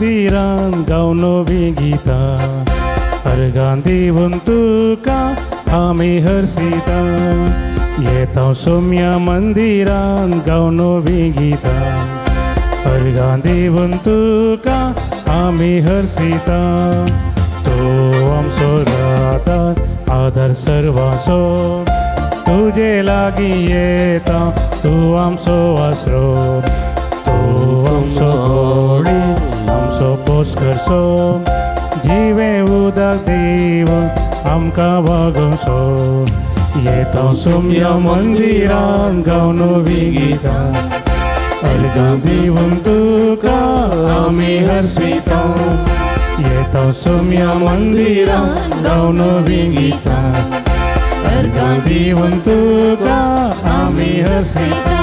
मंदिरान गावन नवीं गितां अर्गां दिवन तुका आमी हर्षिता येता सोम्या मंदिरान गावन नवीं गितां अर्गां दिवन तुका आमी हर्षिता तूं आमचो रातात आदार सर्वांचो तुजे लागीं येता तूं आमचो आसरो तूं आमचो घोडी आमचो पोस करचो जिवें उदक दिवन आमकां वागोवचो येता सोम्या मंदिरान गावन नवीं गितां अर्गां दिवन तुका आमी हर्षिता येता सोम्या मंदिरान गावन नवीं गितां अर्गां दिवन तुका आमी हर्षिता.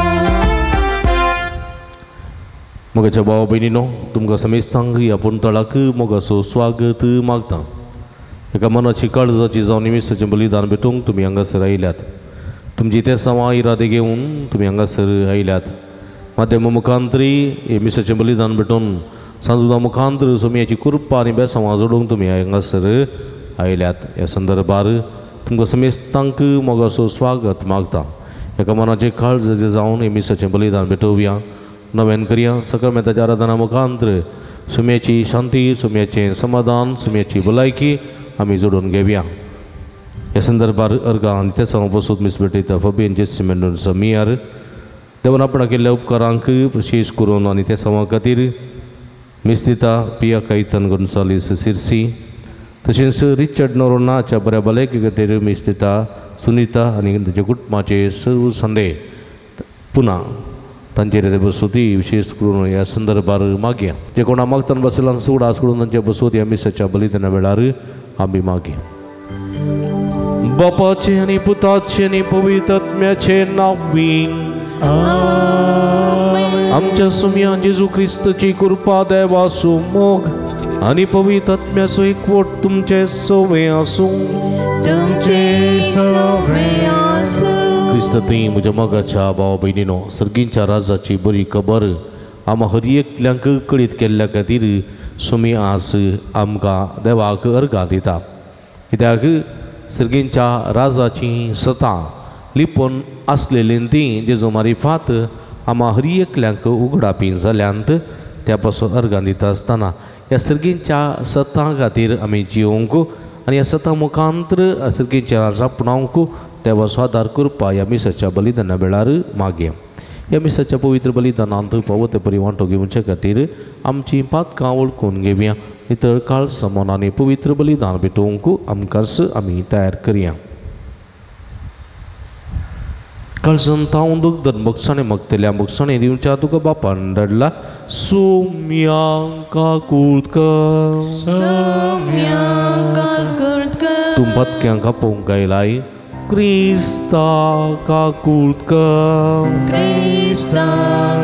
मोगाच्या भाव भयणीनो, तुमकां समेस्तांक ह्या पुणतळाक मोगाचो स्वागत मागता. एका मनाची काळजाची जावन निमिसाचें बलिदान भेटूंक तुमी हांगासर आयल्यात. तुमची ते सवा इरादे घेवन तुमी हांगासर आयल्यात. माध्यम मुखांतरी हे मिसाचें बलिदान भेटून सांजुदा मुखांतर सोमयाची कृपा आनी बेसांवां जोडूंक तुमी हांगासर आयल्यात. ह्या संदर्भार तुमकां समेस्तांक मोगाचो स्वागत मागता. एका मनाचे काळजाचें जावन हे मिसाचें बलिदान भेटोवया, नव्यान करया. सक्रमेंताच्या आराधना मुखांतर सुम्याची शांती, सुम्याचें समाधान, सुम्याची भलायकी आमी जोडून घेवया. ह्या संदर्भार अर्गां आनी ते सवा बसून मीस भेटयता फबियन जेसी मेंडोन्सा मियार देवान आपणा केल्ल्या उपकारांक विशेश करून आनी ते सवा खातीर मिस्तिता पिया कैतन गोन्सालीस सिरसी तशेंच रिचर्ड नोरोनाच्या बऱ्या भलायकी खातीर मिस्तिता सुनिता आनी ताच्या कुटुंबाचे सर्व संदे पुना तांचेर बसोती विशेष करून ह्या संदर्भार मागया. जे कोणा मागताना बसला उडास करून तांच्या बसोत ह्या मिसाच्या बलिदाना वेळार आमी मागया. बापाचे आनी पुताचे आनी पवित्र आत्म्याचे नांवान आमच्या सुम्या जेजू क्रिस्ताची कृपा, देवाचो मोग आनी पवित्र आत्म्याचो एकवट तुमचे सवे आसूं. तुमचे सवे आसूं. क्रिस्त तुवें म्हज्या मोगाच्या भाव भयणीनो, सर्गींच्या राजाची बरी खबर आमा हर एकल्यांक कळीत केल्ल्या खातीर सुमी आज आमकां देवाक अर्गां दिता. कित्याक सर्गींच्या राजाची सतां लिपोवन आसलेलीं तीं जेजू मारिफात आमा हर एकल्यांक उगडापी जाल्यांत. त्या पासून अर्गां दिता आसतना ह्या सर्गींच्या सतां खातीर आमी जिवंक आनी ह्या सतां मुखांतर सर्गींच्या राजा आपणावंक देवाचो आदार करपा ह्या मिसाच्या बलिदाना वेळार मागया. ह्या मिसाच्या पवित्र बलिदानांत फावो ते परी वांटो घेवचे खातीर आमची पातकां वळखून घेवया. नितळ काळ समोन आनी पवित्र बलिदान भेटोवंक आमकांच आमी तयार करया. काळजान तावून दुखदन बक्षाणे मागतल्या बक्षाणे दिवच्या तुका बापान धाडला. सोम्या काकूळ कर, तूं पातक्यांक आपोवंक आयलाय क्रिस्ता काकूळ कर, क्रिस्ता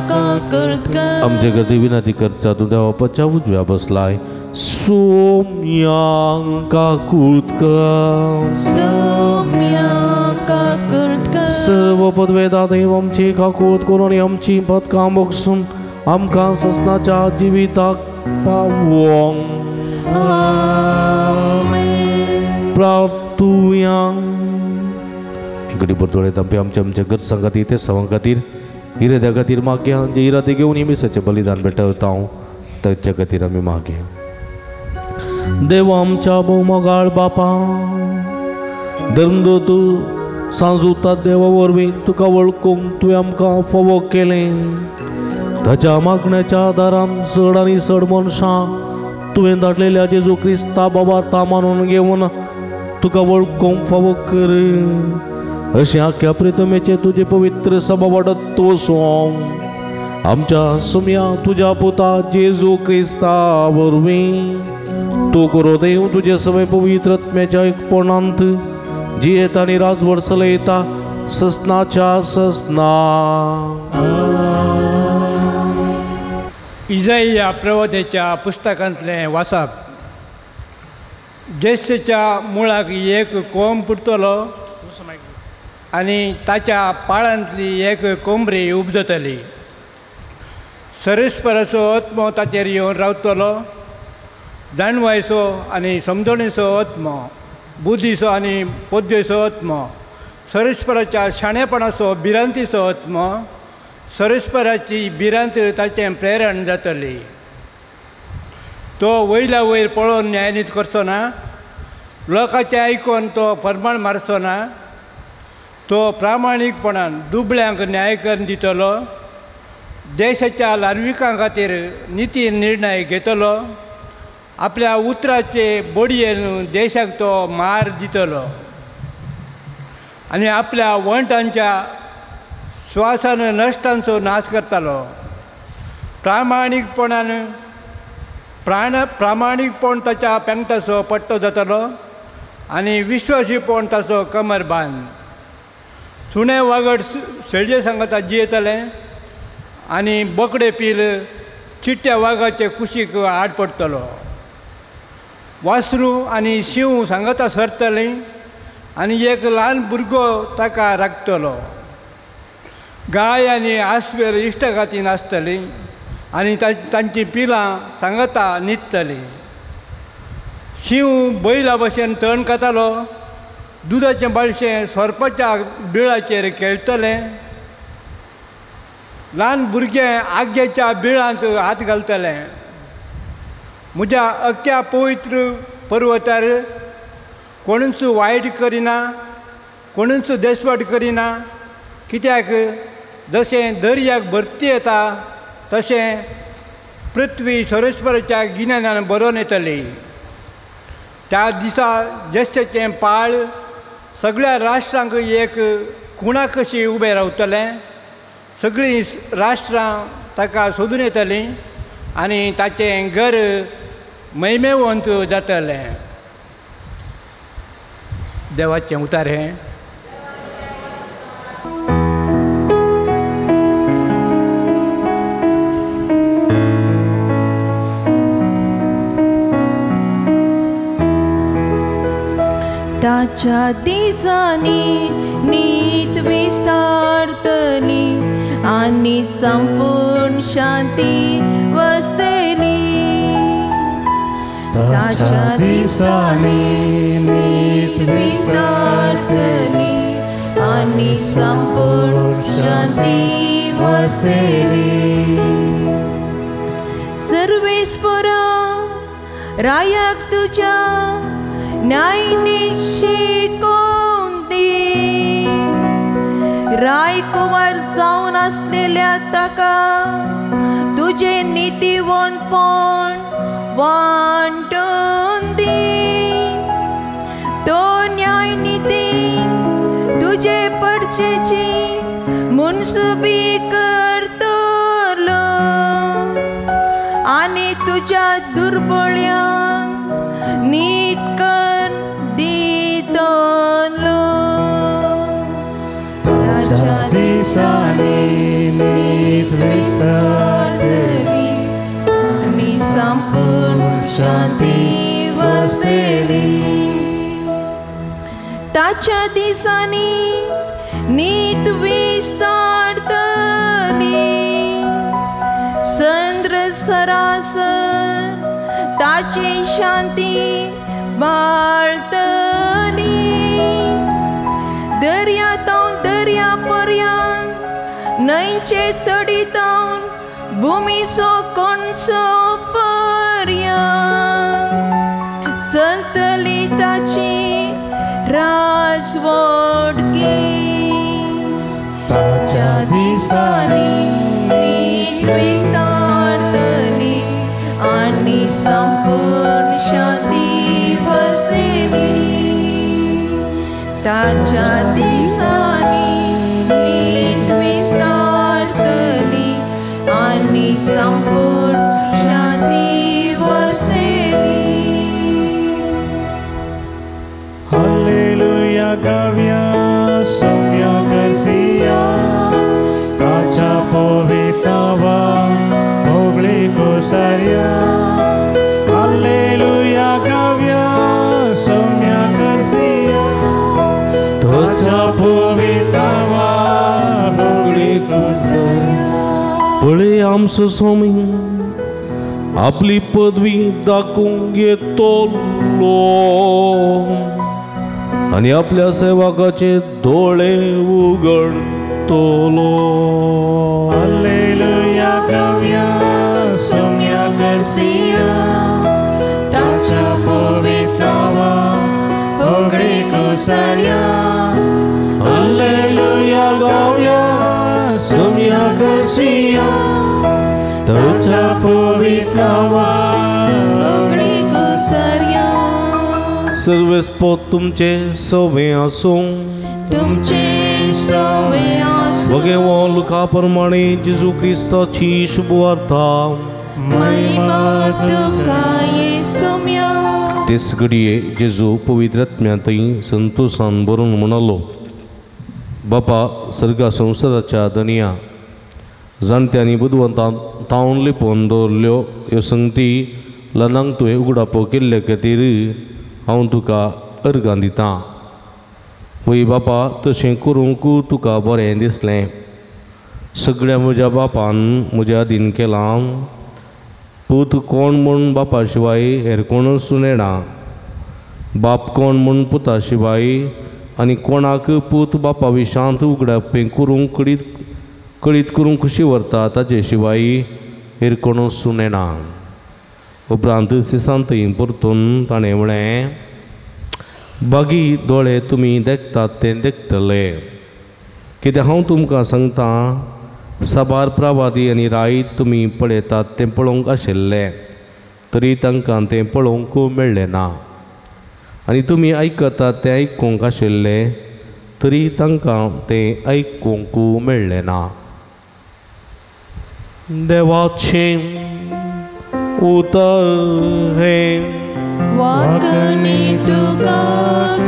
काकूळ कर. आमचे खातीर विनंती करचा तूं देवा बापाच्या उजव्या बसलाय. सोम्या काकूळ कर, सोम्या काकूळ कर. सर्व पदवेदा देव आमची काकूळ करून आनी आमची पदकां बगसून आमकां ससनाच्या जिविताक पावोवंक प्रार्थुया. घडी भर आमचे आमच्या आमच्या गरजां खातीर ते सवां खातीर इराद्या खातीर मागया. जे इरादे घेवन मिसाचें बलिदान भेटवता हांव ताच्या खातीर आमी मागया. देव आमच्या भोवमोगाळ बापा, धर्मदूत सांजुता देवा वरवीं तुका वळखूंक तुवें आमकां फावो केलें. ताच्या मागण्याच्या आदारान चड आनी चड मनशां तुवें धाडलेल्या जेजू क्रिस्ता बाबा ता मानून घेवन तुका वळखूंक फावो कर. अशें आख्या प्रितमेचें तुजें पवित्र सभा वाडत वचूं आमच्या सुम्या तुज्या पुता जेजू क्रिस्ता वरवीं. तूं करो देव तुजे सगळे पवित्र आत्म्याच्या एकपणांत जियेता आनी राजवट चलयता ससनाच्या ससना. इजाइया प्रवतेच्या पुस्तकांतलें वाचप. जेस्सेच्या मुळाक एक कोंब पुरतलो आनी ताच्या पाळांतली एक कोंबरी उपजतली. सरेस्पराचो आत्मो ताचेर येवन रावतलो, जाणवायचो आनी समजणेचो आत्मो, बुद्धीचो आनी पद्वेचो आत्मो, सरेस्पराच्या शाणेपणाचो भिरांतीचो आत्मो, सरेस्पराची भिरांत ताचें प्रेरण जातली. तो वयल्या वयर पळोवन न्यायनीत करचो ना, लोकांचें आयकून तो फरमाण मारचो ना. तो प्रामाणीकपणान दुबळ्यांक न्याय करून दितलो, देशाच्या ल्हानविकां खातीर निती निर्णय घेतलो, आपल्या उतराचे बडयेन देशाक तो मार दितलो आनी आपल्या वंटांच्या श्वासान नश्टांचो नाश करतालो. प्रामाणीकपणान प्रामाणीकपण ताच्या पेंगटाचो पट्टो जातलो आनी विश्वासीपण ताचो कमर बांद. सुणे वागड शेळये सांगता जियेतलें आनी बोकडे पील चिट्ट्या वागाचे कुशीक आड पडटलो. वासरू आनी शींव सांगता सरतलीं आनी एक ल्हान भुरगो ताका राखतलो. गाय आनी आसवेर इश्टगातीन आसतली आनी तांचीं पिलां सांगता न्हिदतलीं. शींव बैला भशेन तण खातालो, दुदाचें बाळशें सोरपाच्या बिळाचेर खेळटलें. ल्हान भुरगें आग्याच्या बिळांत हात घालतलें. म्हज्या अख्ख्या पवित्र पर्वतार कोणूच वायट करिना, कोणूच देशवाट करिना, कित्याक जशें दर्याक भरती येता तशें पृथ्वी सरेस्पराच्या गिन्यानान बरोवन येतली. त्या दिसा जेस्याचें पाळ सगळ्या राष्ट्रांक एक खुणा कशी उबें रावतलें. सगळीं राष्ट्रां ताका सोदून येतलीं आनी ताचें घर महिमेवंत जातलें. देवाचें उतार हें. ताच्या दिसांनी नीत विस्तारतली आनी संपूर्ण शांती वसतली. ताच्या दिसांनी नीत विस्तारतली आनी संपूर्ण शांती वसतली. सर्वेस्परा रायाक तुज्या न्यायनिशी दी, रायकुमार जावन आसलेल्या ताका तुजें नितीवंतपण वांटून दी. तो न्यायनिती तुजे परचेची मुनसुबी करतलो आनी तुज्या दुर्बळ्यांक नीत कर दितलो. ताच्या दिसांनी नीत विस्तारतली आनी संपूर्ण शांती वसतली. ताच्या दिसांनी नीत विस्तारतली, संद्र सरासर ताची शांती बाळतली. दर्या तावन दर्या पर्यंत, न्हंयचे तडी तावन भुमीचो कोणसो पर्यंत संतली ताची राजवटकी. ताच्या दिसांनी नीत विस्तारतली आनी संपूर्ण शांती वसतली. ताच्या दिसांनी नीत विस्तारतली आनी संपूर्ण शांती वसतली. हालेलुया गाव्या सौम्या करसिया, ताच्या पवित्र नांवाक होगळी कोसर्या. हालेलुया गाव्या सौम्या करसिया, ताच्या आमचो स्वामी आपली पदवी दाखोवंक येतलो आनी आपल्या सेवकाचे दोळे उगडतलो. हालेलुया गावया सोम्या गार्सिया ताच्या पवित्र नांवाक होगळीक सारया. हालेलुया गावया सोम्या गार्सिया ताच्या पवित्र नांवाक होगळीक सारया. सर्वेस्पोत तुमचे सवे आसूं. तुमचे सवे आसूं. भगवान लुका प्रमाणे जेजू क्रिस्ताची शुभवार्ता. महिमा तुका येसुम्या. तेच घडये जेजू पवित्र आत्म्यांतय संतोषान भरून म्हणालो, बापा सर्गा संवसाराच्या दनया जाणट्यांनी बुदवंतान तावन लिपोवन दवरल्यो ह्यो संगती ल्हानांक तुवें उगडापो केल्ले खातीर हांव तुका अर्गां दितां. वय बापा, तशें करूंक तुका बरें दिसलें. सगळ्या म्हज्या बापान म्हज्या अधीन केलां. पूत कोण म्हूण बापा शिवाय हेर कोणूच नेणा, बाप कोण म्हूण पुता शिवाय आनी कोणाक पूत बापा विशांत उगडापें करूंक कळीत करूंक खुशी व्हरता ताचे शिवाय हेर कोणूच नेणा. उपरांत सिसांतय परतून ताणें म्हळें, बागी दोळे तुमी देखतात तें देखतले. कित्याक हांव तुमकां सांगतां, साबार प्रवादी आनी रायत तुमी पळयतात तें पळोवंक आशिल्लें तरी तांकां तें पळोवंक मेळ्ळें ना, आनी तुमी आयकतात तें आयकूंक आशिल्लें तरी तांकां तें आयकूंक मेळ्ळें ना. देवाचें उतर हें. वाकणी तुका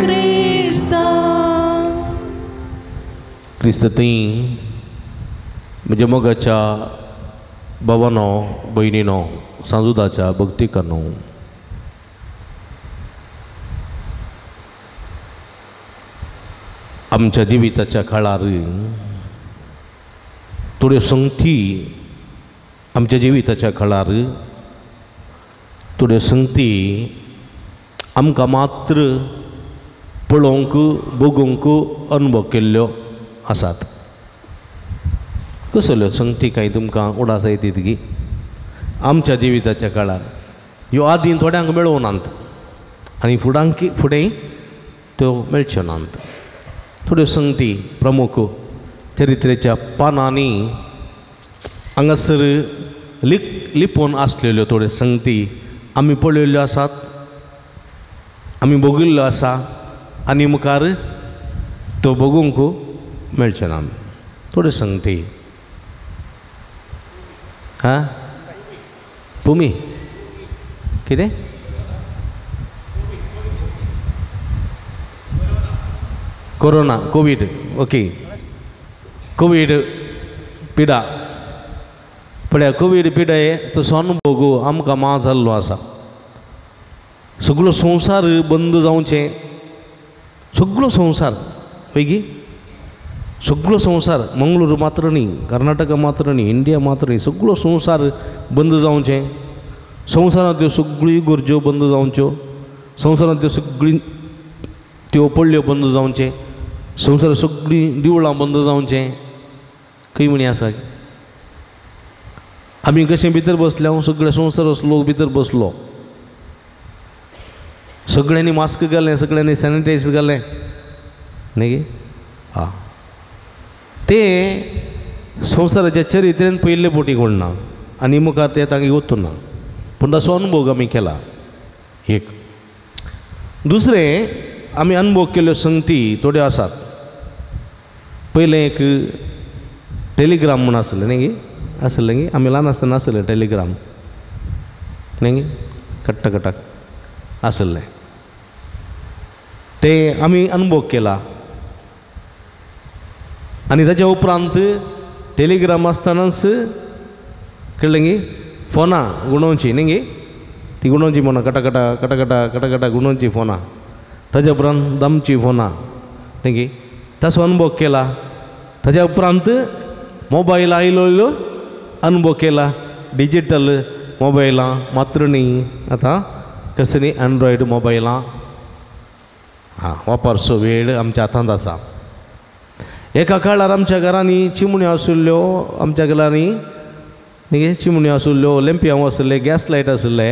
क्रिस्ता. क्रिस्त थंय म्हज्या मोगाच्या भावानो भयणीनो सांजुदाच्या भक्तिकानो, आमच्या जिविताच्या काळार थोड्यो संगती आमच्या जिविताच्या काळार थोड्यो संगती आमकां मात्र पळोवंक बगूंक अनुभव केल्ल्यो आसात. कसल्यो संगती कांय तुमकां उडास येतात गी आमच्या जिविताच्या काळार? ह्यो आदीं थोड्यांक मेळोवनात आनी फुडांक फुडें त्यो मेळच्यो नात. थोड्यो संगती प्रमुख चरित्रेच्या पानांनी हांगासर लिपोवन आसलेल्यो थोड्यो संगती आमी पळयल्ल्यो आसात, आमी भोगिल्ल्यो आसा आनी मुखार त्यो भोगूंक मेळच्यो नात. थोड्यो संगती आं भुमी कितें कोरोना कोवीड, ओके कोवीड पिडा. पळया कोवीड पिडा हे तसो अनुभव आमकां मा जाल्लो आसा. सगळो संवसार बंद जावचें, सगळो संवसार पळय सगळो संवसार, मंगळूर मात्र न्ही, कर्नाटका मात्र न्ही, इंडिया मात्र न्ही, सगळो संवसार बंद जावचें. संवसारांतल्यो सगळ्यो गरज्यो बंद जावच्यो, संवसारांतल्यो सगळीं त्यो पडल्यो बंद जावचें, संवसार सगळीं देवळां बंद जावचें. खंय म्हणी आसा? आमी कशें भितर बसले, हांव सगळे संवसार लोक भितर बसलो, सगळ्यांनी मास्क घालें, सगळ्यांनी सॅनिटायज घालें न्ही गे. आं तें संवसाराच्या चरित्रेन पयले पोटी कोण ना आनी मुखार तें तांगे वचूं ना, पूण ताचो अनुभव आमी केला. एक दुसरें आमी अनुभव केल्ल्यो संगती थोड्यो आसात. पयलें एक टेलिग्राम म्हूण आसलें न्ही गे, आसलें गे आमी ल्हान आसतना आसलें टेलिग्राम न्ही गे, कट्टा कटाक आसलें तें आमी अनुभव केला. आनी ताच्या उपरांत टेलिग्राम आसतनाच कळ्ळें गे फोनां गुणोवची न्ही गे, ती गुणोवची फोनां कटाकटा कटाकटा कटाकटा गुणोवची फोनां, ताच्या उपरांत दामची फोनां न्ही गे, ताचो अनुभव केला. ताच्या उपरांत मोबायल आयलो आयलो अनुभव केला डिजिटल मोबायलां मात्र न्ही आतां कसं न्ही एन्ड्रॉयड मोबायलां हां वापरचो वेळ आमच्या हातांत आसा. एका काळार आमच्या घरांनी चिमण्यो आशिल्ल्यो, आमच्या घरांनी न्ही चिमण्यो आशिल्ल्यो, लेंपयांव आशिल्ले, गॅस लायट आशिल्ले.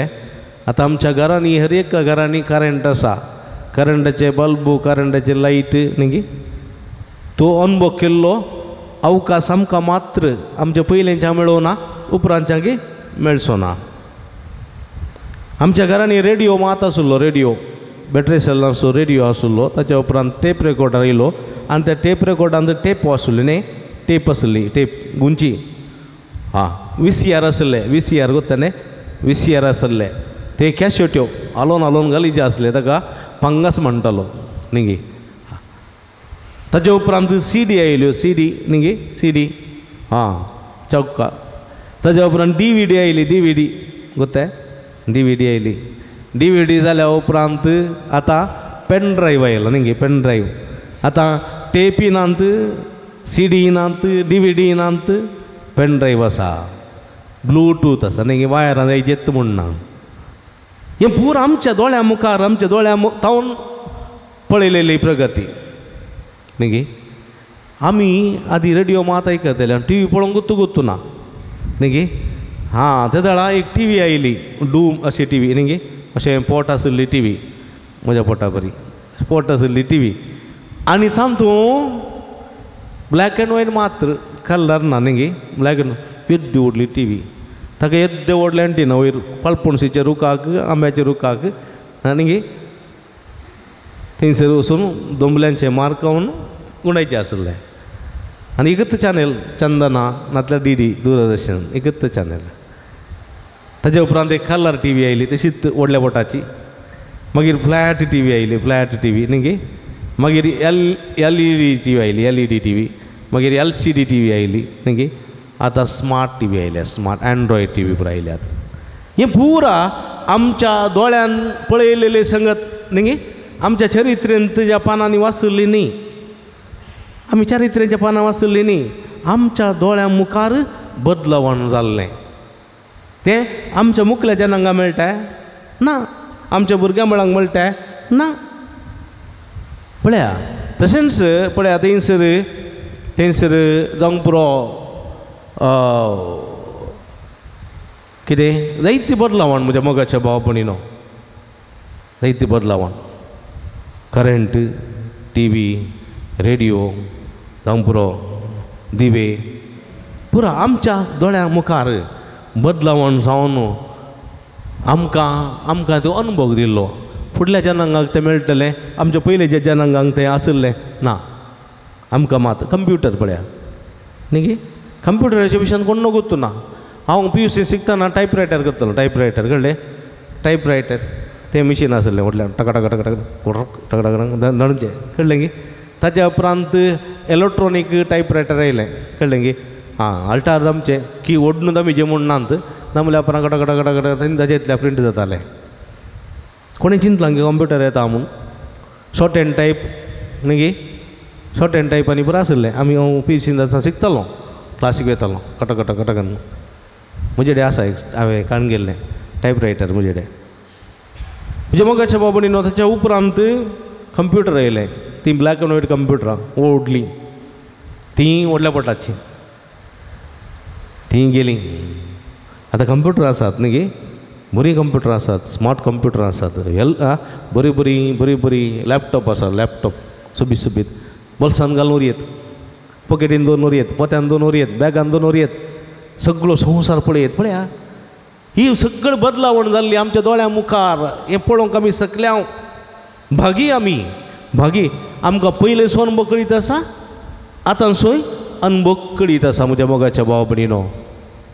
आतां आमच्या घरांनी हर एका घरांनी करंट आसा, करंटाचे बल्ब, करंटाचे लायट न्ही. तो अनुभव केल्लो अवकाश आमकां मात्र आमच्या पयलींच्या मेळोना, उपरांतच्यांक मेळचो ना. आमच्या घरांनी रेडियो मात आशिल्लो, रेडियो बॅटरी सेलांचो रेडियो आशिल्लो. ताच्या उपरांत टेप रेकॉर्डर येयलो आनी त्या टेप रेकॉर्डान टेप आशिल्ली न्ही, टेप आशिल्ली, टेप गुंची हां. वी सी आर आशिल्ले, वी सी आर गोत्ता न्ही, वी सी आर आशिल्ले. ते कॅशेट्यो आलोवन आलोवन घालीचे आसले, ताका पंगास म्हणटालो न्ही. ताच्या उपरांत सी डी आयल्यो, सी डी न्ही, सी डी हां चौका. ताच्या उपरांत डी व्ही डी आयली, डी व्ही डी गोत्ता, डी व्ही डी आयली. डी व्ही डी जाल्या उपरांत आतां पेन ड्रायव्ह आयलो न्ही, पेन ड्रायव्ह. आतां टेपी नात, सी डी नात, डी व्ही डी नात, पेन ड्रायव्ह आसा, ब्लूटूथ आसा न्ही, वायरां जायचेत म्हूण ना. हें पुरा आमच्या दोळ्या मुखार, आमच्या दोळ्या तावन पळयलेली प्रगती न्ही. आमी आदी रेडियो मात आयकताले आनी टी व्ही पळोवंक गुत्तू गुत्तू ना न्ही. हां ते वेळार एक टी व्ही आयली, डूम अशी टी व्ही न्ही, अशें पोट आशिल्ली टी व्ही, म्हज्या पोटा बरी पोट आशिल्ली टी व्ही. आनी तातूंत ब्लॅक एंड व्हायट मात्र, कलर ना न्ही, ब्लॅक एंड येद्दी व्हडली टी व्ही, ताका येद्दें व्हडलें एंटिना वयर पालपणशीच्या रुखाक, आंब्याच्या रुखाक न्ही, थंयसर वचून दोंबल्यांचें मार्कावन गुंडायचें आशिल्लें. आनी एकच चॅनल चंदना नातल्यार डी डी दूरदर्शन, एकच चॅनल. ताच्या उपरांत एक कलर टी व्ही आयली, तशीच व्हडल्या बोटाची. मागीर फ्लॅट टी व्ही आयली, फ्लॅट टी व्ही न्ही. मागीर L L E D T V आयली, L E D T V. मागीर L C D T V आयली न्ही. आतां स्मार्ट टी व्ही आयल्या, स्मार्ट एन्ड्रॉयड टी व्ही पुरा आयल्यात. हें पुरा आमच्या दोळ्यान पळयलेलें संगत न्ही, आमच्या चरित्रेंत ज्या पानांनी वाचल्ली न्ही, आमी चरित्रेच्या पानां वाचल्ली न्ही, आमच्या दोळ्या मुखार बदलावण जाल्लें. तें आमच्या मुखल्या जनांगा मेळटा ना, आमच्या भुरग्यां मुळांक मेळटा ना. पळया तशेंच पळया थंयसर थंयसर जावंक पुरो कितें जायती बदलावण म्हज्या मोगाच्या भाव भयणीनो, जायती बदलावण. करंट, टी व्ही, रेडियो जावंक पुरो, दिवे, पुरा आमच्या दोळ्यां मुखार बदलावण जावन आमकां आमकां तो अनुभव दिल्लो. फुडल्या जनांगाक तें मेळटलें, आमच्या पयलींच्या जनांगांक तें आशिल्लें ना. आमकां मात कंप्युटर पळया न्ही, कंप्युटराच्या विशयान कोण नगोत्तू ना. हांव पी यू सी शिकतना टायपरायटर करतालो, टायपरायटर कळ्ळें, टायपरायटर तें मिशीन आशिल्लें व्हडलें, टक टक टक टक टक टक दणचें कळ्ळें गी. ताच्या उपरांत इलेक्ट्रॉनीक टायपरायटर आयलें कळ्ळें गी. आं अल्टार दामचें की ओडून दामीचें म्हूण नात, दामल्या उपरांत कट कट कट कट ताजें प्रिंट जातालें. कोणें चिंतलां की कंप्युटर येता म्हूण. शॉर्ट हँड टायप न्ही, शॉर्ट हँड टायप आनी बरें आशिल्लें. आमी हांव पी यू सीन आसतना शिकतालो, क्लासीक वयतालो, कट कट कट कन्न. म्हजे कडेन आसा एक हांवें काडून गेल्लें टायपरायटर म्हजे कडेन. म्हज्या मोगाच्या भाव भयणीनो, ताच्या उपरांत कंप्युटर आयलें. तीं ब्लॅक एंड व्हायट कंप्युटरां व्हडलीं, तीं व्हडल्या पोटाचीं, तीं गेलीं. आतां कंप्युटर आसात न्ही, बरीं कंप्युटर आसात, स्मार्ट कंप्युटर आसात, एल बरीं बरीं बरीं बरीं लॅपटॉप आसात, लॅपटॉप सोबीत सोबीत, बोल्सान घालून येत, पॉकेटीन दोन येत, पोत्यान दोन येत, बॅगान दोन येत, सगळो संवसार पळयत. पळया ही सगळी बदलावण जाल्ली आमच्या दोळ्यां मुखार. हें पळोवंक आमी सकल्या भागी, आमी भागी. आमकां पयलें सो अनुभव कळीत आसा, आतां सोय अनुभव कळीत आसा म्हज्या मोगाच्या भाव भयणीनो,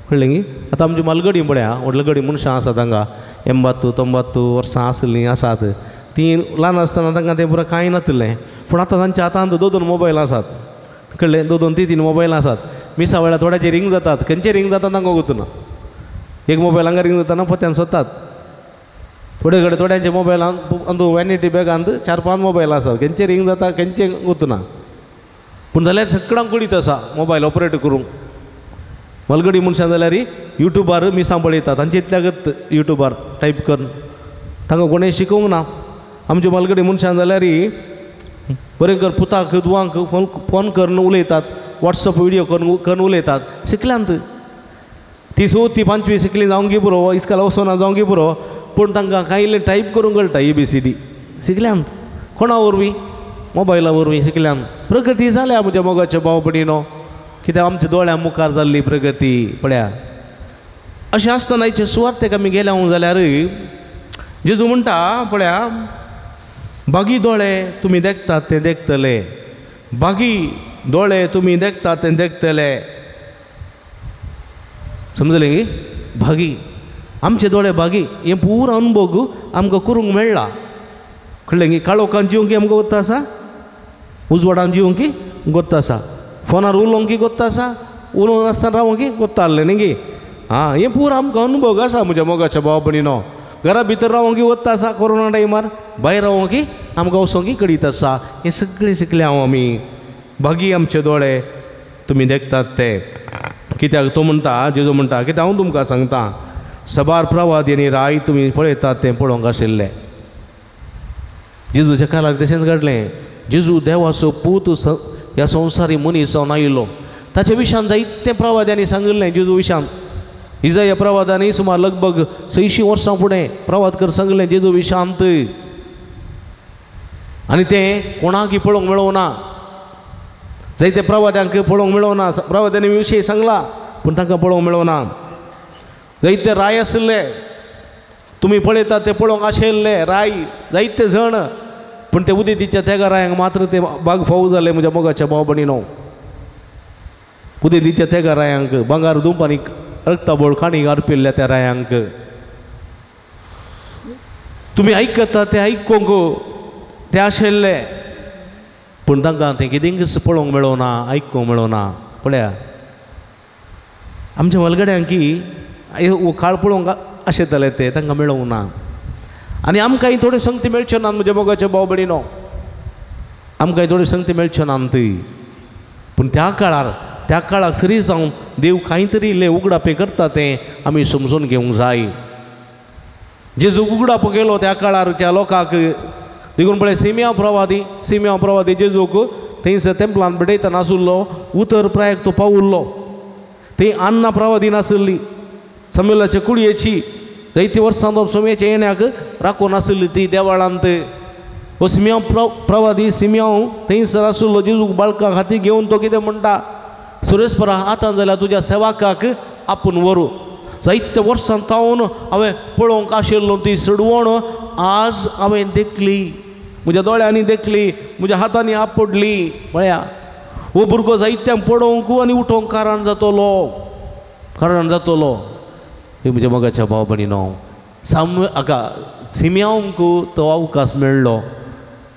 कळ्ळें न्ही. आतां आमची मालगडी पळया, व्हडली गडी मनशां आसात हांगा, 80 90 वर्सां आसलीं आसात. तीं ल्हान आसतना तांकां तें पुरो कांय नातिल्लें, पूण आतां तांच्या हातांत 2 2 मोबायल आसात, कळ्ळें, 2 2 3 3 मोबायल आसात. मिसा वेळार थोड्याचे रिंग जातात, खंयचे रिंग जातात तांकां गोतना. एक मोबायल हांगा रिंग जाताना पोत्यान सोदतात. थोडे कडेन थोड्यांचे मोबायलान अंदू वॅनिटी बॅगांत 4 5 मोबायल आसात, खंयचे रिंग जाता खंयचे गोतना. पूण जाल्यार सगळ्यांक कळीत आसा मोबायल ऑपरेट करूंक. मलगडी मनशां जाल्यार युट्यूबार मिसां पळयतात तांचे इतल्यागत युट्यूबार टायप करून तांकां कोणें शिकोवंक ना. आमचे मलगडी मनशां जाल्यार बरें कर पुताक धुवांक फोन फोन करून उलयतात, वॉट्सअप व्हिडियो करून करून उलयतात. शिकल्यांत ती चवथी पांचवी शिकली जावंक पुरो, इस्काल वचना जावंक पुरो, पूण तांकां कांय इल्लें टायप करूंक कळटा ABCD. शिकल्यांत कोणा वरवीं? मोबायला वरवीं शिकल्यांत. प्रगती जाल्या म्हज्या मोगाच्या भाव भयणीनो, कित्याक आमच्या दोळ्यां मुखार जाल्ली प्रगती पळया. अशें आसतना हेचे सुवार्तेक आमी गेल्या जाल्यार जेजू म्हणटा पळया, बागी दोळे तुमी देखतात ते देखतले, बागी दोळे तुमी देखतात ते देखतले. समजलें की? भागी आमचे दोळे भागी हें पुरो अनुभव आमकां करूंक मेळ्ळा. कळ्ळें की? काळोखान जिवंक आमकां गोत्ता आसा, उजवाडान जिवंक गोत्ता आसा, फोनार उलोवंक गोत्ता आसा, उलोवंक नासतना रावंक गोत्ता आहलें न्ही गी. आं, हें पुरो आमकां अनुभव आसा म्हज्या मोगाच्या भाव भयणीनो. घरा भितर रावंक वता आसा कोरोना टायमार, भायर रावंक आमकां वचोंक कडीत आसा. हें सगळें शिकलें हांव आमी. भागी आमचे दोळे तुमी देखतात ते. कित्याक तो म्हणटा, जेजू म्हणटा, कित्याक हांव तुमकां सांगता, सबार प्रवाद आनी राय तुमी पळयतात तें पळोवंक आशिल्लें. जेजूच्या काळार तशेंच घडलें. जेजू देवाचो पूत ह्या संवसारी मनीस जावन आयिल्लो. ताच्या विशान जायते प्रवाद्यांनी सांगिल्लें. जेजू विशान इजाया प्रवादांनी सुमार लगभग 600 वर्सां फुडें प्रवाद कर सांगिल्लें जेजू विशांत. आनी तें कोणाकय पळोवंक मेळोवना, जायते प्रवाद्यांक पळोवंक मेळोवना. प्रवाद्यांनी विशय सांगला पूण तांकां पळोवंक मेळोवना. जायते राय आशिल्ले, तुमी पळयतात ते पळोवंक आशिल्ले राय जायते जण, पूण ते उदेतीच्या तेगा रायांक मात्र ते बाग फावो जाले म्हज्या मोगाच्या भाव भयणीनो. उदेतीच्या तेगा रायांक भांगर दुंप आनी रक्ताबोळ काणी अर्पिल्ल्या त्या रायांक तुमी आयकता ते आयकूंक ते आशिल्ले, पूण तांकां तें कितेंच पळोवंक मेळोना, आयकूंक मेळोना. पळया आमच्या मलगड्यांकी हो काळ पळोवंक आशेताले ते तांकां मेळोवंक ना. आनी आमकांय थोड्यो संगती मेळच्यो ना म्हज्या मोगाच्या भाव भयणीनो, आमकांय थोड्यो संगती मेळच्यो ना ती. पूण त्या काळार, त्या काळाक सरी जावन देव कांय तरी इल्लें उगडापें करता तें आमी समजून घेवंक जाय. जेजू उगडापो केलो त्या काळारच्या लोकांक. देखून पळय सिमिया प्रवादी, सिमिया प्रवादी जेजूक थंयसर तेंपलान भेटयता नासुल्लो, उतर प्रायक तो पावुल्लो. थंय अन्ना प्रवादी नासली, समेलाच्या कुडयेची जायते वर्सां तो सोम्याच्या येण्याक राखून आसली ती देवाळांत. हो सिमियांव प्रवादी सिमियांव थंयसर आसुल्लो. जेजूक बाळकां खातीर घेवन तो कितें म्हणटा, सुरेशपरा आतां जाल्यार तुज्या सेवाकाक आपूण व्हरू. जायते वर्सां तावन हांवें पळोवंक आशिल्लो ती सडवण आज हांवें देखली, म्हज्या दोळ्यांनी देखली, म्हज्या हातांनी आपडली. पळया हो भुरगो जायत्यांक पळोवंक आनी उठोवंक कारण जातलो, कारण जातलो. हे म्हज्या मोगाच्या भाव भयणीनो, साम आका सिमियांक तो अवकाश मेळ्ळो,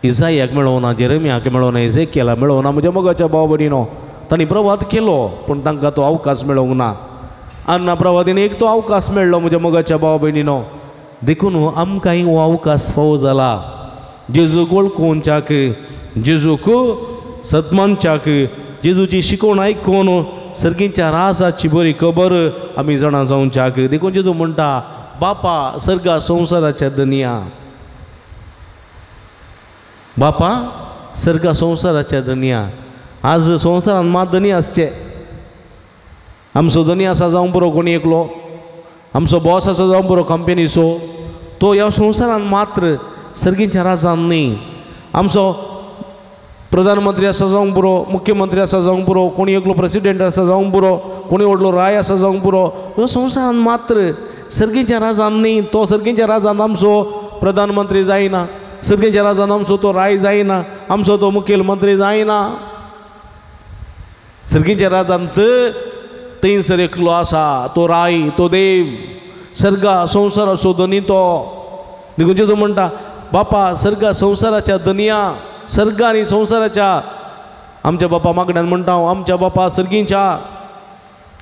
इजायाक मेळोना, जेरेमियाक मेळोना, इजेकियलाक मेळोना. म्हज्या मोगाच्या भाव भयणीनो, तांणी प्रवाद केलो पूण तांकां तो अवकाश मेळोवंक ना. अन्ना प्रवादीन एक तो अवकाश मेळ्ळो म्हज्या मोगाच्या भाव भयणीनो. देखून आमकांय हो अवकाश फावो जाला. जेजूक वळखुच्याक, जेजूक सदमानच्याक, जेजूची शिकवण आयकून सर्गीच्या राजाची बरी खबर आमी जाणा जावच्याक. देखून जेजू म्हणटा, बापा सर्गा संवसाराच्या दनिया, बापा सर्गा संवसाराच्या दनिया. आज संवसारान मात धनी आसचे, आमचो धनी आसा जावं पुरो कोणी एकलो, आमचो बॉस आसा जावं पुरो कंपनीचो, तो ह्या संवसारान मात्र सर्गीच्या राजान न्ही. आमचो प्रधानमंत्री आसा जावंक पुरो, मुख्यमंत्री आसा जावंक पुरो, कोणी एकलो प्रेसिडेंट आसा जावंक पुरो, कोणी व्हडलो राय आसा जावंक पुरो, ह्यो संवसारान मात्र सर्गीच्या राजान न्ही. तो सर्गीच्या राजान आमचो प्रधानमंत्री जायना, सर्गीच्या राजान आमचो तो राय जायना, आमचो तो मुखेलमंत्री जायना. सर्गीच्या राजान थंयसर एकलो आसा, तो राय, तो देव, सर्गा संवसाराचो धनी तो. देखून जेजू म्हणटा, बापा सर्गा संवसाराच्या धनया, सर्ग आनी संवसाराच्या. आमच्या बापा मागण्यान म्हणटा हांव, आमच्या बापा सर्गीच्या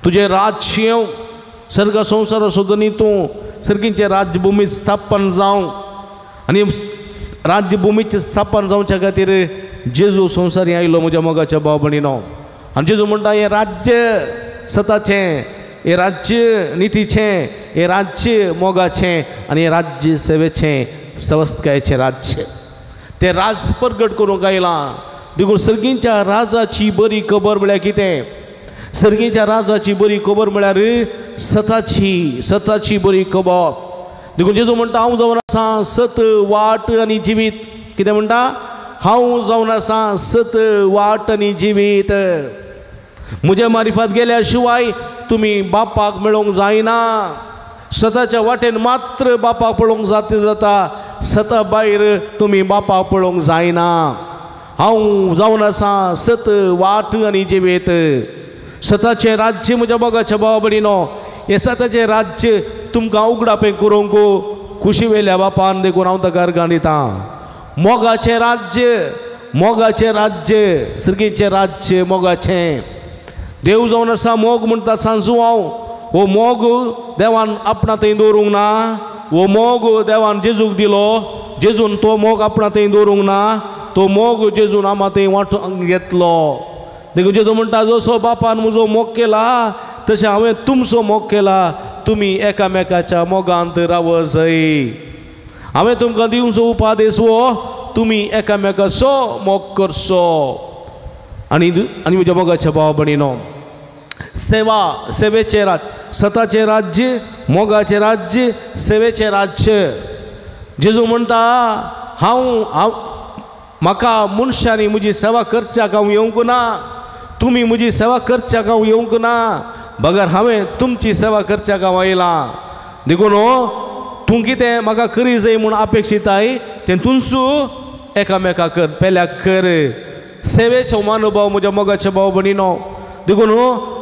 तुजें राज्य येवं, सर्ग संवसाराचो धनी तूं, सर्गीचें राज्यभुमीत स्थापन जावं. आनी राज्यभुमीचें स्थापन जावच्या खातीर जेजू संवसारी आयलो म्हज्या मोगाच्या भाव भयणीनो. आनी जेजू म्हणटा, हें राज्य सताचें, हें राज्य नितीचें, हें राज्य मोगाचें आनी हें राज्य सेवेचें, सवस्तकायेचें राज्य. तें राज परगट करूंक आयलां. देखून सर्गींच्या राजाची बरी खबर म्हळ्यार कितें? सर्गींच्या राजाची बरी खबर म्हळ्यार सताची, सताची बरी खबर. देखून जेजू म्हणटा हांव जावन आसा सत, वाट आनी जिवीत. कितें म्हणटा? हांव जावन आसा सत, वाट आनी जिवीत. म्हज्या मारिफात गेल्या शिवाय तुमी बापाक मेळोवंक जायना. सताच्या वाटेन मात्र बापाक पळोवंक जाता जाता, सता भायर तुमी बापाक पळोवंक जायना. हांव जावन आसा सत, वाट आनी जिवीत. सताचें राज्य म्हज्या मोगाच्या भावा भयणीनो, हें सताचें राज्य तुमकां उगडापें करूंक खुशी वेल्या बापान, देखून हांव ताका अर्गां दितां. मोगाचें राज्य, मोगाचें राज्य, सर्गीचें राज्य मोगाचें. देव जावन आसा मोग म्हणटा सांजू हांव. हो मोग देवान आपणा थंय दवरूंक ना, हो मोग देवान जेजूक दिलो, जेजून तो मोग आपणा थंय दवरूंक ना, तो मोग जेजून आमा थंय वांटून घेतलो. देखून जेजू म्हणटा जसो बापान म्हजो मोग केला तशें हांवें तुमचो मोग केला, तुमी एकामेकाच्या मोगांत रावत जाय. हांवें तुमकां दिवचो उपादेस हो, तुमी एकामेकाचो मोग करचो. आनी आनी म्हज्या मोगाच्या भाव भयणीनो, सेवा, सेवेचें राज्य, सताचें राज्य, मोगाचें राज्य, सेवेचें राज्य. जेजू म्हणटा हांव हांव म्हाका मनशांनी म्हजी सेवा करच्याक हांव येवंक ना, तुमी म्हजी सेवा करच्याक हांव येवंक ना, बगर हांवें तुमची सेवा करच्याक हांव आयलां. देखून तूं कितें म्हाका करी जाय म्हूण अपेक्षिताय तें तुमचो एकामेका कर, पेल्याक कर. सेवेचो मानोभाव म्हज्या मोगाच्या भाव भयणीनो. देखून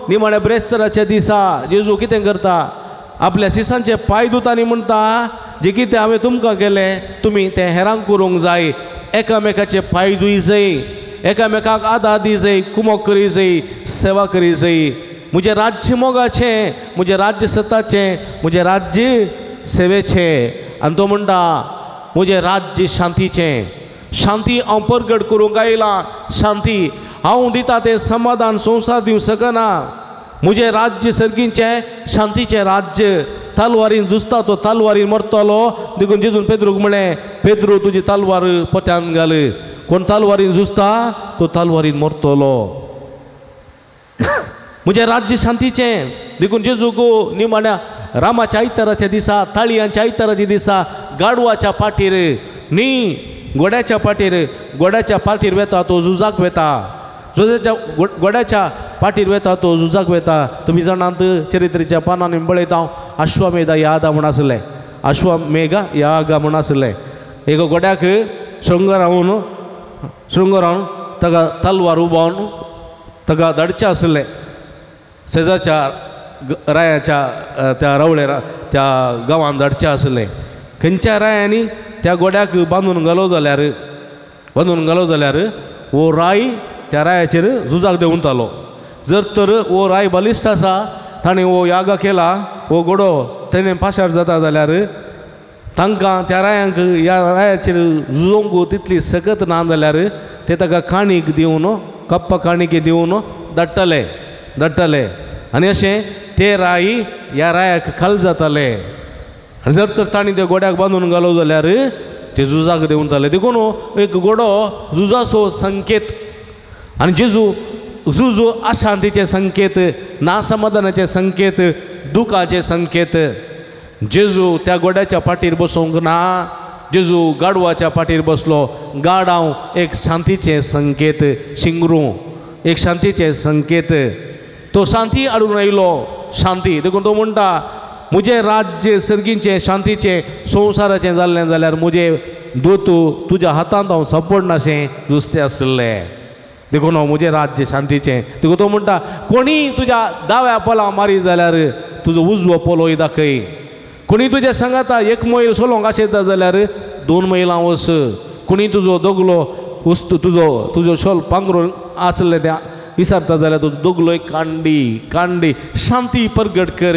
निमाण्या ब्रेस्तराच्या दिसा जेजू कितें करता? आपल्या शिसांचे पांय धुता म्हणटा जें कितें हांवें तुमकां केलें तुमी तें हेरांक करूंक जाय. एकामेकाचे पांय धुय जाय, एकामेकाक आदार दी जाय, कुमोक करी जाय, सेवा करी जाय. म्हजें राज्य मोगाचें, म्हजें राज्य सताचें, म्हजें राज्य सेवेचें. आनी तो म्हणटा म्हजें राज्य शांतीचें. शांती हांव परगट करूंक आयलां. शांती हांव दिता तें समाधान संवसार दिवंक शकना. म्हजें राज्य सर्गीचें, शांतीचें राज्य. तालवारीन झुजता तो तालवारीन मरतलो. देखून जेजून पेद्रूक म्हळें, पेद्रू तुजी तालवार पोत्यान घाल. कोण तालवारीन झुजता तो तालवारीन मरतलो. म्हजें राज्य शांतीचें. देखून जेजूक निमाण्या रामाच्या आयताराच्या दिसा, ताळयांच्या आयताराच्या दिसा गाडवाच्या पाटीर न्ही घोड्याच्या पाटीर, घोड्याच्या पाटीर वेता तो झुजाक वेता, झुजाच्या घोड्याच्या पाटीर वेता तो झुजाक वेता. तुमी जाणांत चरित्रेच्या पानांनी पळयता हांव अश्वमेधा यादा म्हूण आसलें, अश्वमेघा यागा म्हूण आसलें. एक घोड्याक शृंगरावन शृंगरावन ताका तलवार उबावन ताका धाडचें आसलें शेजारच्या रायाच्या त्या रावळे त्या गांवांत धाडचें आसलें. खंयच्या रायांनी त्या घोड्याक बांदून घालो जाल्यार, बांदून घालो जाल्यार हो राय त्या रायाचेर झुजाक देंवतालो. जर तर हो राय बलिश्ट आसा, ताणें हो यागा केला, हो घोडो तेणें पाशार जाता जाल्यार तांकां त्या रायांक ह्या रायाचेर झुजोवंक तितली सकत ना जाल्यार ते ताका काणीक दिवन, कप्पा काणीक दिवन धाडटले धाडटले. आनी अशें ते राय ह्या रायाक खाल जाताले. आनी जर तर तांणी त्या घोड्याक बांदून घालो जाल्यार ते झुजाक देंवताले. देखून एक घोडो झुजाचो संकेत. आनी जेजू झुजू अशांतीचे संकेत, नासमाधानाचे संकेत, दुखाचे संकेत. जेजू त्या घोड्याच्या पाटीर बसोवंक ना, जेजू गाडवाच्या पाटीर बसलो. गाडांव एक शांतीचे संकेत, शिंगरू एक शांतीचे संकेत. तो शांती हाडून आयलो, शांती. देखून तो म्हणटा म्हजें राज्य सर्गीचें, शांतीचें, संवसाराचें जाल्लें जाल्यार म्हजें दोतू तुज्या हातांत हांव सपडनाशें जुस्तें आसलें. देखून हांव म्हजें राज्य शांतीचें. देखून तो म्हणटा कोणी तुज्या दाव्या पोला मारी जाल्यार तुजो उजवो पोलोय दाखय. कोणी तुज्या सांगाता एक मैल सोलोंक आशेता जाल्यार 2 मैलां वच. कोणी तुजो दोगलो वस्तू तुजो तुजो शॉल पांगरून आसलें तें विसरता जाल्यार तुजो दोगलोय कांडी कांडी. शांती परगट कर,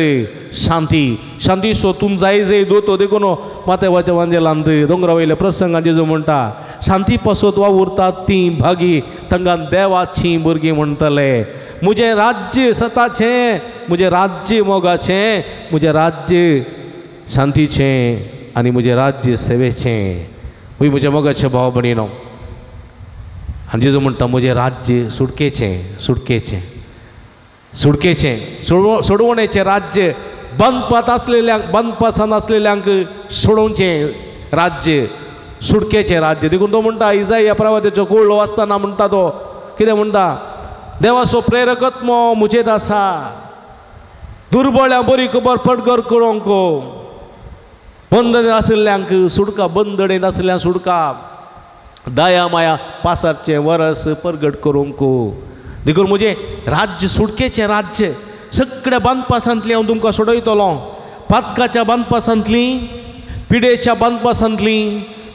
शांती शांती सो तूं जाय जाय दोतो. देखून माथ्यावाच्या वांजेलांत दोंगरा वयल्या प्रसंगान जेजू म्हणटा शांती पासत वावुरतात तीं भागी, तांकां देवाचीं भुरगीं म्हणटले. म्हजें राज्य सताचें, म्हजें राज्य मोगाचें, म्हजें राज्य शांतीचें आनी म्हजें राज्य सेवेचें. हय म्हज्या मोगाचें भाव भयणीनो, आनी जेजू म्हणटा म्हजें राज्य सुटकेचें, सुटकेचें, सुटकेचें, सोडवणेचें राज्य, बंदपात आसलेल्यांक, बंदपासान आसलेल्यांक सोडोवचें राज्य, सुटकेचें राज्य. देखून तो म्हणटा इजाया प्रवाद्याचो कोळो आसतना म्हणटा तो कितें म्हणटा, देवाचो प्रेरकत्मो म्हजेर आसा, दुर्बळ्या बरी खबर पडगर करूंक, बंदनेंत आशिल्ल्यांक सुटका, बंदणेंत आशिल्ल्यांक सुटका, दया माया पासारचें वरस परगट करूंक. देखून म्हजें राज्य सुटकेचें राज्य, सगळ्या बांदपासांतली हांव तुमकां सोडयतलो, पातकाच्या बांदपासांतली, पिडेच्या बांदपासांतली,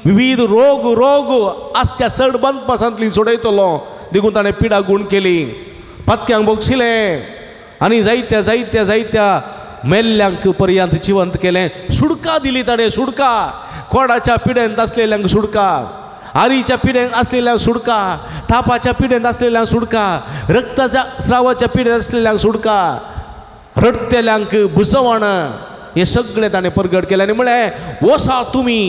विविध रोग रोग आसच्या चड बांदपासांतली सोडयतलो. देखून ताणें पिडा गूण केली, पातक्यांक बक्षिलें आनी जायत्या जायत्या जायत्या मेल्ल्यांक पर्यंत जिवंत केलें. सुडका दिली ताणें, सुडका, कोडाच्या पिडेंत आसलेल्यांक सुडका, आरीच्या पिडेंत आसलेल्यांक सुडका, तापाच्या पिडेंत आसलेल्यांक सुडका, रक्ताच्या स्रावाच्या पिडेंत आसलेल्यांक सुडका, रडटेल्यांक भुजवण, हें सगळें ताणें परगट केलें. आनी म्हळें वसा तुमी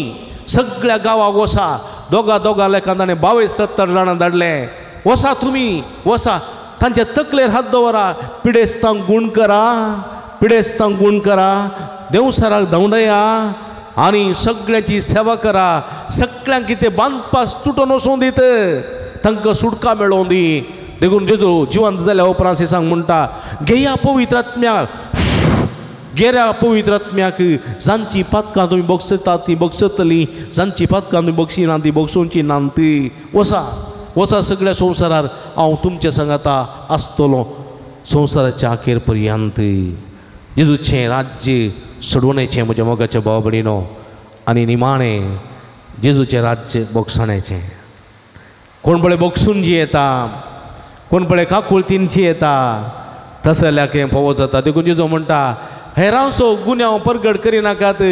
सगळ्या गांवाक वसा, दोगा दोगा लेखान ताणें 22-70 जाणां धाडलें, वसा तुमी वसा, तांच्या तकलेर हात दवरा, पिडेस्तांक गूण करा, पिडेस्तांक गूण करा, देवसराक धांवडया आनी सगळ्यांची सेवा करा, सगळ्यांक कितें बांदपास तुटोन वचूं दीत, तांकां सुटका मेळोवं दी. देखून जेजू जिवंत जाल्या उपरांत सांग म्हणटा, घेया पवित्र आत्म्याक, गेऱ्या पवित्र आत्म्याक, जांची पातकां तुमी बक्षतात ती बक्षतली, जांची पातकां तुमी बक्षिना ती बक्षोवची ना ती. वसा वसा सगळ्या संवसारार हांव तुमच्या सांगाता आसतलो संवसाराच्या अखेर पर्यंत. जेजूचें राज्य सोडवणेचें म्हज्या मोगाच्या भाव भयणीनो, आनी निमाणें जेजूचें राज्य बोगसाण्याचें. कोण पळय बोगसून जियेता, कोण पळय काकुळतीन जियेता, तसल्याक हें फावो जाता. देखून जेजू म्हणटा हेरांचो गुन्यांव परगट करिनाकात,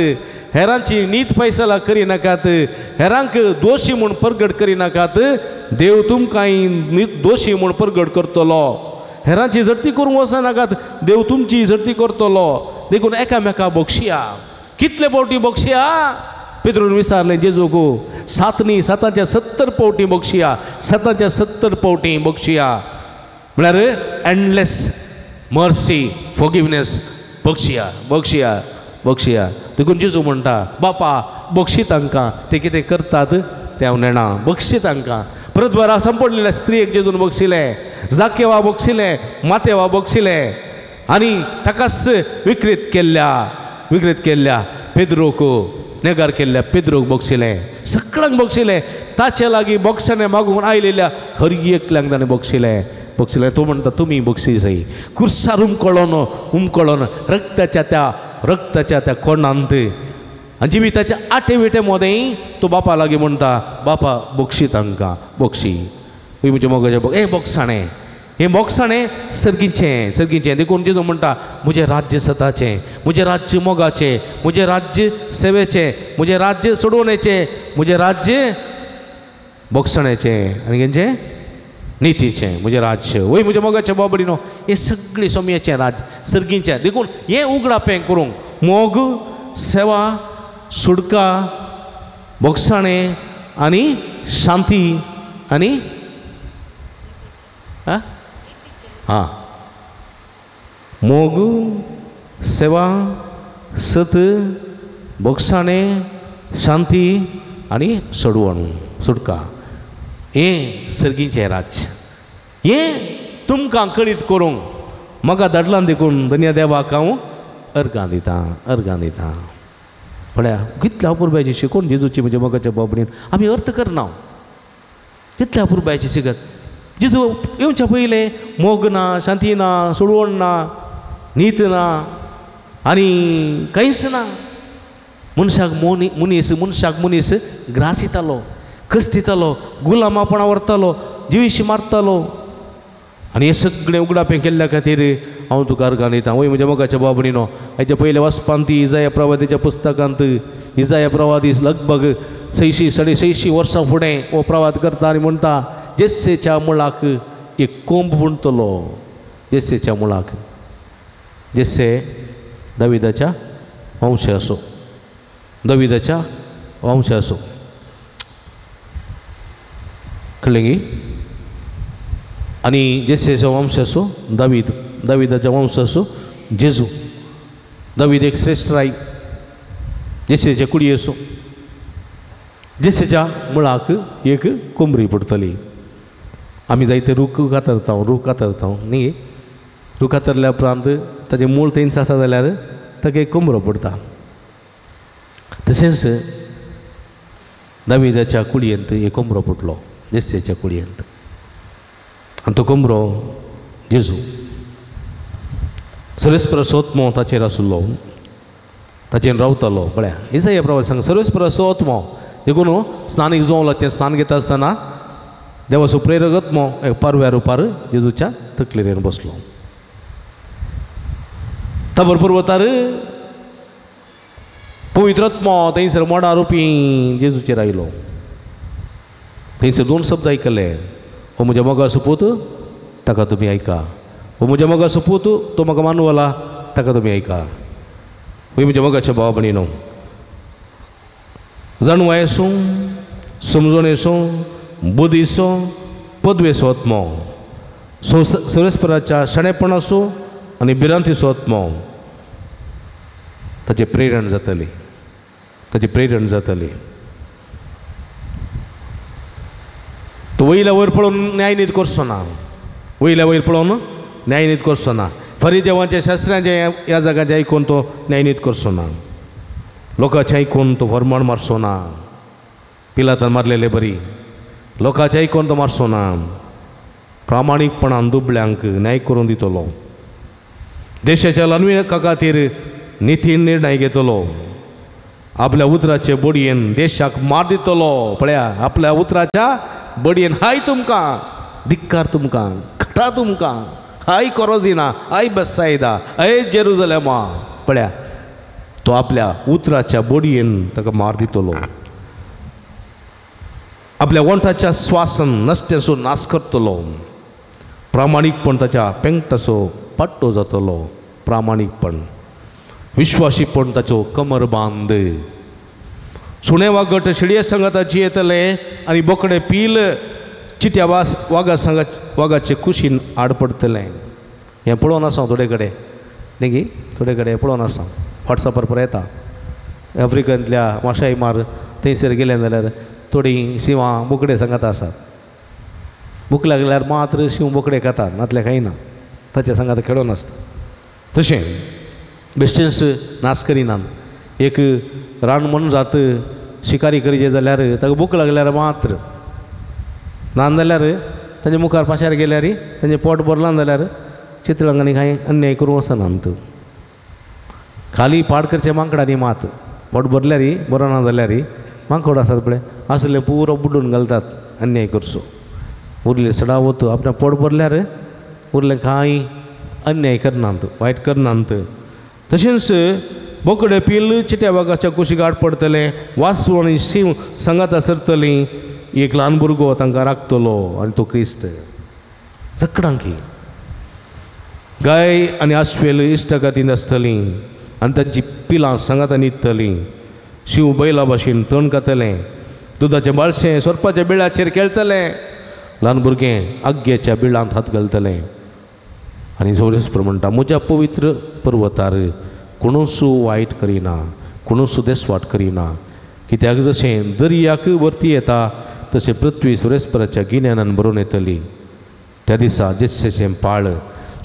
हेरांची नीत फैसला करिनाकात, हेरांक दोशी म्हूण परगट करिनाकात, देव तुमकां दोशी म्हूण परगट करतलो. हेरांची झडती करूंक वचनाकात, देव तुमची झडती करतलो. देखून एकामेका बक्षिया. कितले पावटी बक्षिया? पेद्रून विचारलें जेजूक, 7 न्ही 7च्या 70 पावटी बक्षिया, 7च्या 70 पावटी बक्षिया. म्हळ्यार एंडलेस मर्सी, फॉरगिवनेस, बक्षिया बक्षिया बक्षिया. देखून जेजू म्हणटा बापा बक्षी तांकां, ते कितें करतात तें हांव नेणा, बक्षी तांकां. परत बरा संपडलेल्या स्त्रियेक जेजून बक्षिलें, जाकेवा बक्षिलें, मातेवा बक्षिलें, आनी ताकाच विकृत केल्ल्या, विकृत केल्ल्या पेद्रोक, नेगार केल्ल्या पेद्रोक बक्षिलें, सगळ्यांक बक्षिलें. ताचे लागीं बक्षाणें मागूंक आयलेल्या हर एकल्यांक ताणें बक्षिलें बक्षिलें. तो म्हणटा तुमी बक्षी जाय. कुर्सार उमकळोन उमकळोन रक्ताच्या त्या रक्ताच्या त्या कोणांत आनी जिविताच्या आटे विटे मदें तो बापा लागीं म्हणटा बापा बक्षी तांकां, बक्षी. म्हज्या मोगाचें हें बोगसाणें, हें बोगसाणें सर्गीचें, सर्गीचें. देखून जेजू म्हणटा म्हजें राज्य सताचें, म्हजें राज्य मोगाचें, म्हजें राज्य सेवेचें, म्हजें राज्य सोडवणेचें, म्हजें राज्य बोगसाण्याचें आनी खंयचें नितीचें म्हजें राज्य. वय म्हज्या मोगाचें बाबडीनो, हें सगळें सोमयेचें राज्य सर्गीचें. देखून हें उगडापें करूंक मोग, सेवा, सुटका, बोगसाणें आनी शांती आनी हां मोग, सेवा, सत, बोगसाणें, शांती आनी सोडवण, सुटका, हें सर्गीचें राज्य. हें तुमकां कळीत करूंक म्हाका धाडलां देखून धन्य देवाक हांव अर्गां दितां, अर्गां दितां. पळया कितल्या अपुरबायेची शिकोवन जेजूची म्हज्या मोगाच्या बाबडीन आमी अर्थ करना. कितल्या अपुरबायेची शिकत जेजू येवच्या पयलें मोग ना, शांती ना, सोडवण ना, नीत ना आनी कांयच ना. मनशाक मनीस मनशाक मनीस ग्रास दितालो, कस दितालो, गुलामापणां व्हरतालो, जिवीशी मारतालो. आनी हें सगळें उगडापें केल्ल्या खातीर हांव तुका अर्गां दितां. वय म्हज्या मोगाच्या बाबडीनो, हाच्या पयल्या वाचपांत इजाया प्रवादीच्या पुस्तकांत इजाया प्रवादी लगभग 600 650 वर्सां फुडें हो प्रवाद करता आनी म्हणटा जेस्सेच्या मुळाक एक कोंब बुणतलो, जेसेच्या मुळाक. जेसे दाविदाच्या वंश असो, दाविदाच्या वंश असो. कळ्ळें गी? आनी जेसेचो वंश असो दावीद, दाविदाच्या वंश असो जेजू. दावीद एक श्रेश्ठ राय, जेसेचे कुडी असो. जेसेच्या मुळाक एक कोंबरी पडटली. आमी जायते रूख कातरता, रूख कातरता न्ही. रूख कातरल्या उपरांत ताजें मूळ थंयच आसा जाल्यार ताका एक कोंबरो पडटा. तशेंच दाविदाच्या कुडयेंत एक कोंबरो पडलो, जेसेच्या कुडयेंत. आनी तो कोंबरो जेजू. सर्वेस्पराचो आत्मो ताचेर आसलो, ताचेर रावतालो. पळया इसाया प्रवास सांग, सर्वेस्पराचो आत्मो. देखून स्नानीक जोवलाचें स्नान घेता आसतना देवाचो प्रेरक आत्मो एक पारव्या रुपार जेजूच्या तकलेर येवन बसलो. ताबर पर्वतार पवित्र आत्मो थंयसर मोडा रुपी जेजूचेर आयलो. थंयसर दोन शब्द आयकले, हो म्हज्या मोगाचो पूत ताका तुमी आयका, हो म्हज्या मोगाचो पूत तो म्हाका मानवला ताका तुमी आयका. हो म्हज्या मोगाच्या भावा भयणीनो, जाणवाय आसूं, समजोण आसूं, बुद्धीचो, पदवेचो आत्मो, सर्वेस्पराच्या शाणेपणाचो आनी भिरांतीचो आत्मो, ताचें प्रेरण जातली, ताचें प्रेरण जातली. तो वयल्या वयर पळोवन न्यायनीत करचो ना, वयल्या वयर पळोवन न्यायनीत करचो ना. फरिजेवांचे शास्त्रांचे ह्या जाग्याचें आयकून तो न्यायनीत करचो ना. लोकांचें आयकून तो फरमाण मारचो ना. पिलातान मारलेले बरी लोकांचें आयकून तो मारचो ना. प्रामाणीकपणान दुबळ्यांक न्याय करून दितलो. देशाच्या ल्हानविका खातीर नितीन निर्णय घेतलो. आपल्या उतराचे बडयेन देशाक मार दितलो. पळया, आपल्या उतराच्या बडयेन हाय तुमकां, धिक्कार तुमकां, खटा तुमकां, हाय कोरोजिना, हाय बेसायदा, हाय जेरुजलेमा. पळया, तो आपल्या उतराच्या बडयेन ताका मार दितलो. आपल्या वंठाच्या श्वासन नश्ट्याचो नाश करतलो. प्रामाणीकपण ताच्या पेंकटाचो पट्टो जातलो. प्रामाणीकपण, विश्वासीपण ताचो कमर बांद. सुणे वागट शिडये सांगाताची येतले आनी बोकडे पील चिट्या वास वागा सांगा वागाचे कुशीन आड पडटलें. हें पळोवन आसा थोडे कडेन न्ही गी, थोडे कडेन पळोवन आसा. वॉट्सॅपार पळयता आफ्रिकेंतल्या माशाई मार थंयसर गेले जाल्यार थोडीं शिंवां बोकडे सांगाता आसात. भूक लागल्यार मात्र शींव बोकडे खातात, नातले खायना. ताच्या सांगाता खेळोन आसता. तशें बेश्टेंच नाश करिनात. एक रान मनजात शिकारी करचे जाल्यार ताका भूक लागल्यार मात्र, ना जाल्यार तांच्या मुखार पाशार गेल्यार तांचें पोट भरलां जाल्यार चितळांक आनी कांय अन्याय करूं वचनात. खाली पाड करचें मांकडांनी मात पोट भरल्यार बरो ना जाल्यार मांकोड आसात पळय आसले पुरो बुडून घालतात अन्याय करचो. उरले सडावत आपणें पोट भरल्यार उरलें कांय अन्याय करनात, वायट करनात. तशेंच बोकडे पील चिट्या वागाच्या कुशीक आड पडटलें. वासू आनी शींव सांगाता सरतलीं. एक ल्हान भुरगो तांकां राखतलो आनी तो क्रिस्त. झकडांकी गाय आनी आश्वेल इश्टागतीन आसतलीं आनी तांची पिलां सांगाता न्हिदतलीं. शींव बैला भाशेन तण खातलें. दुदाचें बाळशें सोरपाच्या बिळाचेर खेळटलें. ल्हान भुरगें आग्याच्या बिळांत हात घालतलें. आनी जोरेस्पर म्हणटा, म्हज्या पवित्र पर्वतार कोणूच वायट करिना, कोणूच देसवाट करिना. कित्याक जशें दर्याक वरती येता तशें पृथ्वी सुरेस्पराच्या गिन्यानान भरून येतली. त्या दिसा जेसेचें पाळ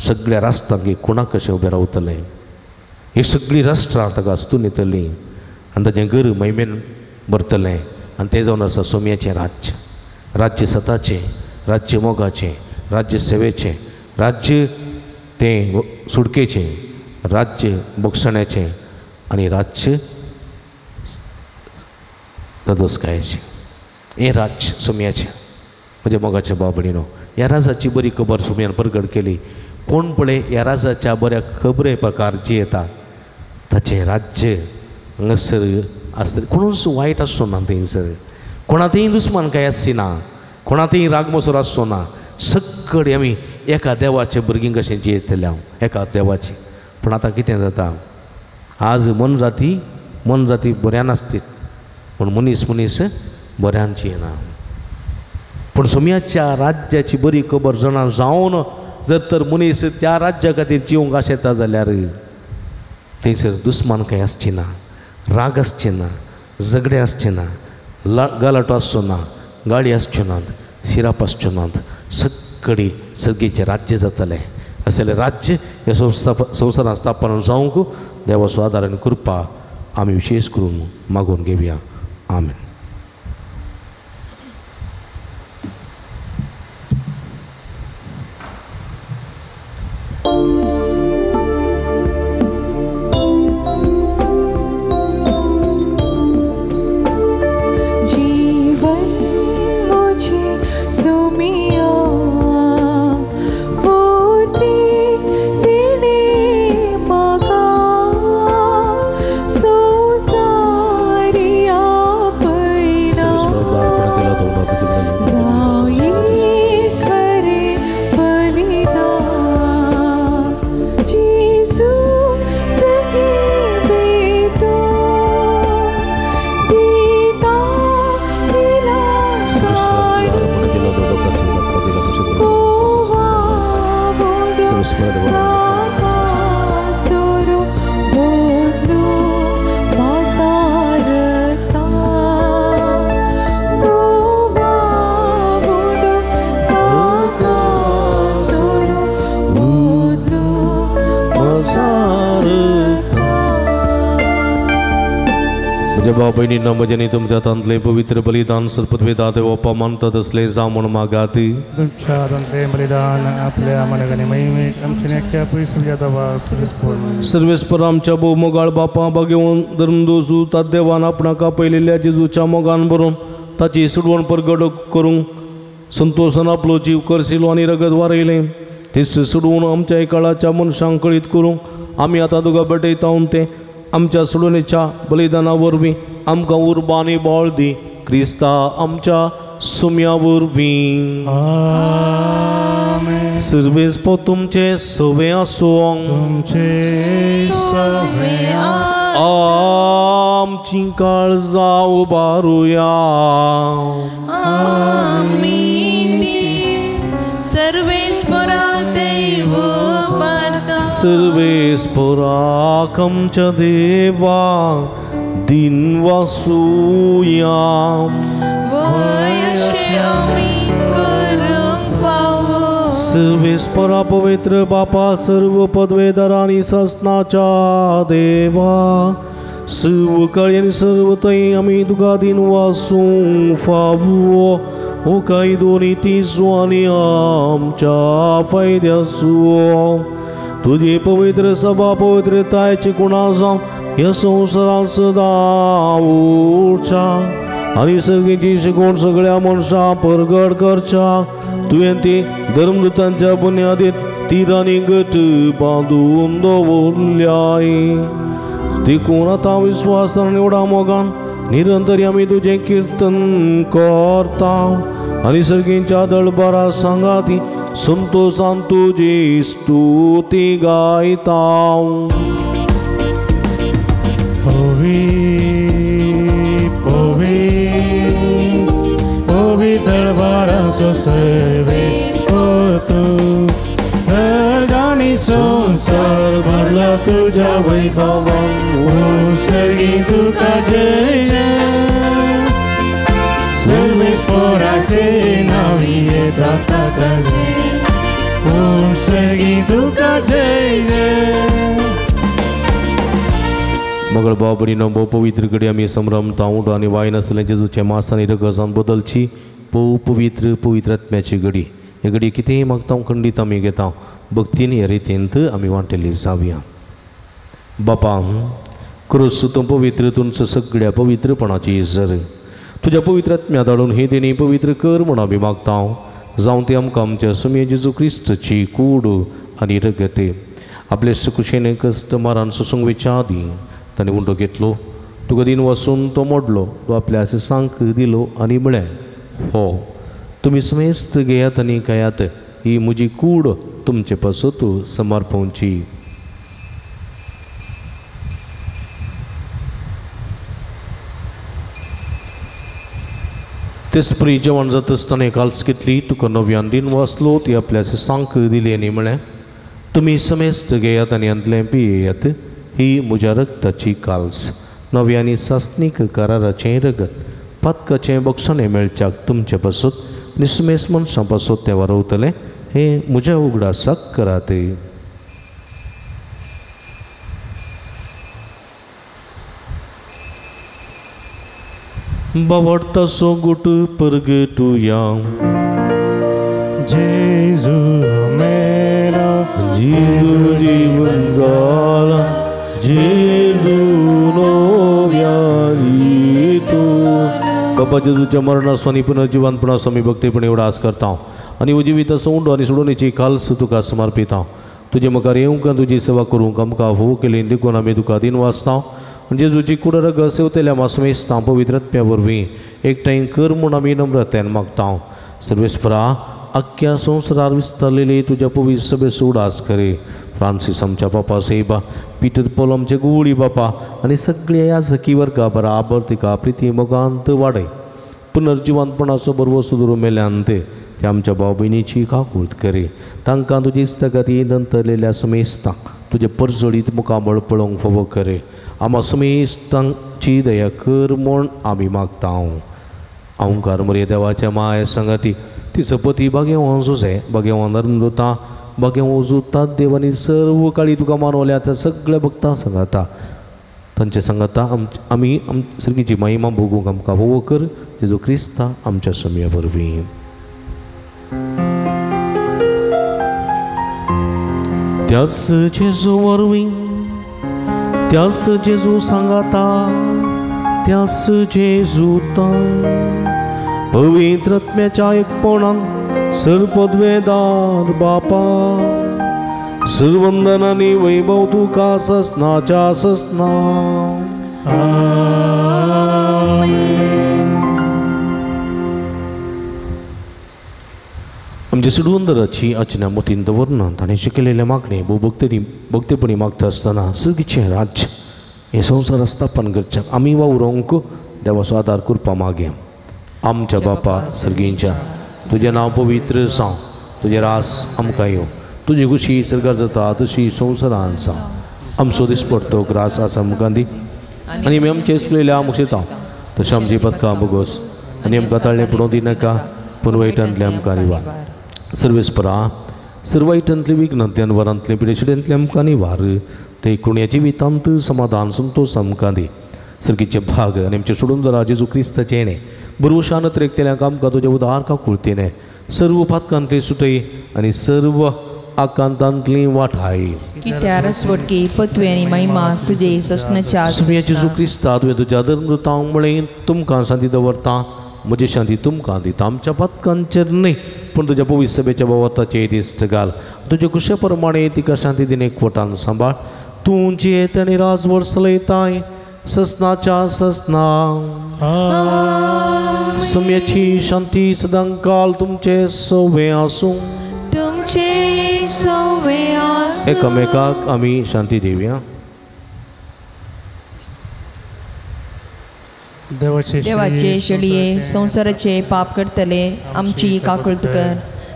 सगळ्या राष्ट्रांक कोणाक कशें उबें रावतलें. ही सगळीं राष्ट्रां ताका आस्तून येतलीं आनी ताचें घर महिमेन भरतलें. आनी तें जावन आसा सोम्याचें राज्य, राज्य सताचें, राज्य मोगाचें, राज्य सेवेचें, राज्य तें सुटकेचें, राज्य बोगसण्याचें आनी राज्य नदोसकायेचें. हें राज्य सोम्याचें. म्हज्या मोगाच्या भाव भयणीनो, ह्या राजाची बरी खबर सोम्यान परगट केली. कोण पळय ह्या राजाच्या बऱ्या खबरे प्रकार जियेता ताचें राज्य हांगासर आसतलें. कोणूच वायट आसचो ना थंयसर, कोणातय दुस्मान काय आसची ना, कोणातय रागमसोर आसचो ना. सगळे आमी एका देवाचे भुरगीं कशें जियेतलें हांव एका देवाचें. पूण आतां कितें जाता, आज मनजाती मनजाती बऱ्यान आसतीत पूण मनीस मनीस बऱ्यान जियेना. पूण सोम्याच्या राज्याची बरी खबर जाणा जावन जर तर मनीस त्या राज्या खातीर जिवंक आशेता जाल्यार थंयसर दुस्मान कांय आसची ना, राग आसचे ना, झगडें आसचें ना, गलाटो आसचो ना, गाळी आसच्यो नात, शिराप आसच्यो नात, सगळी सर्गीचें राज्य जातलें. असलें राज्य ह्या संवसारांत स्थापन जावंक देवाचो आदार आनी कृपा आमी विशेश करून मागून घेवया. आमेन. भयणींनो म्हजें तुमच्या हातांतलें पवित्र बलिदान सर्पद्वेदा देवप्पा मानता तसलें जावं म्हूण मागात. तुमच्या हातांतलें बलिदान आपल्या मानकांनी महिमेक आमच्या नेक्या पयसुल्या देवा सर्वेस्पर आमच्या भोव मोगाळ बापा बागेवन धर्मदोसू तात देवान आपणाक आपयलेल्या जेजूच्या मोगान बरोवन ताची सुडवण परगड करूंक संतोशान आपलो जीव करसिलो आनी रगत वारयलें तेच सोडून आमच्या काळाच्या मनशांक कळीत करूंक आमी आतां तुका भेटयता तें आमच्या सोडवणेच्या बलिदाना वरवीं आमकां उर्बा आनी बळ दी क्रिस्ता आमच्या सुम्या वरवीं. सर्वेस्पर तुमचें सवें आसूं. आमचीं काळजां उबारुया. सर्वेस्पराक आमच्या देवा दिन वासुया. सर्वेस्परा पवित्र बापा सर्व पदवेदार आनी सासनाच्या देवा सर्व काळी आनी सर्व थंय आमी तुका दिन वासूंक फावो हो कायदो नितीचो आनी आमच्या फायद्याचो. तुजी पवित्र सभा पवित्रतायेची गुणां जावं ह्या संवसारांत सदां उरच्या आनी सगळींची शिकवण सगळ्या मनशां परगट करच्या. तुवें ती धर्मदूतांच्या बुन्यादीर तिरांनी गट बांदून दवरल्याय. देखून आतां विस्वासान आनी व्हडा मोगान निरंतर आमी तुजें किर्तन करता आनी सगळींच्या दळबारा सांगाती संतोषान तुजी स्तुती गायता. पवी पवी दरबाराचो सर्वेस्पर तूं सर्गानी संवसार भरला तुज्या वैभवान सर्गी तुका जय जय. सर्वेस्पराचे नांवी येता ताका जय सर्गी तुका जय जय. मगळ भाव भयणींनो भोव पवित्र घडी आमी संभ्रमता उंडो आनी वाय नासलें जेजूचें मास आनी रगत बदलची भोव पवित्र पवित्र आत्म्याची घडी. हे घडी कितेंय मागता खंडीत आमी घेता भक्तीन हे रितींत आमी वांटेली जावया. बापा क्रूस तूं पवित्र तुमचो सगळ्या पवित्रपणाची जर तुज्या पवित्र आत्म्या धाडून ही देणी पवित्र कर म्हूण आमी मागता. जावं ती आमकां आमच्या सुमये जेजू क्रिस्ताची कूड आनी रगत. आपले सुकुशेन कश्ट मारान सोसूंक वयच्या आदीं ताणें उंडो घेतलो, तुका दिन वसून तो मोडलो, तो आपल्या सांक दिलो आनी म्हळें, हो तुमी समेस्त घेयात आनी खायात, ही म्हजी कूड तुमचे पासत समर्पवची. तेसपरी जेवण जाता आसतना काल्स घेतली, तुका नव्यान दिन वाचलो, ती आपल्या सांक दिली आनी म्हळें, तुमी समेस्त घेयात आनी हांतलें पियेयात, ही म्हज्या रक्ताची काल्स, नव्या आनी सासणीक कराराचें रगत, पातकाचें बक्षणें मेळच्याक तुमचे पासत आनी समेस्त मनशां पासत तें वारवतलें, हें म्हज्या उगडासाक करात. बावडतासो गुट परगटुया. जेजू मेलो, जेजू जीवन जाला, जेजू नव्यान येतो. बाबा जेजूच्या मरणासो आनी पुनर्जिवनपणाचो आमी भक्तीपणी उडास करता आनी उजिवीत उंडो आनी सोडोवणेची खालस तुका समर्पिता. तुजे मुखार येवंक आनी तुजी सेवा करूंक आमकां फोव केली देखून आमी तुका दिन वाचता. जेजूची कूड रगत सेवतल्या मासमेस्तां पवित्र आत्म्या वरवीं एकठांय कर म्हूण आमी नम्रतेन मागता. सर्वेस्परा आख्ख्या संवसारार विस्तारलेली तुज्या पवित्र सभेचो उडास करे. फ्रांसीस आमच्या बापा सेबा, पिटर पॉल आमचे गुवळी बापा आनी सगळ्या ह्या सखी वर्गा बराबर तिका प्रिती मोगांत वाडय. पुनर्जिवंतपणाचो बरवसो धरून मेल्यान ते आमच्या भाव भयणीची काकूळत करे. तांकां तुजी इस्तगती नंतरलेल्या समेस्तांक तुजें परजळीत मुखामळ पळोवंक फावो करे. आमा समेस्तांची दया कर म्हूण आमी मागता. ओंकार मरे देवाच्या माय संगाती ती सपती बागेवान सुसे बागेवान नर्मदुता बागेवान जुतात देवानी सर्व काळी तुका मानवल्या त्या सगळ्या भक्तां सांगाता तांचे सांगाता आमी सर्गीची महिमा भोगूंक आमकां फावो कर. जेजू क्रिस्ता आमच्या सम्या वरवीं. त्याच जेजू वरवीं, त्याच जेजू सांगाता, त्याच जेजूतान पवित्र आत्म्याच्या एकपणान सर्पद्वेदार बापा सर्वंदन आनी वैभव तुका ससनाच्या ससना. आमच्या सुडवंदराची अचना मतीन दवरना ताणें शिकयलेलें मागणें भोव भक्तीपणी मागता आसतना सर्गीचें राज्य हें संवसार स्थापन करच्याक आमी वावरोंक देवाचो आदार करपा मागया. आमच्या बापा सर्गींच्या, तुजें नांव पवित्र जावं, तुजें रास आमकां येवं, तुजी खुशी सर्गार जाता तशी संवसारान जावं. आमचो दिसपडतो ग्रास आसा आमकां दी आनी आमी आमचें चुकलेल्या मुक्षेता तशें आमची पदकां बोगोस आनी आमकां ताळें पडोवं दिनाका पूण वायटांतलें आमकां निवार. सर्वेस्परा सर्व वायटांतलें विघ्नांतल्यान वरांतलें पिडेशिड्यांतलें आमकां निवार. ते कुण्याची वितांत समाधान संतोष आमकां दी. सर्गीचे भाग आनी आमचें सोडून दरा जेजू क्रिस्ताचें येणें बरवशान त्रेकतेल्यांक आमकां तुज्या उदार काकुळतेने सर्व पातकांतली सुटय आनी सर्व आकांतांतली वाठाय. कित्यार स्वटकी पत्वे आनी महिमा तुजे ससनाच्या सुम्या जेजू क्रिस्ता तुवें तुज्या धर्मदूतांक म्हळें तुमकां शांती दवरता म्हजी शांती तुमकां दिता. आमच्या पातकांचेर न्हय पूण तुज्या पवित्र सभेच्या भावार्थाचेर दिस्त घाल. तुजे कुशे प्रमाणे तिका शांती दिने एकवटान सांबाळ. तूं जियेत आनी राजवट चलयताय ससनाच्या ससना. सम्याची शांती सदांकाल तुमचे सवे आसूं. तुमचे सवे आसूं. एकामेकाक आमी शांती दिवया. देवाचे शेळये संवसाराचे पाप करतले आमची काकुळत कर.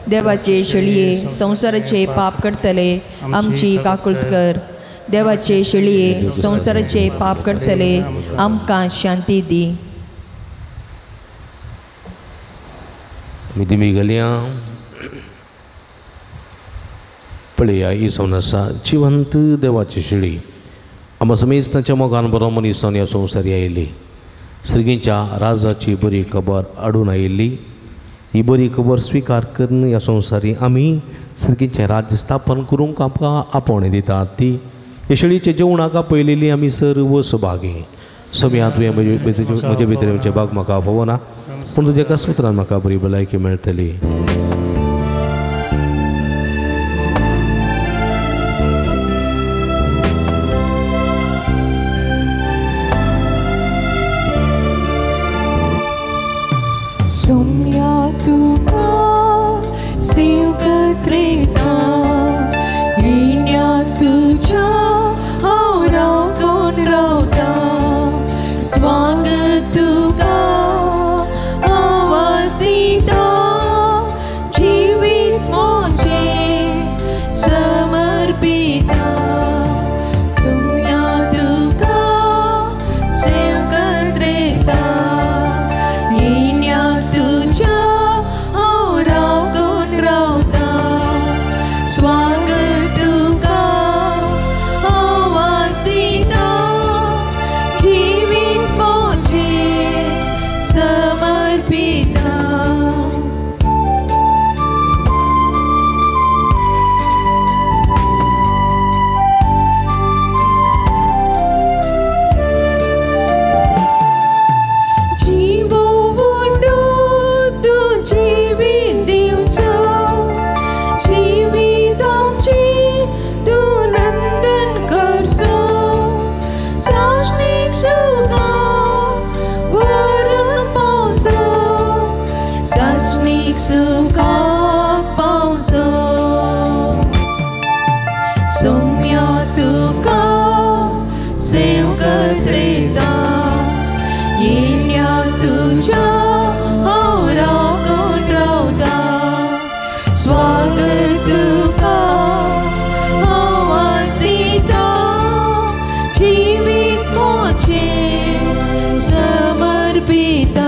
देवाचे शेळये संवसाराचे पाप करतले आमची काकुळत कर. देवाचे शेळये संवसाराचे पाप करतले आमकां शांती दी. आमी दिमी घालया. पळया ही जावन आसा जिवंत देवाची शेळी. आमकां समेस्तांच्या मोगान बरो मनीस जावन ह्या संवसारी आयिल्ली. सर्गींच्या राजाची बरी खबर हाडून आयिल्ली. ही बरी खबर स्विकार करून ह्या संवसारी आमी सर्गींचें राज्य स्थापन करूंक आमकां आपोवणें दितात. ती ह्या शेळीच्या जेवणाक आपयलेली आमी सर्व सभागी. सम्या तुवें म्हजे भितर येवचें भाग म्हाका फावना पूण तुज्या कसपुत्रान म्हाका बरी भलायकी मेळटली. सोम्या तुका सेवकती कत्रेता येण्या तुज्या हांव रावून रावता स्वागत तुका आवाज दिता जिवीत म्हजें समर्पिता सुम्या तुका सेवकत रेता येण्या तुज्या हांव रावून रावता स्वागत तुका आवाज दिता जिवीत म्हजें समर्पिता. जीवो उंडो तूं जिवीत दिवचो जिवीत आमचें तूं नंदन करचो सासणीक सुखाक व्हरून पावचो सासणीक सुखाक पावचो सोम्या तुका सेवकत रेता येण्या तुज्या हांव रावून रावता स्वागत तुका आवाज दिता जिवीत म्हजें समर्पिता.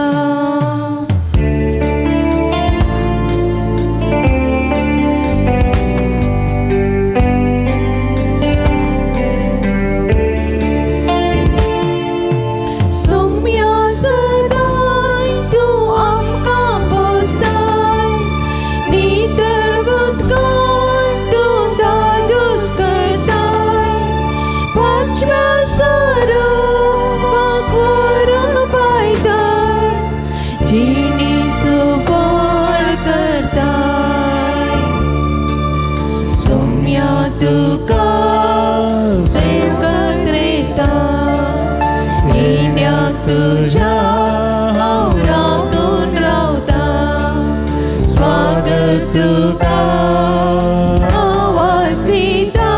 सोम्या सदांय तूं आमकां पोसताय नितळ उदकान तूं दादोस करताय पांचव्या सरोवाक व्हरून पायताय जिणी सुफळ करताय सोम्या तुका सेवकत रेता येण्या तुज्या हांव रावून रावता स्वागत तुका आवाज दिता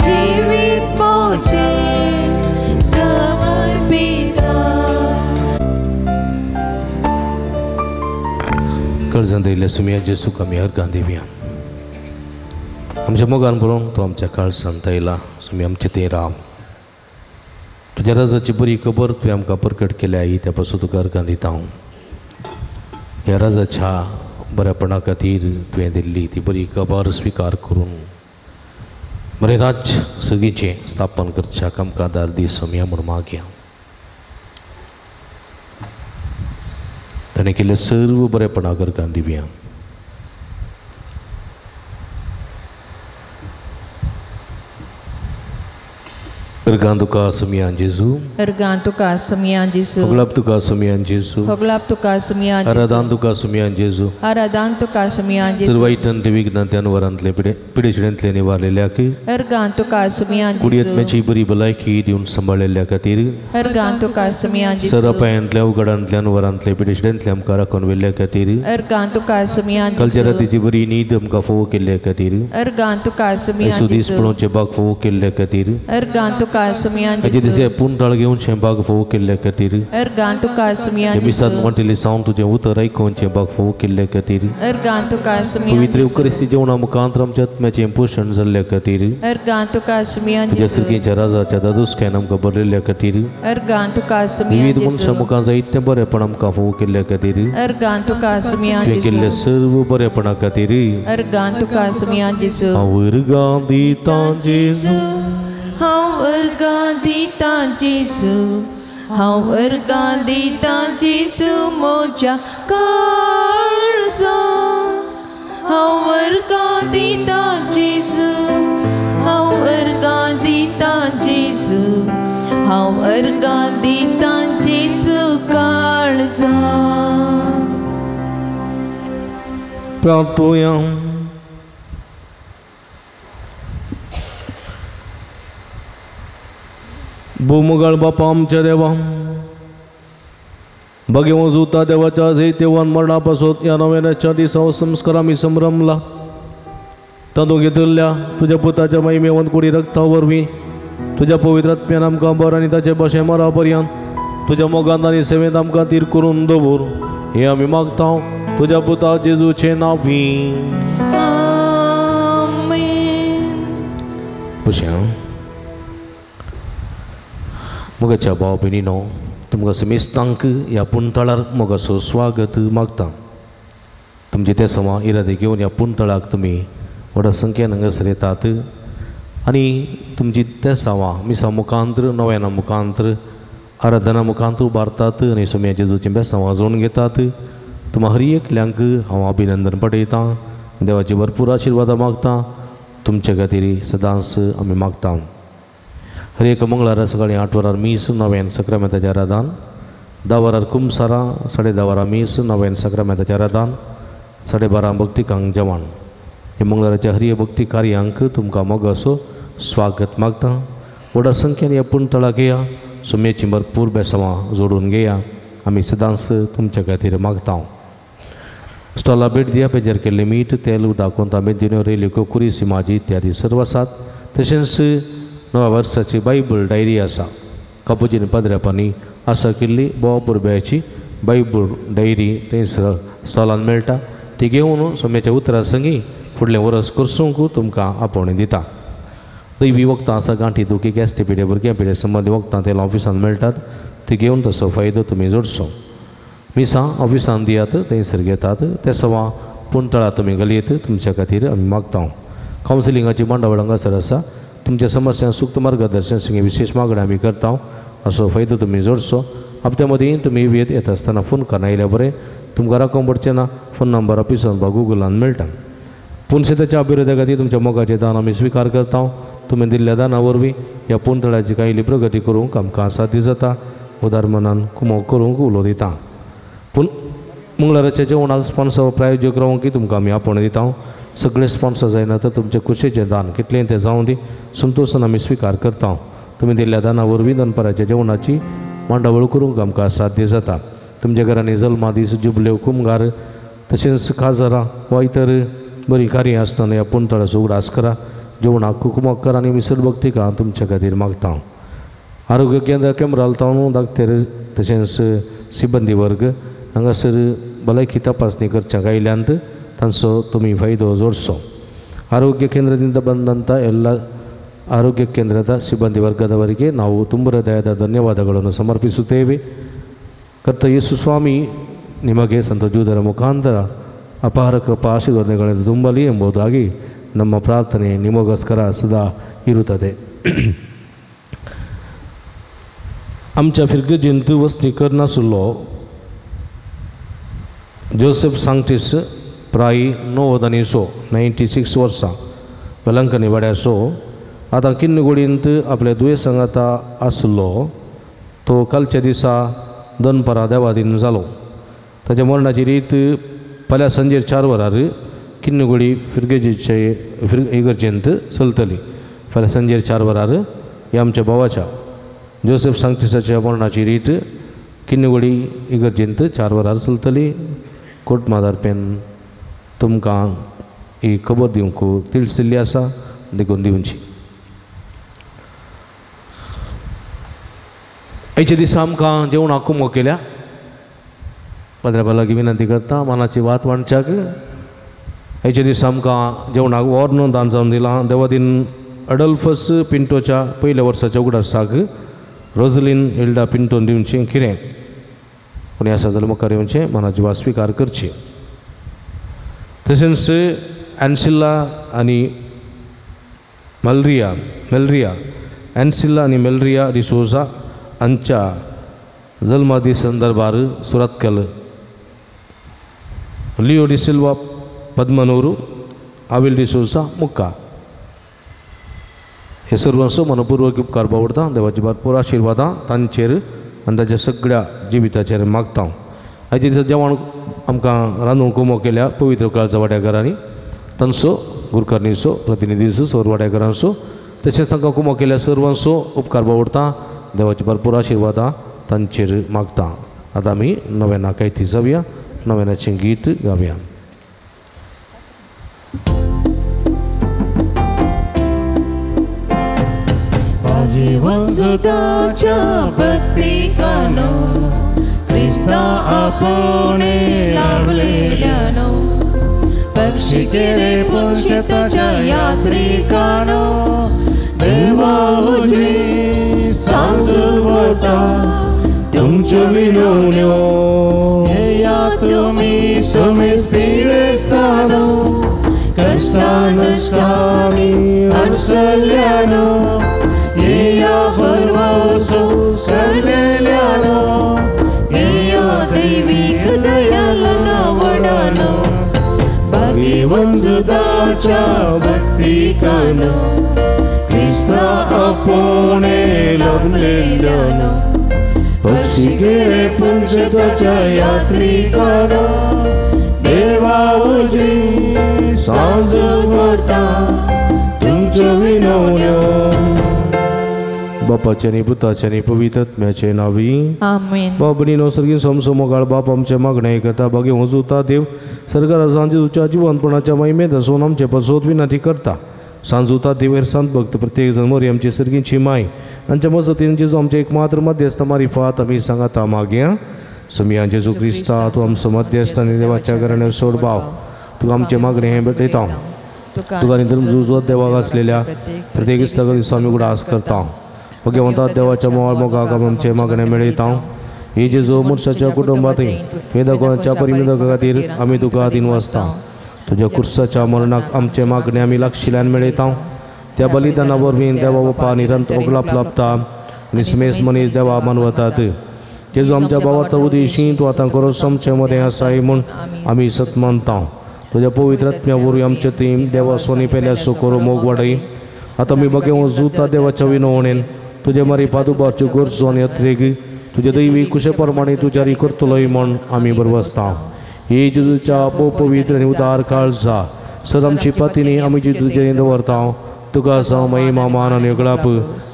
जिवीत म्हजें समर्पिता. कर्जान दिल्ल्या सुमया जेसूक आमी अर्गां दिवया. आमच्या मोगान बरोवन तूं आमच्या काळजांत आयला सुमी आमचें तें राव. तुज्या राजाची बरी खबर तुवें आमकां परकट केल्या आई त्या पासून तुका अर्गां दिता हांव. ह्या राजाच्या बऱ्यापणा खातीर तुवें दिल्ली ती बरी खबर स्विकार करून बरें राज्य सगळीचें स्थापन करच्याक आमकां आदार दी सोमया म्हूण मागया. ताणें केल्लें सर्व बरेपणाक अर्गां दिवया. अर्गां तुका सुमया जेजू अर्गां तुका सुमया जेजू होगलाप तुका सुमया जेजू होगलाप तुका सुमया जेजू आराधान तुका सुमया जेजू आराधान तुका सुमया जेजू सर्वायटन विघ्नांतल्यान वरांतले पिडेशिडेंतले निवारलेल्याक अर्गां तुका सुमया जेजू कुडयेतम्याची बरी भलायकी दिवन सांबाळिल्ल्या खातीर अर्गां तुका सुमया जेजू सरापायांतल्या उगडांतल्यान वरांतले पिडेशिडेंतले आमकां राखून व्हेल्ल्या खातीर अर्गां तुका सुमया जेजू कालच्या रातीची बरी न्हीद आमकां फोव केल्ल्या खातीर अर्गां तुका सुमया येसू दीस जेजू पळोवचें बाग फोव केल्ल्या खातीर अर्गां तुका सुमया हाचे जेजू दिसे पूण घेवन बाग फोव केल्ल्या खातीर अर्गां तुका सुमया मिसांत जेजू म्हणटिल्लें सावन तुजें उतर आयकुचें बाग फोव केल्ल्या खातीर अर्गां तुका सुमया पवित्र जेजू उकरिस्ती जेवणा मुखांत आमच्या आत्म्याचें पोशण जाल्ल्या खातीर अर्गां तुका सुमया तुज्या जेजू सर्गीच्या राजाच्या दादोसकायन आमकां बरयल्ल्या खातीर अर्गां तुका सुमया विविध जेजू मनशां मुखार जायतें बरेपण आमकां फोव केल्ल्या खातीर अर्गां तुका सुमया तुवें केल्ल्या जेजू सर्व बरेपणा खातीर अर्गां तुका सुमया जेजू हांव अर्गां दितां जेजू हांव अर्गां दितां जेजू हांव अर्गां दितां जेजू म्हज्या काळजान हांव अर्गां दितां जेजू हांव अर्गां दितां जेजू हांव अर्गां दितां जेजू काळजान. प्रार्थोया. भूमुगाळ बापा आमच्या देवा भगेवं जुता देवाच्या जैतेवान मरणा पासून ह्या नव्याच्या दिसा संस्कार आमी संभ्रमला. तातूंत घेतिल्ल्या तुज्या पुताच्या महिमेवंत कुडी रक्ता वरवीं तुज्या पवित्र आत्म्यान आमकां बर आनी ताचे भाशेन मरा पर्यंत तुज्या मोगांत आनी सेवेंत आमकां तीर करून दवर हें आमी मागता तुज्या पुता जेजूचें नांवी. मोगाच्या भाव भयणीनो, तुमकां समेस्तांक ह्या पुणतळार मोगाचो स्वागत मागता. तुमचे ते समा इरादे घेवन ह्या पुणतळाक तुमी व्हडा संख्येन हांगासर येतात आनी तुमची ते सवा मिसा मुखांत्र, नव्याना मुखांत्र, आराधना मुखांत्र उबारतात आनी सोम्या जेजूचीं बेसांवां जोडून घेतात. तुमकां हर एकल्यांक हांव अभिनंदन पठयतां. देवाची भरपूर आशिर्वादां मागता. तुमचे खातीर सदांच आमी मागता. हर एक मंगळारा सकाळीं 8 वरार मीस, नव्यान सक्रामेंताचें आराधन, 10 वरार कुमसारां, 10:30 वरां मीस, नव्यान सक्रामेंताचें आराधन, 12:30 भक्तिकांक जेवण. हे मंगळाराच्या हर एक भक्ती कार्यांक तुमकां मोगाचो स्वागत मागता. व्हडा संख्येन ह्या पुणतळाक घेया, सुमेची भरपूर बेसांवां जोडून घेया. आमी सदांच तुमच्या खातीर मागता. स्टॉला भेट दिया. पेजेर केल्लें मीठ, तेल, उदक, कोंता, मेथीन्यो, रेल्यो, कुरीसी, माजी इत्यादी सर्व आसात. तशेंच नव्या वर्साची बायबल डायरी आसा. कापुचीन पाद्र्यापांनी आसा केल्ली बोवा पुरब्याची बायबल डायरी थंयसर स्टॉलान मेळटा. ती घेवन सोम्याच्या उतरां संगी फुडलें वर्स करसूंक तुमकां आपोवणें दिता. दैवी वखदां आसा. गांठी दुखी, गॅस्ट्री पिडे, भुरग्यां पिडे संबंदी वखदां तेल ऑफिसान मेळटात. ती घेवन तसो फायदो तुमी जोडचो. मिसां ऑफिसान दियात, थंयसर घेतात. ते सवा पुणतळा तुमी घालयत तुमच्या खातीर आमी मागता. कावन्सिलिंगाची मांडावळ हांगासर आसा. तुमच्या समस्या सूक्त मार्गदर्शन संगी विशेष मागण्यो आमी करता. असो फायदो तुमी जोडचो. हप्त्या मदीं तुमी वेत येता आसतना फोन करना आयल्यार बरें, तुमकां राखोवंक पडचें ना. फोन नंबर ऑफिसान वा गुगलान मेळटा. पुनशेताच्या अभिवृद्धी खातीर तुमच्या मोगाचें दान आमी स्विकार करता. तुमी दिल्ल्या दाना वरवीं ह्या पुणतळाची कांय प्रगती करूंक आमकां साध्य जाता. उदार मनान कुमोक करूंक उलो दिता. पूण मंगळाराच्या जेवणाक स्पॉन्सर प्रायोजक रावंक की तुमकां आमी आपोवणें दिता. सगळे स्पॉन्सर जायना तर तुमचें खुशेचें दान कितलें तें जावं दी, संतोशान आमी स्विकार करता. तुमी दिल्ल्या दाना वरवीं दनपाराच्या जेवणाची मांडावळ करूंक आमकां साध्य जाता. तुमच्या घरांनी जल्मा दीस, जुबल्यो, कुमगार तशेंच काजरां वा इतर बरीं कार्यां आसतना ह्या पुणतळाचो उगडास करा. जेवणाक कुकमक करा आनी मिसळ भक्तिका तुमच्या खातीर मागता. आरोग्य केंद्र केमराल तावन डाक्टर तशेंच सिबंदी वर्ग हांगासर भलायकी तपासणी करच्या आयल्यांत तांचो तुमी फायदो जोडचो. ಆರೋಗ್ಯ ಕೇಂದ್ರದಿಂದ ಬಂದಂಥ ಎಲ್ಲ ಆರೋಗ್ಯ ಕೇಂದ್ರದ ಸಿಬ್ಬಂದಿ ವರ್ಗದವರಿಗೆ ನಾವು ತುಂಬ ಹೃದಯದ ಧನ್ಯವಾದಗಳನ್ನು ಸಮರ್ಪಿಸುತ್ತೇವೆ. ಕರ್ತ ಯೇಸು ಸ್ವಾಮಿ ನಿಮಗೆ ಸಂತ ಜೂದರ ಮುಖಾಂತರ ಅಪಾರ ಕೃಪಾ ಆಶೀರ್ವಾದಗಳನ್ನು ತುಂಬಲಿ ಎಂಬುದಾಗಿ ನಮ್ಮ ಪ್ರಾರ್ಥನೆ ನಿಮಗೋಸ್ಕರ ಸದಾ ಇರುತ್ತದೆ. आमच्या फिर्गजेंत वसणी करनासलो जोसेफ सांगटीस प्राय 96 96 वर्सां वेलंकनी वाड्याचो आतां किन्नगोडींत आपल्या दुयेंस आतां आसलो. तो कालच्या दिसा दनपारां देवादीन जालो. ताच्या मरणाची रीत फाल्यां सांजेर 4 वरार किन्नगोडी फिर्गजेचे इगर्जेंत चलतली. फाल्यां सांजेर 4 वरार ह्या आमच्या भावाच्या जोसेफ सांगटीसाच्या मरणाची रीत किन्नगोडी इगर्जेंत 4 वरार चलतली. कोटमादारपेन तुमकां ही खबर दिवंक तिळसिल्ली आसा देखून दिवची. आयच्या दिसा आमकां जेवणाक कुमो केल्या पाद्र्या लागीं विनंती करता मानाची वात वांटच्याक. आयच्या दिसा आमकां जेवणाक वॉर्न दान जावन दिलां. देवादीन अडल्फस पिंटोच्या पयल्या वर्साच्या उगडासाक रोजलीन हिल्डा पिंटोन दिवचें कितें कोणी आसा जाल्यार मुखार येवचें मनाची वात स्विकार करची. तशेंच एन्सिल्ला आनी मेलरिया एन्सिल्ला आनी मेलरिया डिसोजा हांच्या जल्मादीस संदर्भार सुरतकल लिओ डिसिल्वा पद्मनूर आविल डिसोजा मुक्का हे सर्वांचो मनपूर्वक उपकार बावडता. देवाची भरपूर आशिर्वादां तांचेर आनी ताच्या सगळ्या जिविताचेर मागता. आयच्या दिसा जेवण आमकां रांदूंक कुमो केल्या पवित्र काळजा वाड्याघरांनी तांचो गुरकर्णीचो प्रतिनिधीचो सर्व वाड्याघरांचो तशेंच तांकां कुमो केल्या सर्वांचो उपकार बावडता. देवाची भरपूर आशिर्वादां तांचेर मागता. आतां आमी नव्याना कायती जावया, नव्यानाचें गीत गावया. वंजुताच्या भक्तिकानो क्रिस्ता आपोणे लाभलेल्यानो पक्षी केले पुरुषताच्या यात्रिकानो देवा उजवी सांजवता तुमच्यो विनवण्यो येया तुमी समेस्त पिडेस्तानो कश्टा नश्टांनी अडचल्ल्यानो येया भरवंसो सरलेल्यानो येया दैवीक दयालना वडानो भाग्यवंजुताच्या भक्तिकानो क्रिस्ता आपोणे लाभलेल्यानो पक्षी केले पुरुषताच्या यात्रिकानो देवा उजवी सांजवता तुमच्यो विनवण्यो. बापाचे आनी पुताचे आनी पवित्र आत्म्याचे नांवी आमेन. बाप भयणीनो सर्गीन समसमोगाळ बाप आमचे मागणें करता बागे वजुता देव सरकारा सांजुच्या जिवनपणाच्या महिमेंत आसून आमचे पासत विनंती करता. सांजुता देव सांत भक्त प्रत्येक जण मोरी आमची सर्गींची माय आमच्या मजतीन जेजू आमचे एक मात्र मध्यस्थ मारिफात आमी सांगाता मागया. समिया जेजू क्रिस्ता तूं आमचो मध्यस्थ आनी देवाच्या घराण्यार सोड भाव तुका आमचें मागणें हें भेटयता. तुका आनी धर्म देवाक आसलेल्या प्रत्येक इश्टाक आमी उगडास करता. भगवंता देवाच्या मोवाळ मोगाक आमचें मागणें मेळयता. हे जेजू मनशाच्या कुटुंबांतय वेदकोणाच्या परिमितका खातीर आमी तुका दिनवासता. तुज्या कुर्साच्या मरणाक आमचें मागणें आमी लागशिल्ल्यान मेळयता. त्या बलिदाना वरवीं देवा बापा निरंतर ओगलाप लाभता आनी समेस्त मनीस देवा मानवतात. जेजू आमच्या भावार्थ उदेशी तूं आतां खरोच आमचे मदें आसाय म्हूण आमी सत मानता. तुज्या पवित्र आत्म्या वरवीं आमचे थंय देवा सोनी पेल्याचो करो मोग वाडय. आतां आमी बगे जुता देवाच्या विनवणेन तुजे मारी पादुबारच्यो गरजो आनी अत्रेग तुजे दैवी कुशे प्रमाणे तूं जारी करतलोय म्हूण आमी बरवसता. हे जेजूच्या पवित्र आनी उदार काळजा सद आमची पातीनी आमी जेजूचे दवरता. तुका जावं महिमा मान आनी गळाप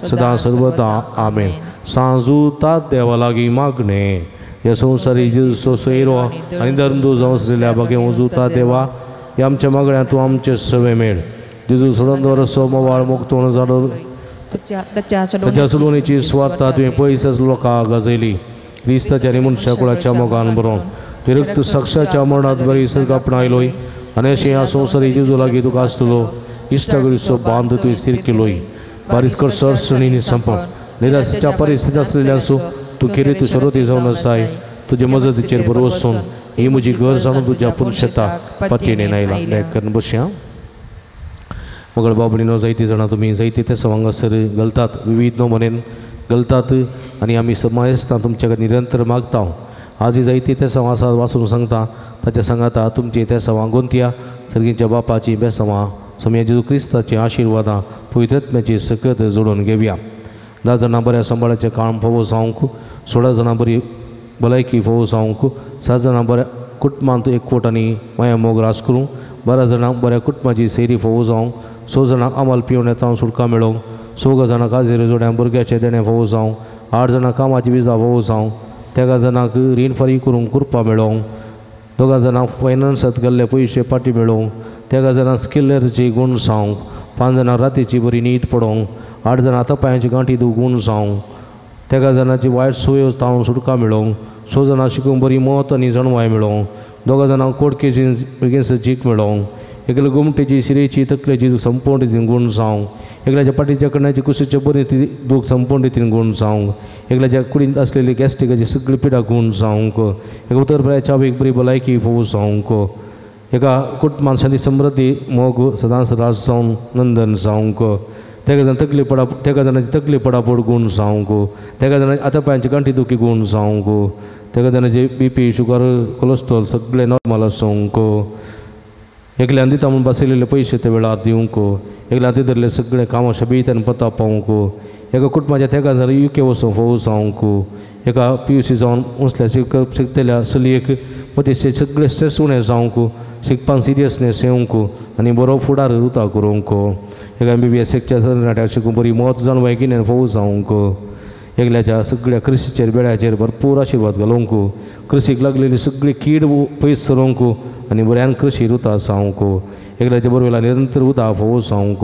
सदां सर्वता. आमेन. सांजुता देवा लागीं मागणें ह्या संवसारी जेजूचो सोयरो आनी धर्मदूत जावन आसलेल्या बागे वजुता देवा ह्या आमच्या मागण्या तूं आमचें सवे मेळ. जेजू सोडून दवर मोवाळ मुक्तोण जाडो ताच्या सलोनीची स्वार्था तुवें पयस लोकांक गाजयली. क्रिस्ताच्या आनी मनशा कुळाच्या मोगान बरोवन तुवें रक्त साक्षाच्या मरणांत बरी सर्ग आपणायलोय आनी अशें ह्या संवसारी जेजू लागीं तुका आसतलो इश्टागरीचो बांद तुवें स्थीर केलोय. बारीस करसर अडचणींनी संपप निराशेच्या परिस्थितींत आसलेल्यांचो तूं खेरीत तूं शरती जावन आसाय. तुजे मजतीचेर भरवसून ही म्हजी गरज जाणून तुज्या पुनशेताक पातयेन आयला. दया करून बसया. मगळ बाबणीनो जायतीं जाणां तुमी जायते ते हांगासर घालतात विविध नमुनेन घालतात आनी आमी समायस्तां तुमच्या कडेन निरंतर मागता. आजय जायती ते आसा वाचून सांगता ताच्या सांगाता तुमची ते सवां गोंतया सर्गींच्या बापाची बेसवां सोमया जेजू क्रिस्ताची आशिर्वादां पवित्र आत्म्याची सकत जोडून घेवया. 10 जाणां बऱ्या सांबाळाचें काम फावो जावंक, 16 जाणां बरी भलायकी फावो जावंक, 7 जाणां बऱ्या कुटुंबांत एकवट आनी माया मोग रास करूं, 12 जाणांक बऱ्या कुटुंबाची सेरी फावो जावंक, 6 जाणांक आमाल पिवन येता सुटका मेळोवंक, 4 जाणां काजेर जोड्या भुरग्याचें देणें फावो जावंक, 8 जाणां कामाची विजा फावो जावंक, 13 जाणांक रीण फारीक करूंक कृपा मेळोवंक, 2 जाणांक फायनान्सांत गेल्ले पयशे फाटी मेळोवंक, 13 जाणांक स्किलरची गूण जावंक, 5 जाणांक रातीची बरी नीट पडोवंक, 8 जाणां हाता पांयांची गांठी गूण जावंक, 13 जाणांची वायट सोय तावन सुटका मेळोवंक, 6 जाणां शिकूंक बरी मत आनी जाणवाय मेळोवंक, 2 जाणांक कोर्ट केसीन बेगीन जीक मेळोवंक, एकल्या गोमटेची शिरेची तकलेची संपूर्ण रितीन गूण जावंक, एकल्याच्या पाटीच्या कण्याची कुशीचे बरी ती दूख संपूर्ण रितीन गूण जावंक, एकल्याच्या कुडींत आसलेली गॅस्ट्रिकाची सगळी पिडा गूण जावंक, एका उतर प्रायाच्या आवयक बरी भलायकी फावो जावंक, एका कुटुंबान शांती समृद्धी मोग सदांच रास जावन नंदन जावंक, तेगा जाण तकली पडा तेगा जाणाची तकली पडापड गूण जावंक, तेगा जाणाची आतां पांयांची गांठी दुखी गूण जावंक, तेगा जाणाची बी पी शुगर कोलेस्ट्रॉल सगळें नॉर्मल आसूंक, एकल्यान दिता म्हूण बसयलेले पयशे ते वेळार दिवंक, एकल्यान ती धरले सगळें कामां शबीत आनी पता पावंक, एका कुटुंबाच्या तेगा जाण युके वचूंक फावो जावंक, एका पी यू सी जावन उंचल्या शिकतल्या चलयेक मदीं सगळे स्ट्रेस उणें जावंक, शिकपान सिरियसनेस येवंक आनी बरो फुडार रुता करूंक, एका एम बी बी एसाच्या तरणाट्याक शिकूंक बरी मत जाणवाय गिन्यान फावो जावंक, एकल्याच्या सगळ्या कृशीचेर बेळ्याचेर भरपूर आशिर्वाद घालूंक, कृशीक लागलेली सगळी कीड पयस सरोवंक आनी बऱ्यान कृशी रुता जावंक, एकल्याच्या बरोबर निरंतर उदक फावो जावंक,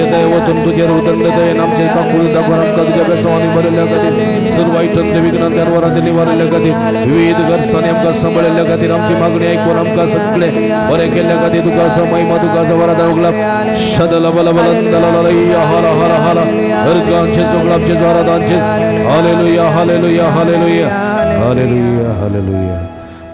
आमचे दया वतून तुजेर उदंड दयेन आमचे काकूळ दाखोवन आमकां तुज्या बेसांवांनी भरिल्ल्या खातीर सर्व वायटांतले विघ्नांतल्या वरांतले निवारिल्ल्या खातीर विविध गरजांनी आमकां सांबाळिल्ल्या खातीर आमची मागणी आयकून आमकां सगळे बरें केल्ल्या खातीर तुका महिमा तुका वरादा उगला शदल बल बल दलललया हाला हाला हाला हरगांचे जोगलामचे जोरादांचे hallelujah hallelujah hallelujah hallelujah hallelujah.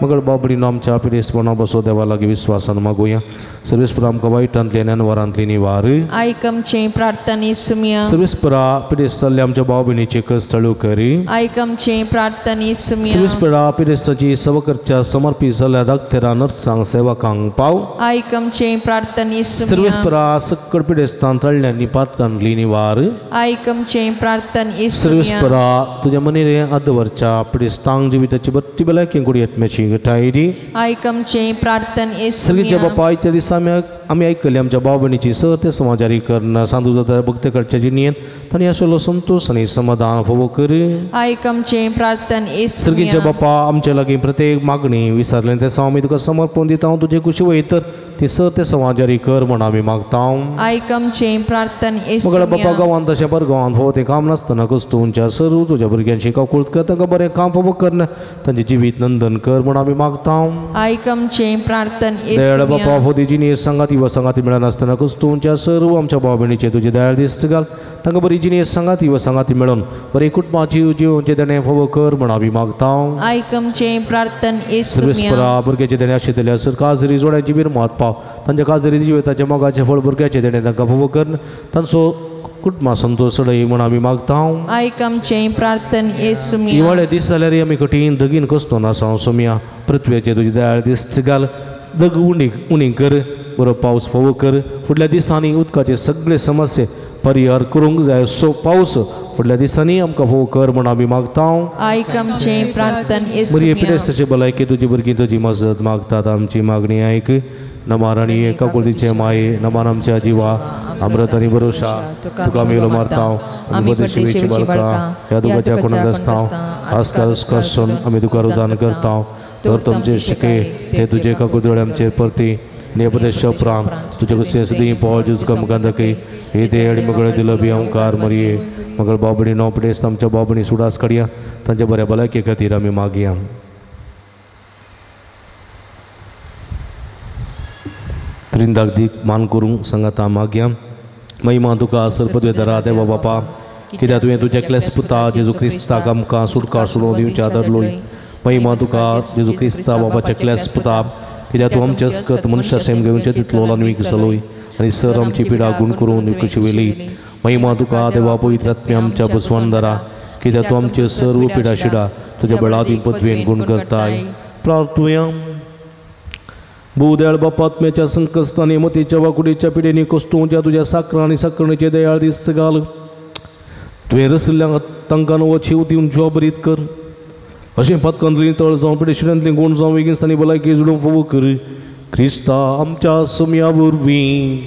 मगळ बाबडीनो आमच्या पिडेस्पणा बसो देवा लागीं विस्वासान मागुया. सर्वेस्परा आमकां वायटांतली आनी अनवरांतली निवार आयक आमचे प्रार्थने सुमिया. सर्वेस्परा पिडेस्त जाल्ल्या आमच्या भाव भयणीचे कस चालू करी आयक आमचे प्रार्थने सुमिया. सर्वेस्परा पिडेस्ताची सेवा समर्पित जाल्ल्या दाक्तेरा नर्सांक सेवकांक पाव आयक आमचे प्रार्थने सुमिया. सर्वेस्परा सक्कड पिडेस्तान तळ्यांनी पातकांतली निवार आयक आमचे प्रार्थने सुमिया. सर्वेस्परा तुज्या मनीरे आदवरच्या पिडेस्तांक जिविताची बत्ती भलायकी कुडी आत्म्याची घटायरी आयक आमचे प्रार्थने सगळीच्या बापायच्या दिसा आमी आयकली आमच्या भाव भयणीची सर ते समाजारी कर्ण सांदू जाता भक्तकडच्या जिणेंत तांणी आसलो संतोष आनी समाधान फावो कर आयक आमचे प्रार्थने सर्गीच्या बापा आमच्या लागीं प्रत्येक मागणी विसरलें ते आमी तुका समर्पण दिता तुजे कुशी वयतर ती सर ते समाजारी कर म्हण आमी मागता. आयक आमचे प्रार्थने मगळ बापा गांवांत तशें परगांवांत फावो तें काम नासतना कस्तुंच्या सर तुज्या भुरग्यांची काकूळत कर तांकां बरें काम फावो कर तांचें जिवीत नंदन कर म्हण आमी मागता. आयक आमचे प्रार्थने दयाळ बापा फोदी जिणें सांगाती व सांगाती मेळनासतना कस्तुंच्या सर्व आमच्या भाव भयणीचे तुजे दयाळ दिस्त घाल तांकां बरी जिणें सांगाती व सांगाती मेळोवन बरें कुटुंबाची जिवनचें देणें फावो कर म्हण आमी मागता. आयक आमचे प्रार्थने सर्वेस्परा भुरग्याचें देणें आशिल्ल्या सर काजरी जोड्यांची बिरमत पाव तांच्या काजरी जिविताचें मोगाचें फळ भुरग्याचें देणें तांकां फावो कर तांचो कुटुंबा संतोष सडय म्हण आमी मागता. आयक आमचे प्रार्थने सुमिया. हिवाळे दीस जाल्यार आमी कठीण दगीन कसतो नासा सोमिया पृथ्व्याचे तुजी दयाळ दिस्त घाल दग उणी उणी कर बरो पावस फावो कर फुडल्या दिसांनी उदकाचे सगळे समस्ये परिहार करूंक जाय सो पावस फुडल्या दिसांनी आमकां फावो कर म्हण आमी मागता. आयक आमचे प्रार्थने बरी पिडेस्ताचे भलायकी तुजी भुरगीं तुजी मजत मागतात आमची मागणी आयक. नमाराणी एका कुळीचे माये नमान आमच्या जिवा अमृत आनी भरोशा तुका आमी उलो मारता. आमी परदेशी बाळकां ह्या दुखाच्या कोणाक आसता आसका कसून आमी तुका रुदान करता. तर तुमचे शिके ते तुजे काकुदोळे आमचेर परती आनी उपदेशा उपरांत तुजे कशें सदीं पावल जेजू मुखार दाखय हे ते आनी मगळ दिलो बी ओंकार मरये मगळ बाबणी नो पिडेस्त आमच्या बाबणी सुडास काडया तांच्या बऱ्या भलायके खातीर आमी मागया. त्रिंदाक दीक मान करूंक सांगाता मागया. महिमा तुका सरपदवेदरा देवा बापा कित्याक तुवें तुज्या एकल्याच पुता जेजू क्रिस्ताक आमकां सुटका सोडोवन दिवच्या धरलोय. महिमा तुका जेजू क्रिस्ता बाबाच्या एकल्याच पुता कित्याक तूं आमच्या अस्कत मनशा सेम घेवचे तितलो लानवीक जालोय आनी सर आमची पिडा गुण करून कशी वेली. महिमा तुका देवा पवित्र आत्म्या आमच्या बसवणदारा कित्याक तूं आमचे सर्व पिडा शिडा तुज्या बळादी पदवेन गुण करताय. प्रार्थुया. भूदयाळ बापा आत्म्याच्या संकश्टांनी मतीच्या वाकुडीच्या पिडेनी कश्टोवच्या तुज्या साकरा आनी साकरणीचे दयाळ दिस्त घाल. तुवें रसिल्ल्या तांकां नवो शेव दिवन जिवा बरीत कर अशें पातकांतली तळ जावं पिडेशिड्यांतली गुण जावं वेगीन भलायकी जुडूंक फावो कर क्रिस्ता आमच्या सम्या वरवीं.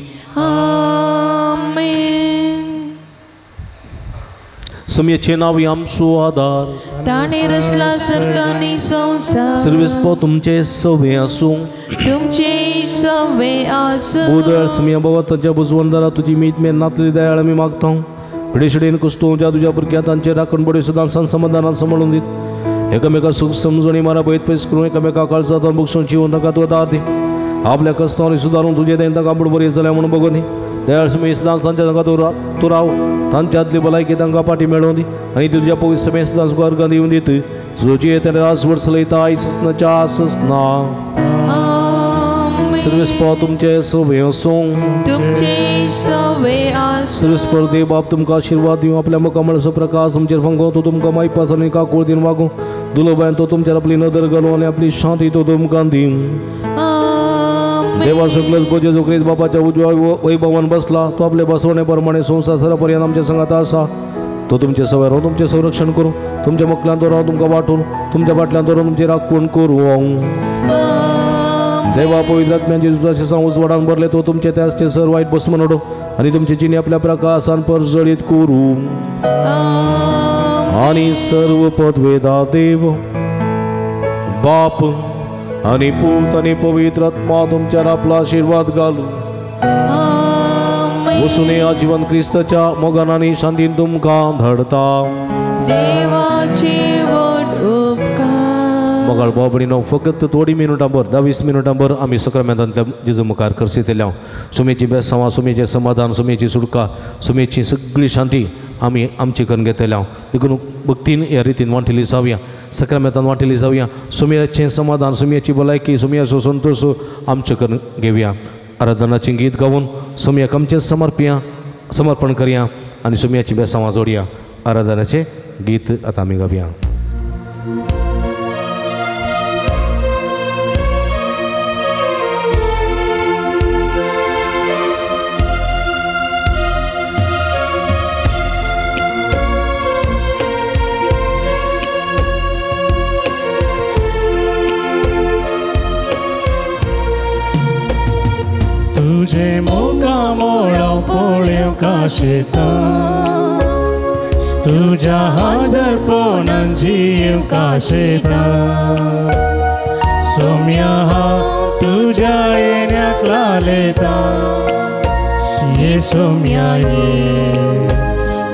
सम्याचें नांव आमचो आदार ताणें रचला सर्गानी संवसार. सर्वेस्पो तुमचें सवे आसूं तुमचे सवे आसूं. भूदयाळ सम्या बाबा तांच्या बुजवणदारा तुजी मीत मेन नातली दयाळ आमी मागता. पिडेशिडेन कश्टोवच्या तुज्या भुरग्यां तांचे राखण बडी सदां सान समाधानान सांबाळून दीत एकामेका सूख समजणी मारा बैत पयस करून एकामेका काळजांत बगसून जिवन तांकां तूं आदार दी. आपल्या कश्टांनी सुदारून तुजें देण तांकां आपूण बरी जाल्या म्हणून बगोनी दयाळ समी सदां तांच्या तांकां तूं राव तांच्यांतली भलायकी तांकां पाटी मेळोवन दी आनी तुज्या पवित्र समेत सदां स्वर्गांत दिवन दीत जो जियेता राजवट चलयता आयज ससनाच्या ससना. सर्वेस्पो तुमचे सवे आसूं तुमचे सवे आसूं. सर्वेस्पर देव बाप तुमकां आशिर्वाद दिवं आपल्या मुखामळाचो प्रकाश तुमचेर फांको तो तुमकां मायपास आनी काकूळ दिवन वागूं दुलोबायन तो तुमचेर आपली नदर घालूं आनी आपली शांती तो तुमकां दिवं. देवा सगळेच जेजू क्रिस्त बापाच्या उजव्या वैभवान बसला तो आपले बसवणे प्रमाणे संवसार सरापर्यंत आमच्या संगात आसा. तो तुमचे सवय रावून तुमचें संरक्षण करूं तुमच्या मुखल्यान रावन तुमकां वांटून तुमच्या फाटल्यान धरून तुमची राखण करूं. देवा पवित्र आत्म्यान जेजूचे सांग उजवाडान भरले तो तुमचे त्याचे सर वायट बसमन उडो आनी तुमचे जिणे आपल्या प्रकाशान परजळीत करूं. आनी सर्व पदवेदा देव बाप आनी पूत आनी पवित्र आत्मा तुमच्यार आपला आशिर्वाद घालू. वसून आजीवन क्रिस्ताच्या मोगान आनी शांतीन तुमकां धाडता. देवाचे व्हड उपकार. मोगाळ भाव भयणीनो, फकत थोडी मिनुटां भर 10-20 मिनुटां भर आमी सक्रामेंतांतल्या जेजू मुखार खर्सितले. सुमेची बेसांवां, सुमेचें समाधान, सुमेची सुटका, सुमेची सगळी शांती आमी आमची करून घेतले. देखून भक्तीन ह्या रितीन वांटिली जावया, सक्रामेंतान वांटिली जावया. सुम्याचें समाधान, सुम्याची भलायकी, सुम्याचो संतोश आमचे करून घेवया. आराधनाचें गीत गावन सुम्याक आमचें समर्पया, समर्पण करया आनी सुम्याची बेसांवां जोडया. आराधनाचें गीत आतां आमी गावया. तुझे मोगा मोळो पोळ्यो काशेता, तुझ्या हाजर पोनान जीव काशेता. सोम्या हांव तुझ्या येण्याक लालेता, ये सोम्या ये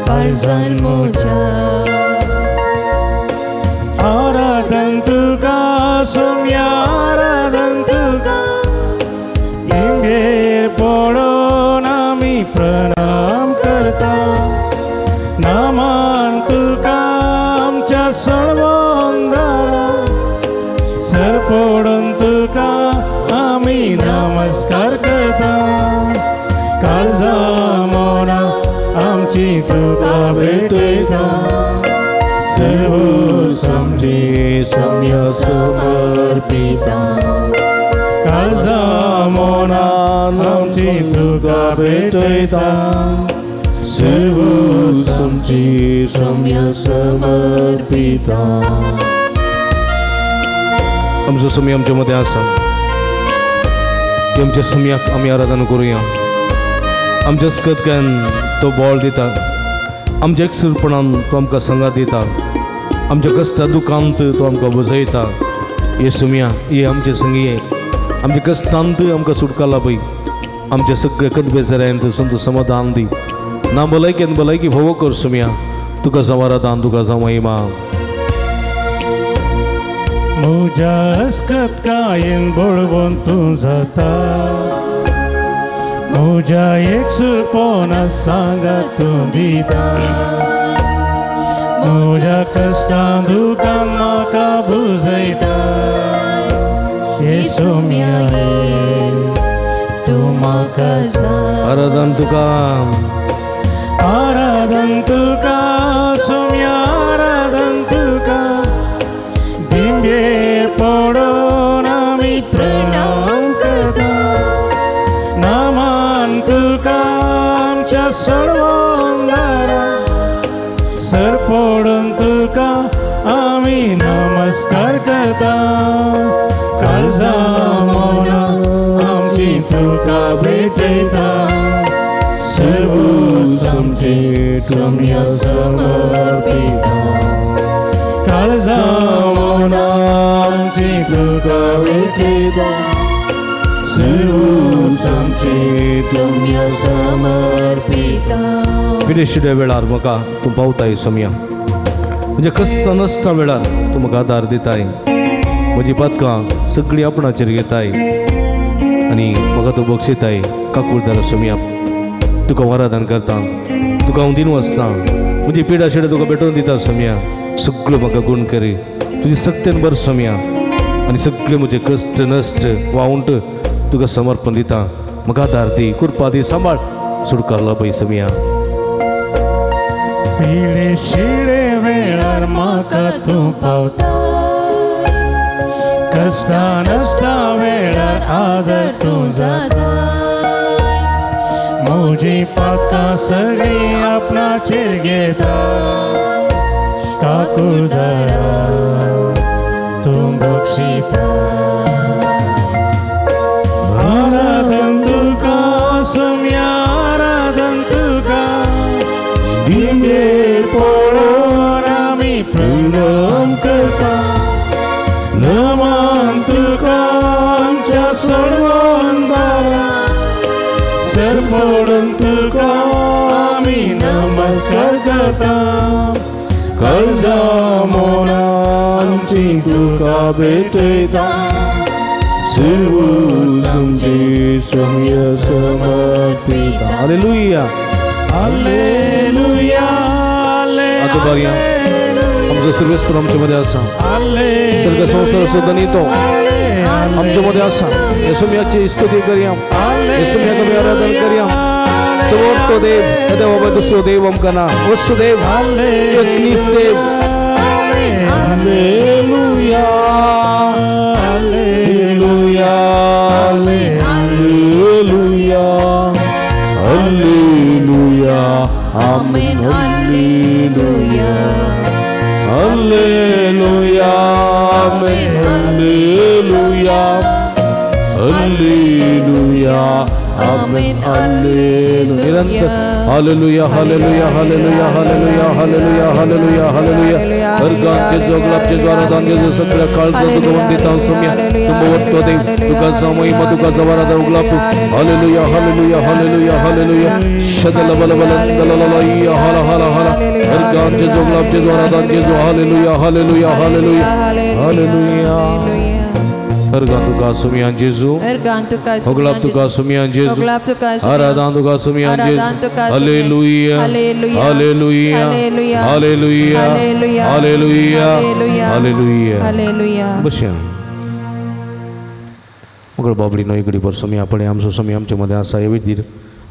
काळजान म्हज्या. आराधन तुका सोम्या, आराधन तुका, दिंगेर पडोन आमी प्रणाम करता. नामान तुका आमच्या सळवंदारा, सर पडून तुका आमी नमस्कार करता. काळजा मोना आमची तुका भेटयता, सर्व समजी सम्य समर्पिता. काळजा मोना आमची तुका भेटयता, सर्व समजी सम्य समर्पिता. आमचो समय आमच्या मदें आसा, आमच्या सम्याक आमी आराधना करुया. आमच्या स्कतक्यान तो बळ दिता, आमच्या एकसुरपणान तो आमकां सांगात दिता, आमच्या कश्टा दुखांत तो आमकां बुजयता. हे सुम्या, हे आमचे संगी, आमच्या कश्टांत आमकां सुटका लाभय. आमच्या सगळे कदबेजऱ्यांत संत समाधान दी. ना भलायकेन भलायकी भोवो कर सुम्या. तुका जावं आराधन, तुका जावं महिमा. म्हज्या अस्कतकायेन बळवंत तूं जाता, म्हज्या एकसुरपणा सांगात तूं दिता. म्हज्या कश्टां दुखान म्हाका बुजयता, ये सोम्या ये तूं म्हाका जाय. आराधन तुका, आराधन तुका सोम्या, आराधन तुका, दिंबेर पडोन आमी प्रणाम करता. नामान तुका आमच्या सर्वांगारा, सर पडून तुका आमी नमस्कार करता. काळजा मोना आमची तुका भेटयता, सर्व समजे सम्य समर्पिता. काळजा मोना आमची तुका भेटयता, सर्व समजे सम्य समर्पिता. पिडेशिड्या वेळार म्हाका तूं पावताय सोम्या, म्हणजे कश्ट नसता वेळार तूं म्हाका आदार दिताय. म्हजी पातकां सगळीं आपणाचेर घेताय आनी म्हाका तूं बक्षिताय. काकुळटार सोम्या, तुका हांव आराधन करता, तुका हांव दिन वचता. म्हजी पिडा शिड्या तुका भेटोवन दिता सोम्या. सगळ्यो म्हाका गूण करी तुजी सक्तेन बर सोम्या, आनी सगळे म्हजे कश्ट नश्ट वावंट तुका समर्पण दिता. म्हाका आदार दी, कृपा दी, सांबाळ, सुटकार लाभय सोम्या. पिडे शिडे वेळार म्हाका तूं पावता, कश्टा नश्टा वेळार आदर तूं जाता. म्हजी पातकां सगळीं आपणाचेर घेता, काकुळदारा तूं बक्षिता. आराधन तुका सोम्या, आराधन तुका, दिंबेर पडोन आमी प्रणाम करता. नमान तुका आमच्या सर्वांगारा, सरपडून तुका आमी नमस्कार करता काळजा मोना आमची तुका भेटयता सर्वूच आमचे सोम्या समर्पिता. Hallelujah hallelujah. आतां बरया आमचो सर्वेस्पर आमचे मदें आसा, सर्ग संवसाराचो धनी तो आमचे मदें आसा. येसुम्याची स्तुती करया, येसुम्याक आमी आराधन करया. समोर तो देव, ह्या देवा भायर दुसरो देव आमकां ना. वसुदेव एकनीस देव. Hallelujah hallelujah hallelujah hallelujah amen hallelujah hallelujah amen hallelujah hallelujah amen hallelujah. निरंतर hallelujah hallelujah hallelujah hallelujah hallelujah hallelujah hallelujah. अर्गान जेजू, गुलाब जेजू, आराधन जेजू, सगळ्या काळजा तुका वंदिता सोम्या. तुमो देव तुका समयमा तुका जवाराधन गुलाब. Hallelujah hallelujah hallelujah hallelujah. शदल बल बल दलललया हाला हाला हाला. अर्गान जेजू, गुलाब जेजू, आराधन जेजू. Hallelujah hallelujah hallelujah hallelujah. Organ तुका सुमियान जेजू, होगलाब तुका सुमियान जेजू, आराधन तुका सुमियान जेजू. Hallelujah hallelujah hallelujah hallelujah hallelujah. बसया मगळ बाबडी न्हय घडी भर सोमी आपणे आमचो सोमी आमचे मदें आसा. हे विधीर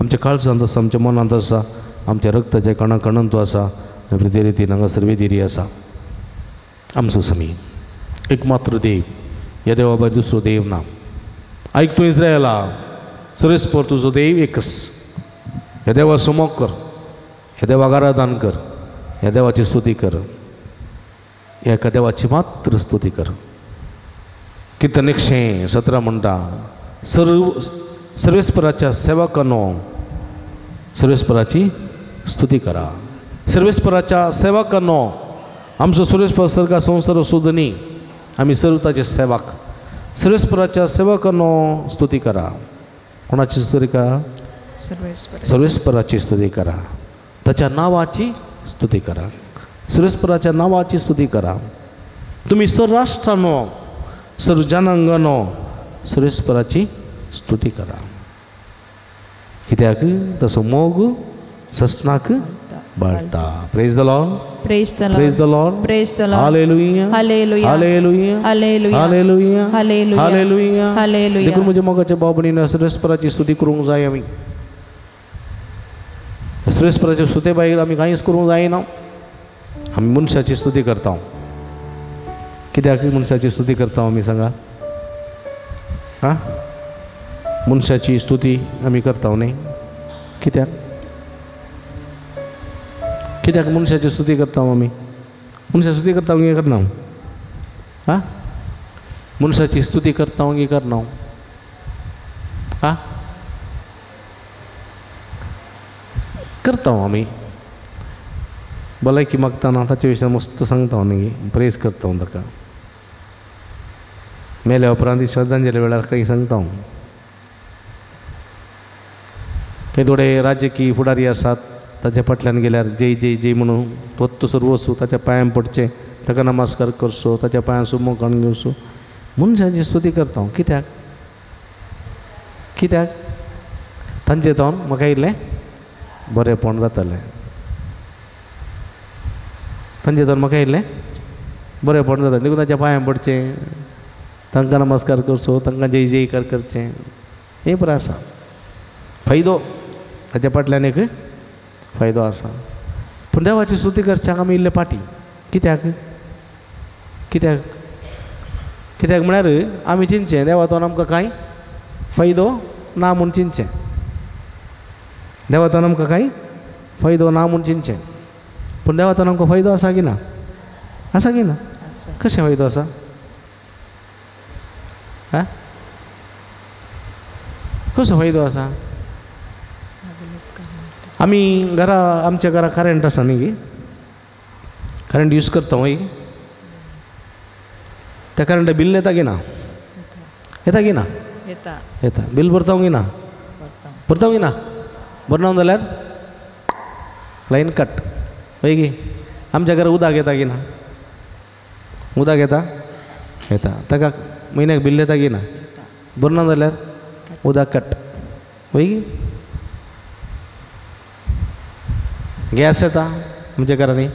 आमच्या काळजांत आसा, आमच्या मनांत आसा, आमच्या रक्ताच्या कणा कणांत तो आसा आनी ते रितीन हांगासर वेदिरी आसा. आमचो सोमी एक मात्र देव, ह्या देवा भायर दुसरो देव ना. आयक तूं इस्रायला, सर्वेस्पर तुजो देव एकच. ह्या देवा समोग कर, ह्या देवाक आराधन कर, ह्या देवाची स्तुती कर, ह्या एका देवाची मात्र स्तुती कर. किर्तन 117 म्हणटा, सर्वेस्पराच्या सेवकांनो सर्वेस्पराची स्तुती करा. सर्वेस्पराच्या सेवकांनो, आमचो सर्वेस्पर सर्गा संवसार सुदनी, आमी सर्व ताचे सेवक. सर्वेस्पराच्या सेवकांनो स्तुती करा. कोणाची स्तुती करा? सर्वेस्पराची स्तुती करा, ताच्या नांवाची स्तुती करा. सर्वेस्पराच्या नांवाची स्तुती करा. तुमी सर्वराष्ट्रांनो, सर्व जनांगानो सर्वेस्पराची स्तुती करा. कित्याक तसो मोग ससनाक बाळता. Praise the Lord. Praise the Lord. Praise the Lord. Praise the Lord. Hallelujah. Hallelujah. Hallelujah. Hallelujah. Hallelujah. Hallelujah. Hallelujah. Hallelujah. देखून म्हज्या मोगाच्या भाव भयणीन सर्वेस्पराची स्तुती करूंक जाय. आमी सर्वेस्पराचे स्तुते भायर आमी कांयच करूंक जायना. आमी मनशाची स्तुती करता. कित्याक मनशाची स्तुती करता आमी सांगा? आं, मनशाची स्तुती आमी करता न्ही. कित्याक कित्याक मनशाची स्तुती करता आमी? मनशाची स्तुती करता गे करना? आं, मनशाची स्तुती करता गे करना? आं, करता आमी. भलायकी मागतना ताचे विशयान मस्त सांगता न्ही, प्रेज करता ताका. मेल्या उपरांत श्रद्धांजली वेळार काही सांगता. काही थोडे राजकीय फुडारी आसात, ताच्या फाटल्यान गेल्यार जय जय जय म्हणून तोच सर्वस्व ताच्या पांयां पडचें, ताका नमस्कार करचो, ताच्या पांयां सुमो काडून घेवचो. मनशाची स्तुती करता. कित्याक? कित्याक तांचे तोंड म्हाका इल्लें बरेंपण जातलें, तांचे तोंड म्हाका इल्लें बरेंपण जातलें, देखून ताच्या पांयां पडचें, तांकां नमस्कार करचो, तांकां जय जयकार करचें. हें बरें आसा, फायदो ताच्या फाटल्यान एक फायदो आसा. पूण देवाची स्तुती करच्याक आमी इल्ले फाटीं. कित्याक? कित्याक कित्याक म्हळ्यार आमी चिंतचें देवातोन आमकां कांय फायदो ना म्हूण चिंतचें, देवातोन आमकां कांय फायदो ना म्हूण चिंतचें. पूण देवातोन आमकां फायदो आसा की ना? आसा की ना? कशें फायदो आसा? आं, कसो फायदो आसा? आमी घरा, आमच्या घरा करंट आसा न्ही, करंट यूज करता मागीर त्या करंट बिल येता की ना? येता की ना? येता. येता. बिल भरता की ना? भरता की ना? भरना जाल्यार लायन कट. हय की आमच्या घरा उदक येता की ना? उदक येता येता. ताका म्हयन्याक बिल येता की ना? भरना जाल्यार उदक कट. हय की गॅस येता आमच्या घरांनी,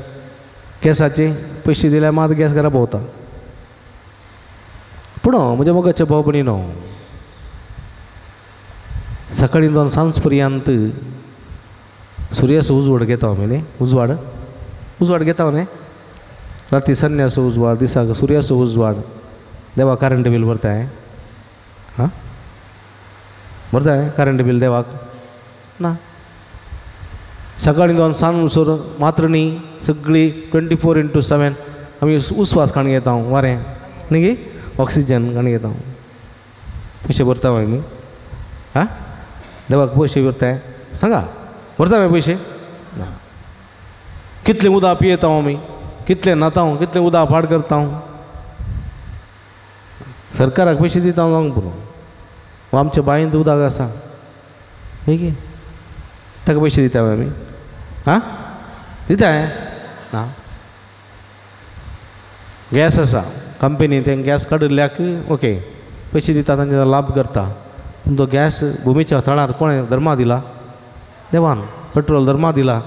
गॅसाचे पयशे दिल्यार मात गॅस घरा भोंवता. पूण म्हज्या मोगाच्या भाव भयणीनो, सकाळीं जावन सांज पर्यंत सुर्याचो उजवाड घेता आमी न्ही, उजवाड उजवाड घेता न्ही, राती संन्याचो उजवाड, दिसाक सुर्याचो उजवाड. देवा करंट बील भरताय? हां भरताय करंट बील देवाक? ना. सकाळीं जावन सांज म्हणसर मात्र न्ही सगळी 24x7 आमी उस्वास काडून घेता, वारें न्ही गे, ऑक्सिजन काडून घेता. पयशे भरता आमी? हां देवाक पयशे भरताय? सांगा, भरता मागीर पयशे? ना. कितलें उदक पियेता आमी, कितलें न्हाता, कितलें उदक पाड करता. सरकाराक पयशे दिता जावंक पुरो. आमच्या बांयंत उदक आसा न्ही गे, ताका पयशे दिता आमी? हां दिताय ना. गॅस आसा कंपनी तें गॅस काडिल्ल्याक ओके पयशे दिता, तांचे लाभ करता. पूण तो गॅस भुमीच्या थळार कोणें धर्मा दिला? देवान. पेट्रोल धर्मा दिला,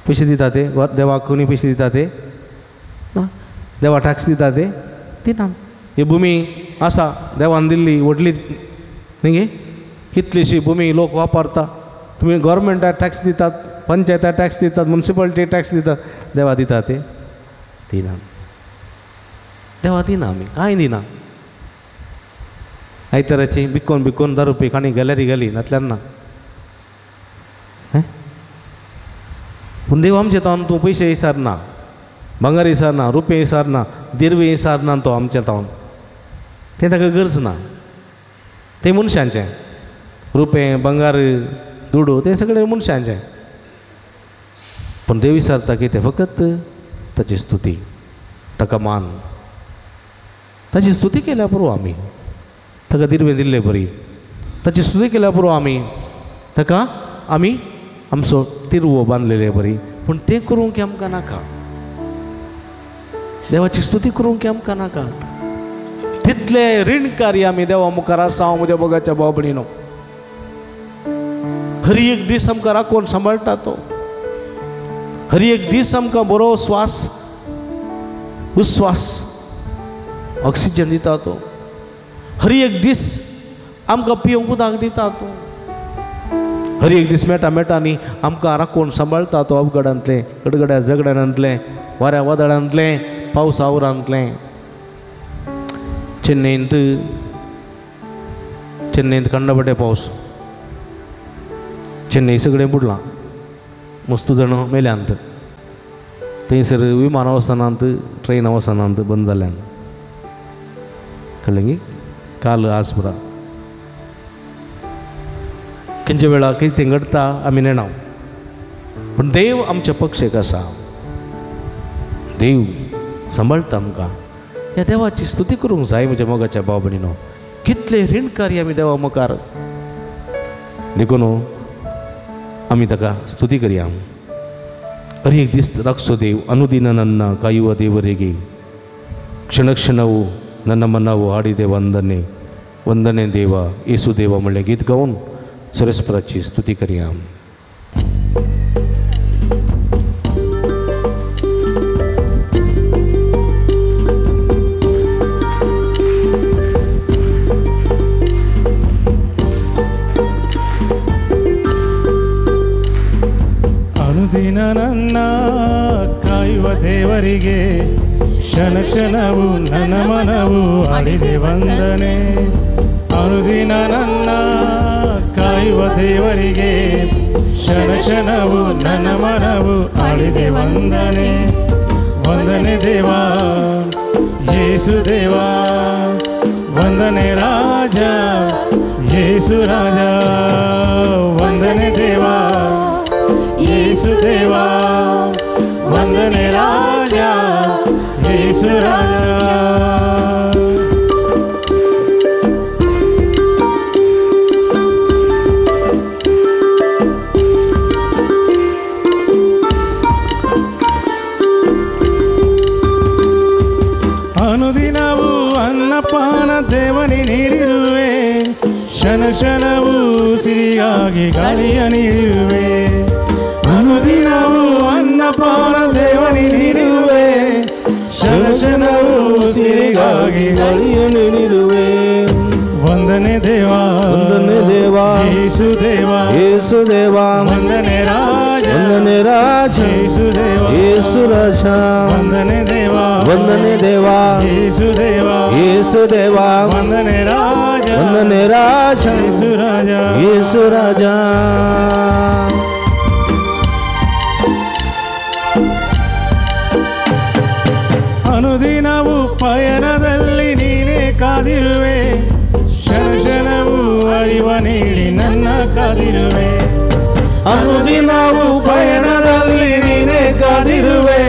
पयशे दिता ते देवाक? कोणी पयशे दिता ते ना. देवा टॅक्स दिता ते दिना. ही भुमी आसा देवान दिल्ली व्हडली न्ही गे, कितलीशी भुमी लोक वापरता. तुमी गव्हर्मेंटाक टॅक्स दितात, पंचायताक टॅक्स दितात, मुन्सिपालिटी टॅक्स दितात, देवा दिता ते दिना. देवा दिना, आमी कांय दिना. आयताराची बिकोन बिकोन दारू पी काणी गॅलरी घाली नातल्यार ना. पूण देव आमचे तावन तूं पयशे विसारना, भांगर विसारना, रुपये विसारना, दिरवे विसारना तो आमच्या तावन. तें ताका गरज ना, तें मनशांचें. रुपें भांगर दुडू तें सगळें मनशांचें. पूण देव विसारता की तें फकत ताची स्तुती, ताका मान. ताची स्तुती केल्या पुरो आमी, ताका दिरवें दिल्ले बरी. ताची स्तुती केल्या पुरो आमी, ताका आमी आमचो तिरवो बांदलेले बरी. पूण तें करूंक आमकां नाका, देवाची स्तुती करूंक आमकां नाका. तितले रीणकारी आमी देवा मुखार आसा म्हज्या मोगाच्या भाव भयणीनो. हर एक दीस आमकां राखून सांबाळटा तो, हर एक दीस आमकां बरो स्वास उस्वास ऑक्सिजन दिता तो, हर एक दीस आमकां पिवंक उदक दिता तो, हर एक दीस मेटा मेटांनी आमकां राखून सांबाळटा तो. अपघातांतलें, गडगड्या झगड्यांतलें, वाऱ्या वादळांतलें, पावसा आवरांतलें. चेन्नईंत चेन्नईंत कंडाबटे पावस, चेन्नई सगळें बुडलां, मस्त जाण मेल्यांत. थंयसर विमानां वचनात, ट्रेनां वचनात, बंद जाल्यान. कळ्ळें की काल आज पुरा खंयच्या वेळार कितें घडटा आमी नेणाव. पूण देव आमच्या पक्षेक आसा, देव सांबाळटा आमकां. ह्या देवाची स्तुती करूंक जाय म्हज्या मोगाच्या भाव भयणीनो. कितले रीणकारी आमी देवा मुखार, देखून आमी ताका स्तुती करया. हर एक दीस राखचो देव अनुदिन नन्ना कायुव देवरेगे, क्षणक्षणವು ನನ್ನ मनावो हाडिदे वंदने वंदने देवा येसू देवा म्हणलें गीत गावन सरस्पराची स्तुती करया. ಅನುದಿನ ನನ್ನ ಕಾಯುವ ದೇವರಿಗೆ ಕ್ಷಣ ಕ್ಷಣವು ನನ್ನ ಮನವು ಹಾಡಿದೆ ವಂದನೆ. ಅನುದಿನ ನನ್ನ ಕಾಯುವ ದೇವರಿಗೆ ಕ್ಷಣ ಕ್ಷಣವು ನನ್ನ ಮನವು ಹಾಡಿದೆ ವಂದನೆ. ವಂದನೆ ದೇವಾ ಯೇಸು ದೇವಾ, ವಂದನೆ ರಾಜ ಯೇಸು ರಾಜ, ವಂದನೆ ದೇವಾ ಯೇಸು ದೇವಾ, ವಂದನೆ ರಾಜ ಯೇಸು ರಾಜ. ಕ್ಷಣವೂ ಸಿರಿಯಾಗಿ ಗಾಳಿಯ ನೀಡುವೆ. ಅನುದಿನವೂ ಅನ್ನಪಾನ ದೇವನಿರುವೆ, ಕ್ಷಣ ಕ್ಷಣವೂ ಸಿರಿಗಾಗಿ ಗಾಳಿಯ ನೀಡಿರುವೆ. ವಂದನೆ ದೇವಾ, ವಂದನೆ ದೇವಾ, ಯೇಸು ದೇವಾ, ಯೇಸು ದೇವಾ, ವಂದನೆ ರಾಜ, ವಂದನೆ ರಾಜ, ಯೇಸು ದೇವಾ, ಯೇಸು ರಾಜ, ವಂದನೆ ದೇವಾ, ವಂದನೆ ದೇವಾ, ಯೇಸು ದೇವಾ, ಯೇಸು ದೇವಾ, ವಂದನೆ ರಾಜ, ವಂದನೆ ರಾಜ, ಯೇಸು ರಾಜ, ಯೇಸು ರಾಜ. ಅನುದಿನವೂ ಪಯಣದಲ್ಲಿ ನೀನೇ ಕಾದಿರುವೆ, ಕ್ಷಣ ಕ್ಷಣವೂ ಅರಿವ ನೀಡಿ ನನ್ನ ಕಾದಿರುವೆ. ಅನುದಿನವೂ ಪಯಣದಲ್ಲಿ ನೀನೇ ಕಾದಿರುವೆ,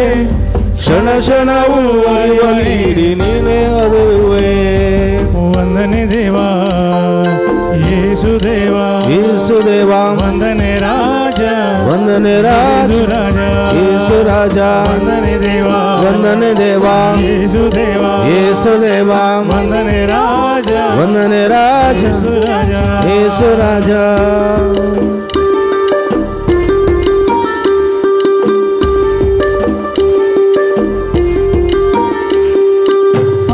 ಕ್ಷಣ ಕ್ಷಣವೂ ಅರಿವ ನೀಡಿ ನೀನೇ ಅರಿರುವೆ. ವಂದನೆ ದೇವಾ, ಯೇಸು ದೇವಾ, ಯೇಸು ದೇವಾ, ವಂದನೆ ರಾಜ, ವಂದನೆ ರಾಜ, ಯೇಸು ರಾಜ, ವಂದನೆ ದೇವಾ, ವಂದನೆ ದೇವಾ, ಯೇಸು ದೇವಾ, ಯೇಸು ದೇವಾ, ವಂದನೆ ರಾಜ, ವಂದನೆ ರಾಜ, ಯೇಸು ರಾಜ.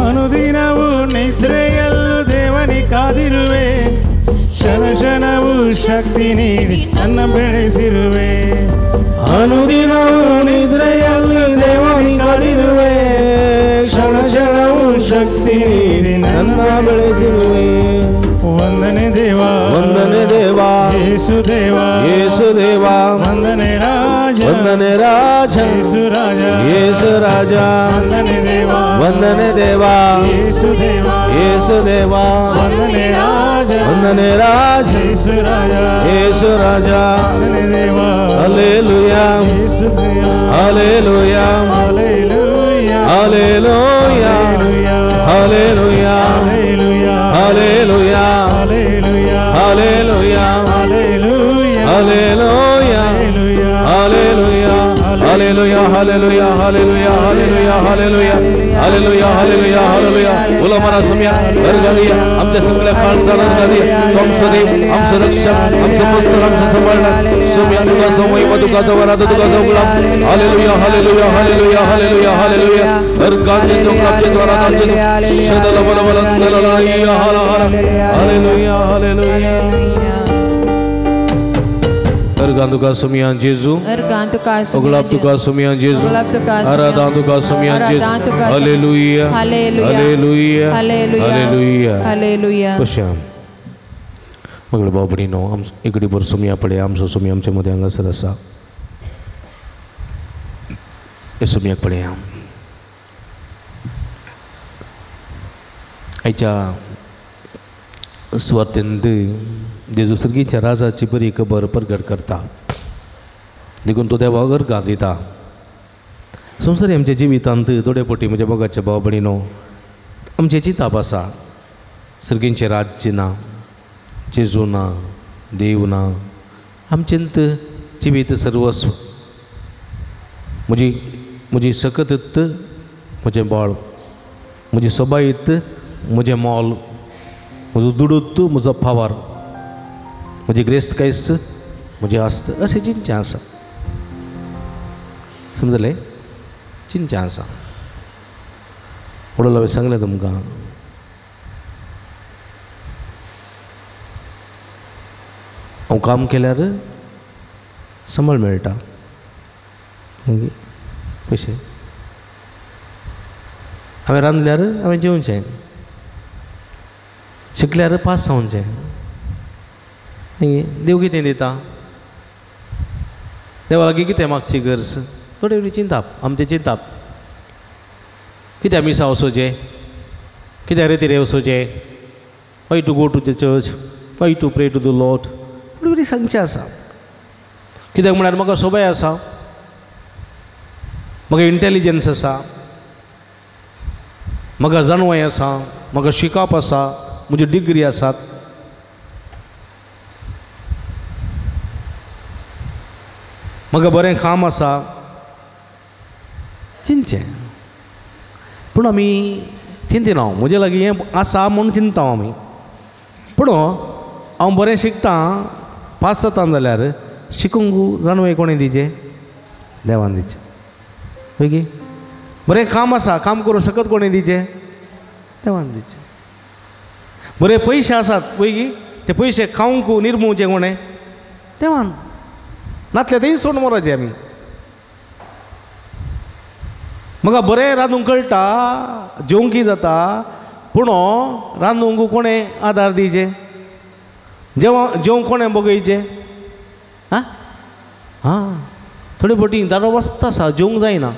ಅನುದಿನವೂ ನಿದ್ರೆಯಲ್ಲೂ ದೇವನಿ ಕಾದಿರುವೆ, ಕ್ಷಣ ಕ್ಷಣವೂ ಶಕ್ತಿ ನೀಡಿ ನನ್ನ ಬೆಳೆಸಿರುವೆ. ಅನುದಿನವೂ ನಿದ್ರೆಯಲ್ಲಿ ದೇವನಿ ಕಾದಿರುವೆ, ಕ್ಷಣ ಕ್ಷಣವೂ ಶಕ್ತಿ ನೀಡಿ ನನ್ನ ಬೆಳೆಸಿರುವೆ. ವಂದನೆ ದೇವಾ, ವಂದನೆ ದೇವಾ, ಯೇಸು ದೇವಾ, ಯೇಸು ದೇವಾ, ವಂದನೆ ರಾಜ, ವಂದನೆ ರಾಜ, ಯೇಸು ರಾಜ, ಯೇಸು ರಾಜ, ವಂದನೆ ದೇವಾ, ವಂದನೆ ದೇವಾ, ಯೇಸು ದೇವಾ, ಯೇಸು ದೇವಾ, ವಂದನೆ ರಾಜ, ವಂದನೆ ರಾಜ, ಯೇಸು ರಾಜ, ಯೇಸು ರಾಜ, ವಂದನೆ ದೇವಾ. ಹಲ್ಲೆಲೂಯಾ, ಯೇಸು ದೇವಾ, ಹಲ್ಲೆಲೂಯಾ, ಹಲ್ಲೆಲೂಯಾ, ಹಲ್ಲೆಲೂಯಾ, ಹಲ್ಲೆಲೂಯಾ, ಹಲ್ಲೆಲೂಯಾ, ಹಲ್ಲೆಲೂಯಾ, ಹಲ್ಲೆಲೂಯಾ, ಹಲ್ಲೆಲೂಯಾ, ಹಲ್ಲೆಲೂಯಾ, ಹಲ್ಲೆಲೂಯಾ, ಹಲ್ಲೆಲೂಯಾ, ಹಲ್ಲೆಲೂಯಾ, ಹಲ್ಲೆಲೂಯಾ, ಹಲ್ಲೆಲೂಯಾ, ಹಲ್ಲೆಲೂಯಾ, ಹಲ್ಲೆಲೂಯಾ, ಹಲ್ಲೆಲೂಯಾ, ಹಲ್ಲೆಲೂಯಾ. उलमना सम्या अर्घादिया आमच्या सगळ्या काळजाला अर्घादिया. आमचो देव, आमचो रक्षक, आमचो मस्तर, आमचो सांभाळणार सम्या तुका समय तुका जवळ तुका जवळ. Hallelujah, hallelujah, hallelujah, hallelujah, hallelujah. अर्घाचे चौकाचे द्वाराचे शदल बल बल दललाया हर हर. Hallelujah, hallelujah. अर्गान तुका सुमियान जेजू, उगलाब तुका सुमियान जेजू, आराधान तुका सुमियान जेजू. Hallelujah, hallelujah, hallelujah, hallelujah. पश्याम मगळे बाबडीनो आम इकडे भर सुमिया पडे आमचो सुमी आमच्या मध्ये हांगासर आसा. हे सुमियाक पळया आयच्या सुवार्तेंत जेजू सर्गीच्या राजाची बरी खबर परगट करता, देखून तो देवाक अर्घां दिता. संवसारी आमच्या जिवितांत थोडे पटी म्हज्या मोगाच्या भाव भयणीनो आमचें चिंताप आसा. सर्गींचें राज्य ना, जेजू ना, देव ना, आमचेंत जिवीत सर्वस्व. म्हजी म्हजी सकत म्हजें बाळ, म्हजी सोबायत म्हजें मोल, म्हजो दुडूत म्हजो पावर, म्हजी ग्रेस्तकायस म्हजी आस्त, अशें चिंतचें आसा. समजलें? चिंतचें आसा. म्हणून हांवें सांगलें तुमकां, हांव काम केल्यार सांबाळ मेळटा, मागीर पयशे. हांवें रांदल्यार हांवें जेवचें, शिकल्यार पास जावचें. देव कितें दिता? देवा लागीं कितें मागची गरज? थोडे थोडी चिंताप, आमचें चिंताप. कित्याक मिसां वचोचें, कित्याक रेतीरे वचोचें, why to go to the church, why to pray to the Lord, थोडी बरी सांगचें आसा. कित्याक म्हळ्यार म्हाका सोबाय आसा, म्हाका इंटेलिजन्स आसा, म्हाका जाणवाय आसा, म्हाका शिकप आसा, म्हज्यो डिग्री आसात. म्हाका बरें काम आसा. चिंतचें. पूण आमी चिंतिना, म्हजे लागीं हें आसा म्हूण चिंता आमी. पूण हांव बरें शिकतां पास जाता जाल्यार शिकूंक जाणवय कोणें दिचें? देवान दिचें. ओके, बरें काम आसा, काम करूंक शकत कोणें दिचें? देवान दिचें. बरे पयशे आसात पळय, ते पयशे खावंक निर्मोवचे कोणें? देवान. नातले तेय सोड मरोचे आमी. म्हाका बरें रांदूंक कळटा, जेवंकय जाता, पूण रांदूंक कोणें आदार दिवचें? जेवंक कोणें बगयचें? आं आं, थोडे बोटी दारो वस्त आसा, जेवंक जायना,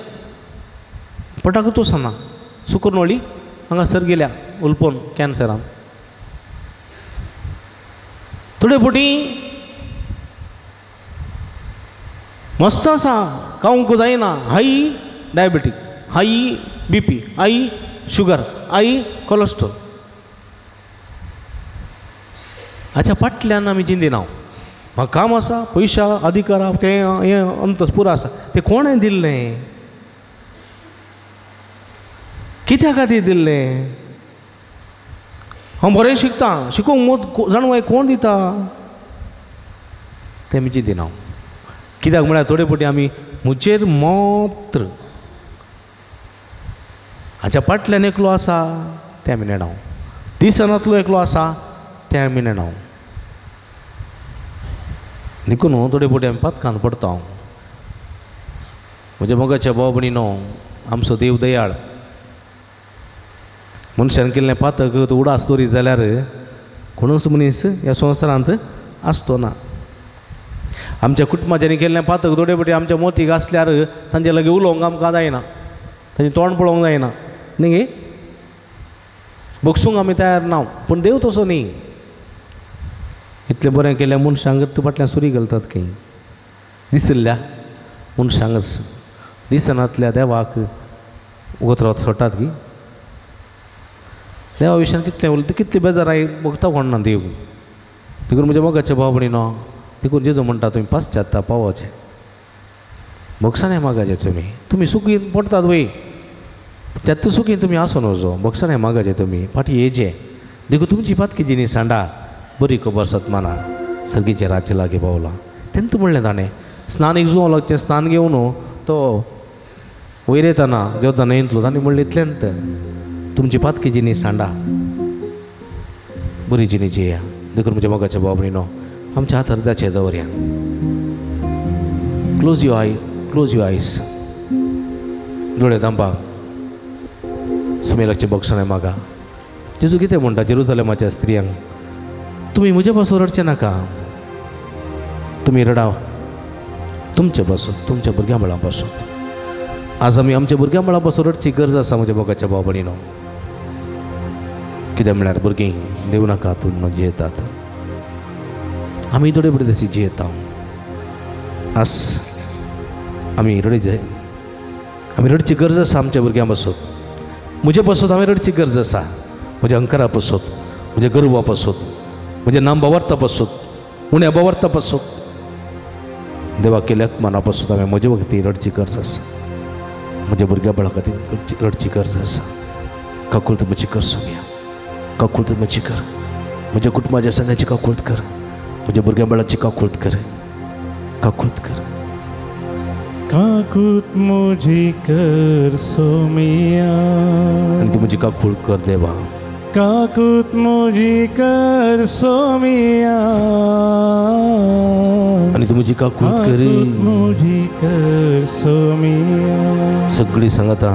पोटाकूच वचना. सुकरनोळी हांगासर गेल्या उलपोन कॅन्सरान. थोडे बोटी मस्त आसा, खावंक जायना, high diabetic, high BP, high sugar, high cholesterol. हाच्या फाटल्यान आमी चिंतिना. म्हाका काम आसा, पयशा अधिकार तें हें अंतस पुरो आसा, तें कोणें दिल्लें? कित्या खातीर दिल्लें? हांव बरें शिकतां, शिकूंक मोत जाणवाय कोण दिता? तें आमी चिंतिना. कित्याक म्हळ्यार थोडे फावटी आमी म्हजेर मात्र हाच्या फाटल्यान एकलो आसा तें आमी नेणाव, दिसनातलो एकलो आसा तें आमी नेणाव. देखून थोडे फावटी आमी पातकान पडटा. म्हज्या मोगाच्या भाव भयणीनो, आमचो देव दयाळ. मनशान केल्लें पातक उडास दवरीत जाल्यार कोणूच मनीस ह्या संवसारांत आसतो ना. आमच्या कुटुंबाच्यांनी केल्लें पातक थोडे फावटी आमच्या मोतीक आसल्यार तांचे लागीं उलोवंक आमकां जायना, तांचें तोंड पळोवंक जायना, न्ही गे? बगसूंक आमी तयार ना. पूण देव तसो न्ही. इतलें बरें केलें मनशांक फाटल्यान सुरी घालतात खंय दिशिल्ल्या मनशांकच, दिसनातल्या देवाक उगत सोडटात की देवा विशयान कितलें उलयता, कितलें बेजार I बगता कोण ना देव. देखून म्हज्या मोगाच्या भाव भयणीनो, देखून जेजू म्हणटा तुमी पाश्चात्ता पावोचें, भोगसाणें मागाचें. तुमी तुमी सुखीन पडटात वय, त्यात सुखीन तुमी आसूं नजो. भोगसाणें मागाचें, तुमी फाटीं येचें. देखून तुमची पातकी जिणी सांडा, बरी खबर सतमाना सर्गीचे राज्य लागीं पावलां. तेन्ना म्हणलें ताणें स्नान एक जुंवो लागचें, स्नान घेवन तो वयर येताना देवता न्हंयतलो ताणें म्हणलें इतलेंत तुमची पातकी जिणी सांडा, बरी जिणी जिया. देखून म्हज्या मोगाच्या भाव भयणीनो, आमच्या हात अर्दाचे दवरया. Close your eye, close your eyes. दोळे धांपा. सुमेलाचे बक्षणें मागा. जेजू कितें म्हणटा जेरुजलेमाच्या स्त्रियांक? तुमी म्हजे पासून रडचें नाका, तुमी रडा तुमचे पासून, तुमच्या भुरग्यां बळां पासून. आज आमी आमच्या भुरग्यां बळां पासून रडची गरज आसा म्हज्या मोगाच्या भाव भयणीनो. कितें म्हळ्यार भुरगीं देव नाका तूं जियेतात, आमी थोडे बरे तशी जियेता. आज आमी रडचे, आमी रडची गरज आसा आमच्या भुरग्यां पासून. म्हजे पासून हांवें रडची गरज आसा, म्हज्या अंकारा पासून, म्हज्या गर्वा पासून, म्हज्या नाम बावर्ता पासून, उण्या बावर्ता पासून, देवा केल्या मना पासून हांवें म्हजे खातीर रडची गरज आसा, म्हज्या भुरग्या बाळा खातीर रडची गरज आसा. काकूळत म्हजी कर सोम्या, काकूळत म्हजी कर, म्हज्या कुटुंबाच्या संगाची काकूळत कर, म्हज्या भुरग्या बाळाची काकूळत कर, काकूळत कर. काकूत म्हजी कर सोमिया, आनी तूं म्हजी काकूळ कर देवा. काकूत म्हजी कर सोमिया, आनी तूं म्हजी काकूळ कर, म्हजी कर सोमिया. सगळी सांगता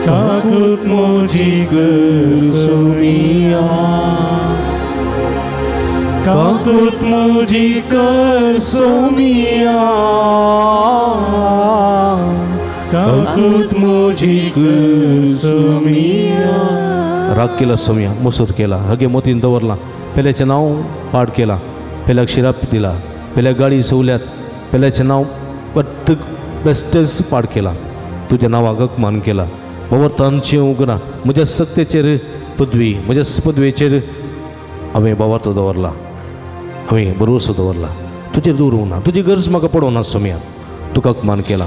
काकूत म्हजी कर सोमिया, काकूत म्हजी कर सोमिया, काकूत म्हजी कर सोमिया. राग केला सोमिया, मसूर केला, हगे मोतीन दवरला, पेल्याचें नांव पाड केला, पेल्याक शिराप दिला, पेल्याक गाडी सोवल्यात, पेल्याचें नांव प्रत्येक बेस्टच पाड केला, तुज्या नांवाक अपमान केला. बाबा तांची उगना म्हज्या सत्तेचेर पदवी, म्हज्या पदवेचेर हांवें बाबार्थ दवरला, हांवें बरोसो दवरला, तुजेर दवरूंक ना, तुजी गरज म्हाका पडोवंक ना सोमिया. तुका अपमान केला,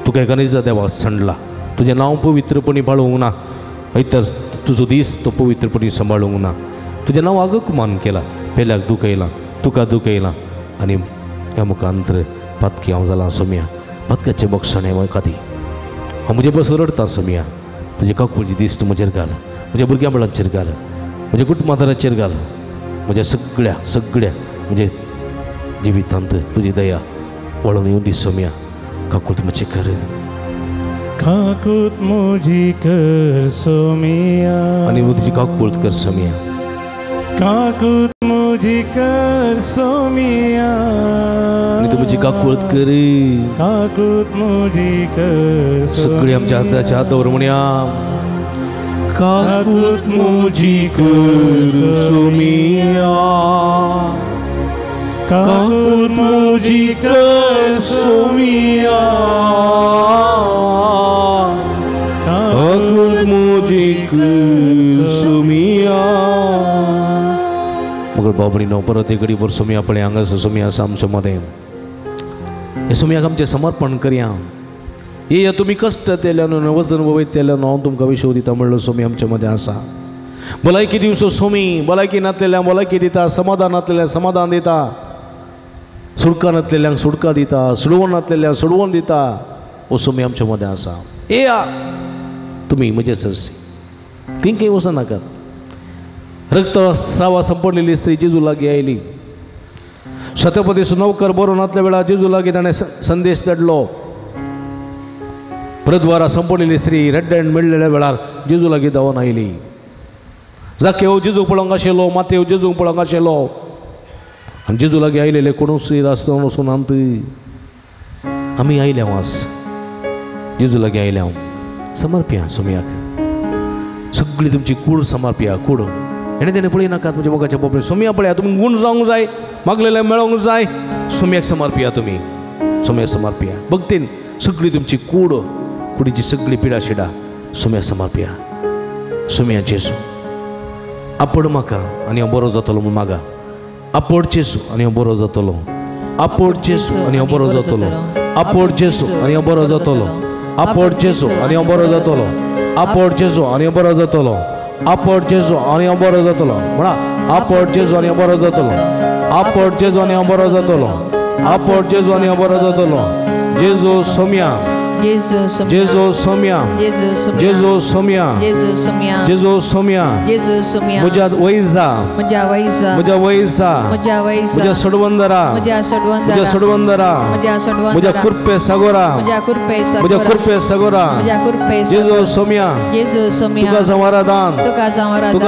तुका एका निजा देवा सांडला, तुजें नांव पवित्रपणी पाळोवंक ना, तर तुजो दीस तो पवित्रपणी सांबाळूंक ना, तुजें नांव अपमान केला. पेल्याक दुखयलां तुका दुखयलां आनी ह्या मुखांतर पातकी हांव जालां सोमया पातक्याचें बक्षाणें म्हाका दी. हांव म्हजे बस रडटा सोमया तुजे काकुळची दिश्ट म्हजेर घाल म्हज्या भुरग्यां बाळांचेर घाल म्हज्या कुटुंबादाराचेर घाल म्हज्या सगळ्या सगळ्या म्हज्या जिवितांत तुजी दया वळून येवन दी सोमया. काकूत म्हजी कर काकूत म्हजी कर सोमिया आनी तुजी काकूत कर सोमिया काकूत म्हजी कर सोमिया आनी तूं म्हजी काकूत कर काकूत म्हजी कर. सगळी आमच्या हाताच्या हातावर म्हणया काकूत म्हजी कर सोमिया काकूत म्हजी कर सोमिया काकूत म्हजी कर सोमिया. मगर बाबडीनो परत एक घडी भर सोमिया पळय हांगासर सोमिया आसा आमच्या मदें हे सोमियाक आमचें समर्पण करया. येया तुमी कश्ट तेल्यान वजन वयतेल्यान हांव तुमकां विशव दिता म्हणलो सोमी आमच्या मदें आसा. भलायकी दिवचो सोमी भलायकी नातलेल्यांक भलायकी दिता समाधान नातलेल्यांक समाधान दिता सुडका नातलेल्यांक सुडका दिता सुडवण नातलेल्यांक सुडवण दिता. हो सोमी आमच्या मदें आसा. येया तुमी म्हजे सरसी खंय खंय वचनाकात. रक्तस्रावा संपडलेली स्त्री जेजू लागीं आयली. शतपती नौकर बरो नातल्या वेळार जेजू लागीं ताणें संदेश धाडलो. प्रद्वारा संपडलेली स्त्री रेड्डेण मेळ्ळेल्या वेळार जेजू लागीं धांवन आयली. जाकेव जेजूक पळोवंक आशिल्लो मातेव जेजूक पळोवंक आशिल्लो आनी जेजू लागीं आयलेले कोणूच आसतना वचून आंत आमी आयल्या आज जेजू लागीं आयल्या. समर्पया सोमयाक सगळी तुमची कूड समर्पया कूड हेणें तेणें पळय नाकात म्हज्या मोगाच्या बाबतींत. सोमया पळया तुमी गूण जावंक जाय मागलेलें मेळोंक जाय सोमयाक समर्पया तुमी सोमयाक समर्पया भक्तीन सगळी तुमची कूड कुडीची सगळी पिडा शिडा सोमयाक समर्पया. सोमया जेजू आपोड म्हाका आनी हांव बरो जातलो म्हूण मागा. आपोड जेजू आनी हांव बरो जातलो आपोड जेजू आनी हांव बरो जातलो आपोड जेजू आनी हांव बरो जातलो आपोड जेजू आनी हांव बरो जातलो आपोड जेजू आनी हांव बरो जातलो आपोड जेजू आनी हांव बरो जातलो म्हणा आपोड जेजू आनी हांव बरो जातलो आपोड जेजू आनी हांव बरो जातलो आपोड जेजू आनी हांव बरो जातलो. जेजू सोमया जेजू सोमया जेजू सोमया जेजू सोमया म्हज्या वैजा म्हज्या वैजा म्हज्या सडवंदरा म्हज्या सडवंदरा म्हज्या कुर्पे सागोरा म्हज्या कुर्पे सागोरा जेजू सोमया तुका जावं आराधन तुका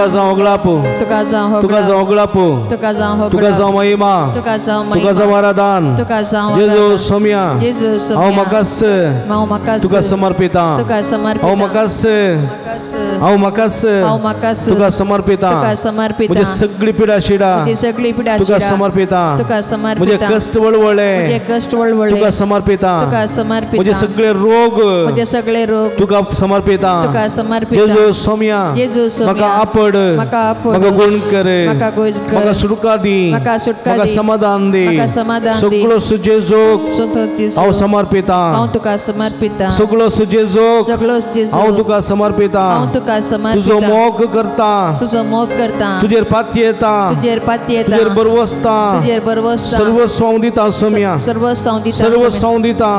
जावं होगळाप तुका जावं होगळाप तुका जावं महिमा तुका जावं आराधन जेजू सोमया हांव म्हाकाच तुका समर्पिता हांव म्हाकाच हांव म्हाकाच तुका समर्पिता म्हजे सगळी पिडा शिडा तुका समर्पिता म्हजे कश्ट वळवळे तुका समर्पिता म्हजे सगळे रोग तुका समर्पिता. जेजू सोमया म्हाका आपड म्हाका गुण कर म्हाका सुटका दी म्हाका समाधान दी. सगळो जेजूक हांव समर्पिता सगळो जेजूक हांव तुका समर्पिता. तुजो मोग करता तुजेर पातयेता तुजेर बरवसता सर्वस्व दिता सोमया सर्वस्व दिता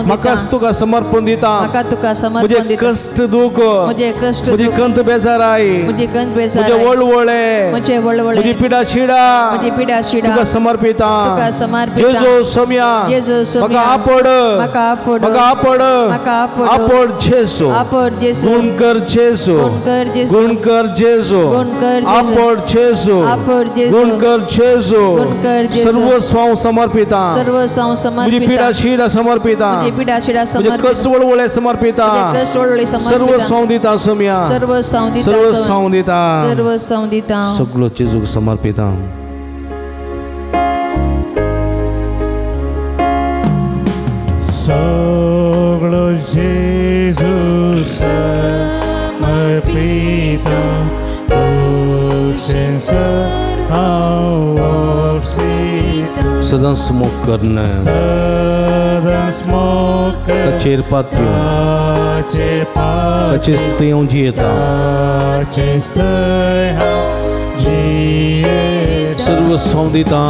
म्हाकाच तुका समर्पण दिता. म्हजे कश्ट दुख म्हजी कंत बेजाराय म्हजे वळवळे म्हजी पिडा शिडा तुका समर्पिता. जेजू सोमया म्हाका आपड म्हाका आपड आपड जेजू गुण कर जेजू गुण कर जेजू आपड जेजू गुण कर जेजू सर्वस्व समर्पिता म्हजी पिडा शिडा समर्पिता म्हजे कश्ट वळवळे समर्पिता सर्वस्व दिता सोमया सर्वस्व दिता सगळो जेजूक समर्पिता. सगळो जेजू समर्पिता तुजें सर हांव आपसिता सदांच मोग करना सदांच मोग ताचेर पातयो ताचेच थंय हांव जियेता ताचेच थंय हांव जियेता सर्वस्व दिता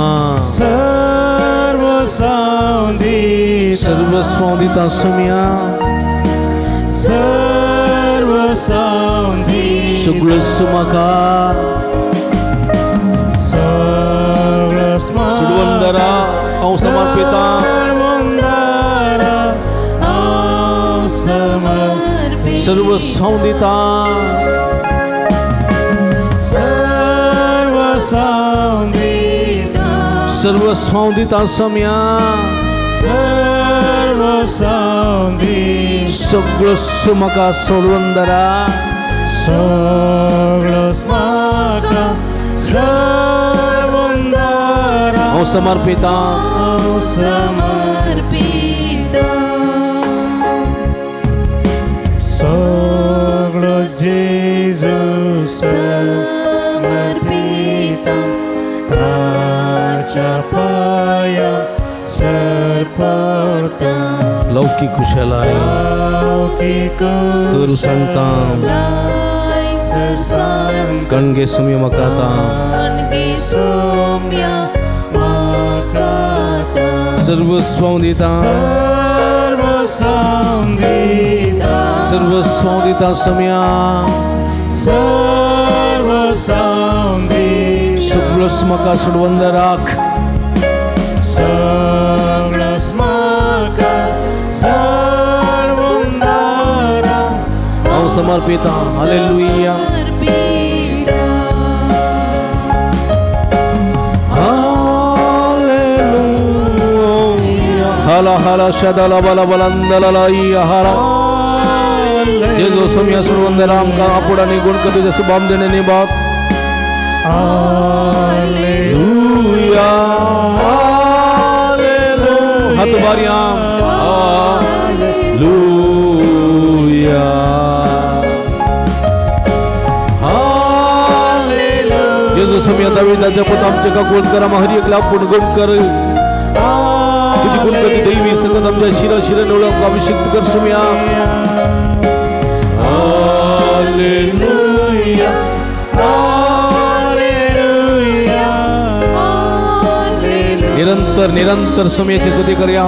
सर्वस्व दिता सर्वस्व दिता सोम्या सर्वस्व दिता सगळोच म्हाका सुडवंदरा हांव समर्पिता सर्वस्व दिता सर्वस्व दिता सम्या सगळोच म्हाका सोडवंदरा सगळोच म्हाका सोडवंदरा हांव समर्पिता हांव समर्पिता सगळो जेजू समर्पिता ताच्या पाया सरपडता लौकीक कुशलाय लौकीक सर सांगता कणगे सुम्य म्हाका सर्वस्व दिता सर्वस्व दिता सम्या सगळोच म्हाका सोडवंद राख सगळोच म्हाका सोडवंदरा हांव समर्पिता. हालेलुया. हाला हाला शदला बला बलंदला हाला जेजो सम्या सोडवंदरा आमकां आपूड आनी गुण कर सुबाम देणे निभाग. हालेलुया हालेलुया. हात बारया. हालेलुया हालेलुया. जेजो सम्या दाविदाच्या पुता आमच्या काकूळ करा हर एकला आपूण गुण कर तुझी गुणगती दैवी सकत आमच्या शिरा शिरा निवडक अभिषिक्त कर सुम्या. Hallelujah hallelujah. निरंतर निरंतर सुम्याची स्तुती करूया.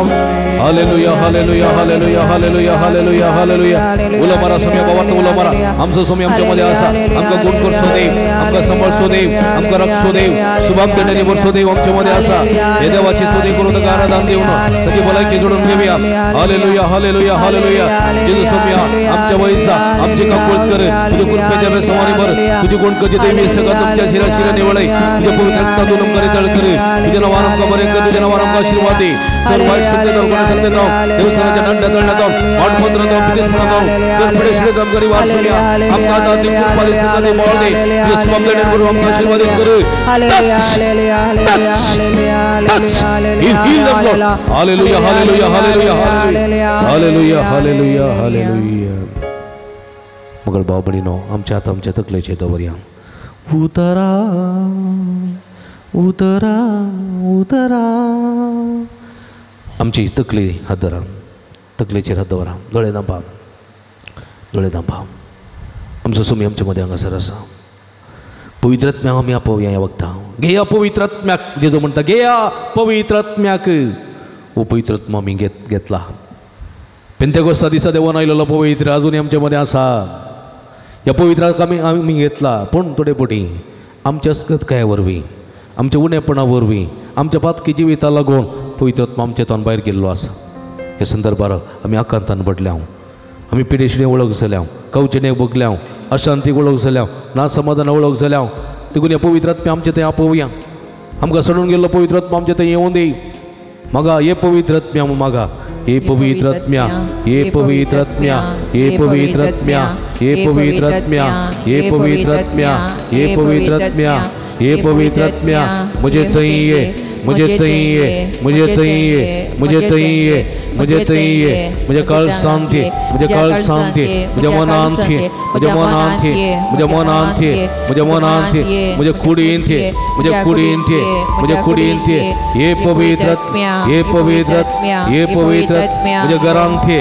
Hallelujah hallelujah hallelujah hallelujah hallelujah hallelujah. उलो मारा सुम्या बाबा उलो मारा. आमचो सुम्या आमच्या मध्ये आसा. आमकां गुण करसो देव, आमकां सांबाळसो देव, आमकां राखसो देव, सुबाब देण्यानी भरसो देव आमच्या मध्ये आसा. हे देवाची स्तुती करून ताका आराधन दिवन ताची भलायकी जोडून घेवया. Hallelujah hallelujah hallelujah. जेजू सुम्या आमच्या वयसा आमची काकूळत कर. तुझ्या कृपेच्या बेसवानी भर. तुझी गुण करची दैवी सगळं तुमच्या शिरा शिरा निवळय. तुझ्या पवित्र रक्तातून आमकां रितळ कर. तुझ्या नांवान आमकां बरें कर. तुझ्या नांवान आमकां आशीर्वाद दी. सर वायट शक्ती जावं शक्ती जावं देवसराच्या दंड दंड जावं वाटपत्र जावं पिदेसपणा जावं सर पिडेशिडे जावं गरीब आसुया आमकां आतां ती कृपा दी सगळं दी बळ दी. तुझ्या सुबाब देण्यान बरोबर आमकां आशीर्वादीत कर. Touch touch heal heal them Lord. Hallelujah hallelujah hallelujah hallelujah hallelujah hallelujah. मगळ भाव भयणीनो आमच्या हात आमच्या तकलेचेर दवरया. उतरा उतरा उतरा. आमची तकली हात धरा, तकलेचेर हात दवरा. दोळे धांपा, दोळे धांपा. आमचो सुमी आमच्या मदें हांगासर आसा. पवित्रात्म्याक आमी आपोवया ह्या वखदां. घेया पवित्रात्म्याक. जेजो म्हणटा घेया पवित्रात्म्याक. हो पवित्रात्मा आमी घेतला. पेंतेकोस्ता दिसा देवान आयलेलो पवित्र अजूनय आमच्या मदें आसा. ह्या पवित्राक आमी आमी घेतला. पूण थोडे फावटी आमच्या अस्कतकाये वरवीं, आमच्या उणेपणा वरवीं, आमच्या पातकी जिविता लागून पवित्रात्मा आमच्या तोंड भायर गेल्लो आसा. ह्या संदर्भार आमी आकांतान पडल्या, आमी पिडेशिणे वळख जाल्या, कवचेणेक भोगल्या, अशांतीक वळख जाल्या, ना समाधान वळख जाल्या. देखून ह्या पवित्रात्म्या आमचे थंय आपोवया. आमकां सडून गेल्लो पवित्रात्मा आमचे थंय येवूं दी. मागा हे पवित्रात्म्या मागा. हे पवित्रात्म्या हे पवित्रात्म्या हे पवित्रात्म्या हे पवित्रात्म्या हे पवित्रात्म्या हे पवित्रात्म्या हे पवित्रात्म्या मुझे थंय ये, मुझे थंय ये, मुझे थंय ये, मुझे थंय ये, मुझे थंय ये. मुझे काळ शांती, मुझे काळ शांती, मुझे मनांत ये, मुझे मनांत ये, मुझे मनांत ये, मुझे मनांत ये, मुझे कुडींत ये, मुझे कुडींत ये, मुझे कुडींत ये. हे पवित्रात्म्या हे पवित्रात्म्या हे पवित्रात्म्या मुझे घरांत ये,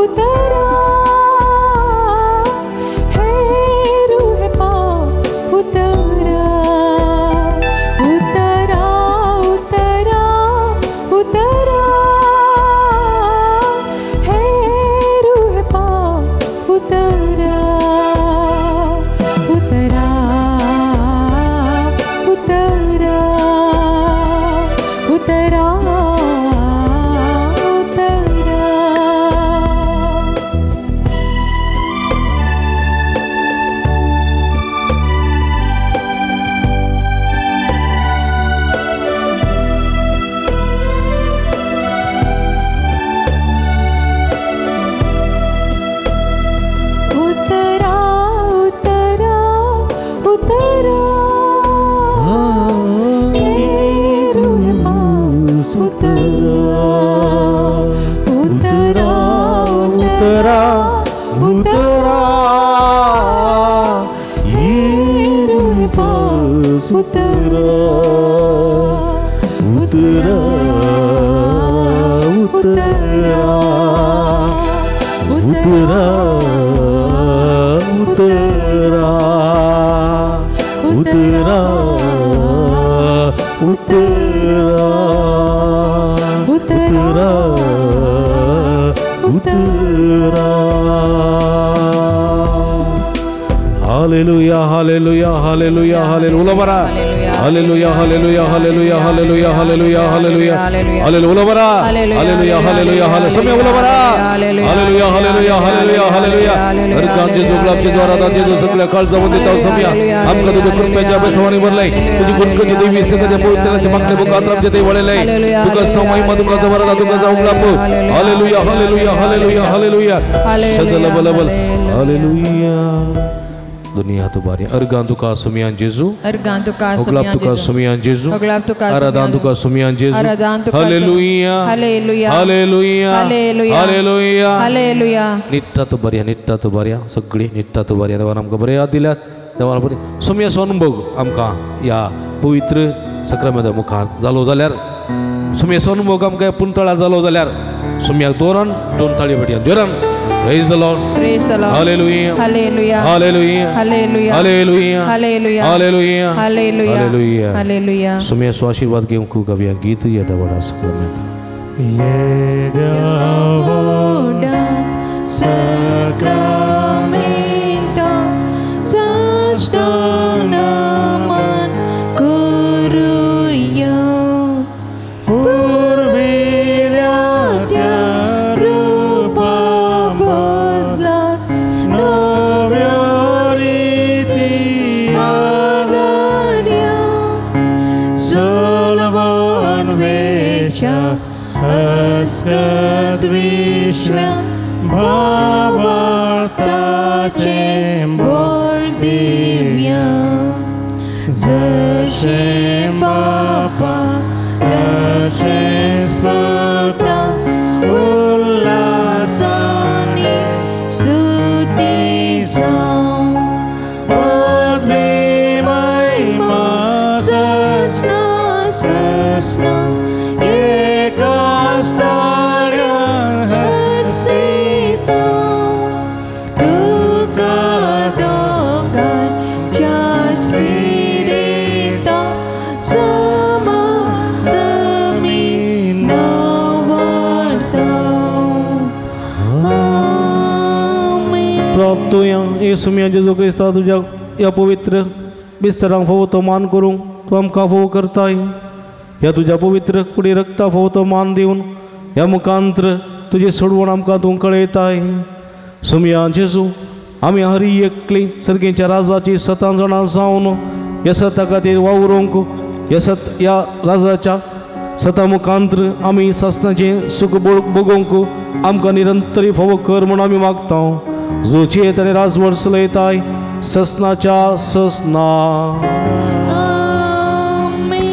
उतरा, हे रूह पाक उतरा, उतरा उतरा उतरा, हे रूह पाक उतरा, उतरा उतरा उतरा उतरा। उतरा उतरा उतरा, हे रूह पाक उतरा, उतरा उतरा उतरा, हे रूह पाक उतरा, उतरा उतरा उतरा उतरा उतरा उतरा उतरा उतरा। Hallelujah hallelujah hallelujah hallelujah. उलो बरा hallelujah hallelujah hallelujah hallelujah hallelujah hallelujah hallelujah. उलो बरा हालेलुया हालेलुया हालेलुया। समय उलो बरा हालेलुया हालेलुया हालेलुया हालेलुया। हर जेजू गुलाब जेजू आराधना जेजू सगळ्या काळजामध्ये ताव समया आमका तुझ्या कृपेच्या बेसवानी भरलंय। तुझी गुणकची देवी सगळ्या पवित्रतेच्या मागणे बुका आत्रामचे ते वळेलंय। तुका महिमा तुका जवरादा तुका जाऊन हालेलुया हालेलुया हालेलुया हालेलुया सगळं बल बल हालेलुया। दुनिया तुबारी अर्गान तुका सुमियान जेजू, अर्गान तुका ओगलाब तुका सुमियान जेजू, ओगलाब तुका आराधान तुका सुमियान जेजू। आराधान तुका hallelujah hallelujah hallelujah hallelujah hallelujah hallelujah. निट्टा तुबारिया निट्टा तुबारिया सगळी निट्टा तुबारिया देवान आमकां बरें याद दिल्यात। देवान बरें सुमियाचो अनुभव आमकां ह्या पवित्र सक्रामेंता मुखार जालो जाल्यार, सुमियाचो अनुभव आमकां पुंतळा जालो जाल्यार सुमियाक दोरान दोन ताळयो भेटया जोरान। Praise the Lord. Praise the Lord. Hallelujah. Hallelujah. Hallelujah. Hallelujah. Hallelujah. Hallelujah. Hallelujah. Hallelujah. Hallelujah. Hallelujah. सुमिया आशीर्वाद घेऊन गावया गीत येता वडा सक्रामेंत। ये देवोडा सक्रामेंता साष्टांग नमन करूया, पूर्विल्या त्या रूपा बदला नव्या रीती आदर्या, सलवन वेच्या अस्कत विश्व्या भावार्थाचे बोल दिव्या, जशें बापा तशेंच पुता उल्हासानी स्तुती जावं, पदवी महिमा ससना ससना एकाच ताळ्यान हर्षिता, तुका दोगांच्या स्पिरिता समा समी नवार्ता। आमेन। प्राप्त हे सुमिया जेजू क्रिस्ता तुझ्या ह्या पवित्र बिस्तरांक फावो तो मान करूंक तूं आमकां फावो करताय। ह्या तुज्या पवित्र कुडी रक्ता फावो तो मान दिवन ह्या मुखांत्र तुजी सोडवण आमकां तूं कळयताय। सुमिया जेजू आमी हरी एकली सर्गेच्या राजाची सतां जाणां जावन ह्या सता खातीर वावरूंक ह्या सत ह्या राजाच्या सता मुखांत्र आमी सासणाचें सूख भोगोवंक आमकां निरंतरी फावो कर म्हूण आमी मागता। जो चेत आनी राजवट चलयताय ससनाच्या ससना। आमेन।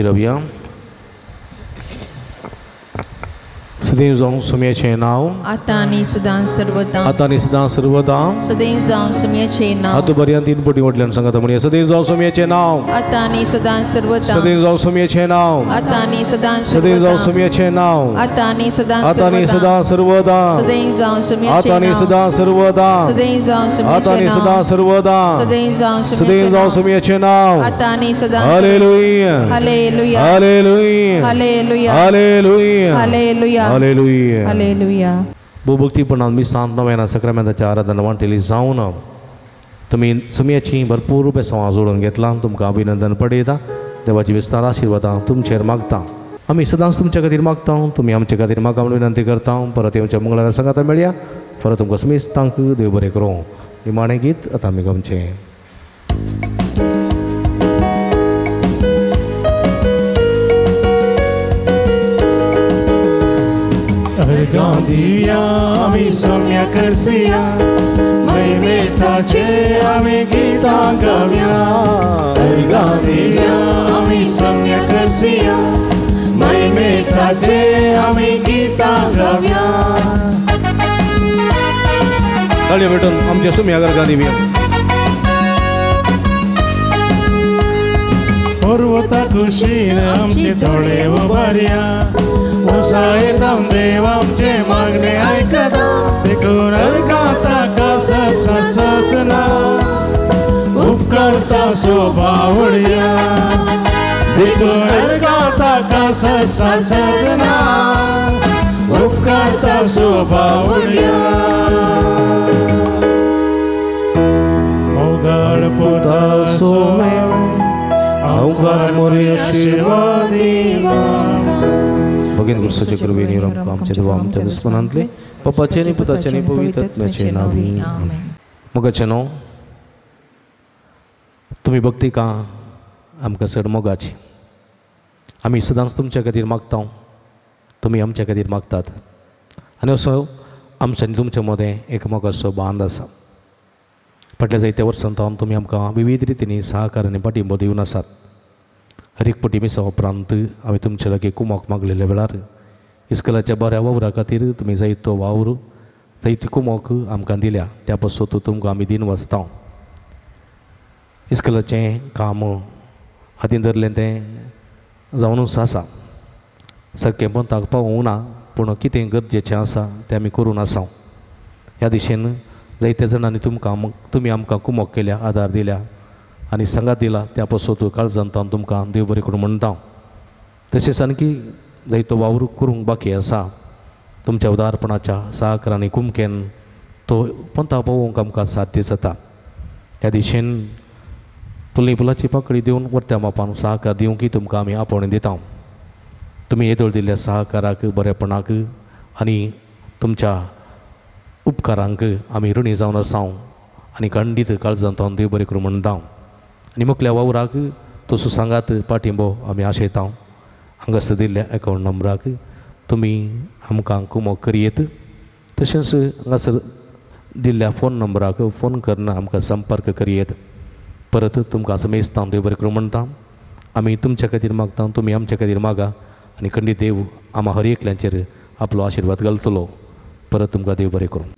उबी रावया. सदैव जावं सुम्याचें नांव आतां आनी सदां सर्वदा आतां आनी सदां सर्वदा सदैव जावं सुम्याचें नांव. आतां बऱ्यान तीन पटी वटल्यान सांगता म्हणया सदैव जावं सुम्याचें नांव आतां आनी सदां सर्वदा सदैव जावं सुम्याचें नांव आतां आनी सदां सदैव जावं सुम्याचें नांव आतां आनी सदां आतां आनी सदां सर्वदा सदैव जावं सुम्याचें आतां आनी सदां सर्वदा सदैव जावं आतां आनी सदां सर्वदा सदैव जावं सदैव जावं सुम्याचें नांव आतां आनी सदां. Hallelujah hallelujah hallelujah hallelujah hallelujah hallelujah hallelujah hallelujah. भोवभक्तीपणान मिसांत नव्यान सक्रामेंताच्या आराधना वांटेली जावन तुमी सुम्याची भरपूर बेसांवां जोडून घेतलां. तुमकां अभिनंदन पडयता. देवाची विस्तार आशिर्वादां तुमचेर मागता. आमी सदांच तुमच्या खातीर मागता, तुमी आमचे खातीर मागा म्हणून विनंती करता. परत येवच्या मंगळारा सांगाता मेळया. परत तुमकां समेस्तांक देव बरें करूं. निमाणें गीत आतां आमी गावचें. गांधिया आमी सम्या करसिया महिमेताचे आमी गीतां गावया. गांधिया आमी सम्या करसिया महिमेताचे आमी गीतां गावया. ताळयो भेटून आमच्या सुम्या गांधी पर्वता कुशीन आमचे थोडे उबारया उसायतां देव आमचे मागणे आयकता देखून अर्गाता कसना उपकारता सोबावळया देखून अर्गाता कसना उपकारता सोबावळया. मोगाळ पुता सोमे अवघार मोरे आशीर्वाद भगीन गुरुसाचे कृपेन आमच्या देवा आमच्या दुस्मनांतले पप्पाचे आनी पुताचे आनी पवित्र आत्म्याचे नांवी आमेन. मोगाचे न्हू तुमी भक्ती का आमकां चड मोगाची. आमी सदांच तुमच्या खातीर मागता, तुमी आमच्या खातीर मागतात आनी असो आमच्या आनी तुमच्या मदें एक मोगाचो बांद आसा. फाटल्या जायत्या वर्सां सावन तुमी आमकां विविध रितींनी सहकार आनी पाठिंबो दिवन आसात. हर एक पटी मिसा उपरांत हांवें तुमचे लागीं कुमोक मागलेल्या वेळार इस्कलाच्या बऱ्या वावरा खातीर तुमी जायतो वावर जायती कुमोक आमकां दिल्या. त्या पासून तुमकां आमी दिन वाचता. इस्कलाचें काम हातीन धरलें तें जावनूच आसा. सारकें पंताक पावूंक ना पूण कितें गरजेचें आसा तें आमी करून आसा. ह्या दिशेन जायत्या जाणांनी तुमकां तुमी आमकां कुमोक केल्या, आदार दिल्या आनी सांगात दिला. त्या पासून काळजांत तुमकां देव बरें करूं म्हणटा. तशेंच आणकी जायतो वावर करूंक बाकी आसा. तुमच्या उदारपणाच्या सहकारान आनी कुमकेन तो पंता पावोवंक आमकां साध्य जाता. ह्या दिशेन फुलनी फुलाची पाकळी दिवन वरत्या मापान सहकार दिवंक तुमकां आमी आपोवणें दिता. तुमी येदोळ दिल्ल्या सहकाराक, बरेपणाक आनी तुमच्या उपकारांक आमी ऋणी जावन आसा आनी खंडीत काळजांत देव बरें करूं म्हणटा. आनी मुखल्या वावराक तसो सांगात पाठिंबो आमी आशयता. हांगासर दिल्ल्या एकावंट नंबराक तुमी आमकां कुमोक करयेत. तशेंच हांगासर दिल्ल्या फोन नंबराक फोन करून आमकां संपर्क करयेत. परत तुमकां समेस्तां देव बरें करूं म्हणटा. आमी तुमच्या खातीर मागता, तुमी आमच्या खातीर मागा आनी खंडीत देव आमा हर एकल्यांचेर आपलो आशिर्वाद घालतलो. परत तुमकां देव बरें करूं.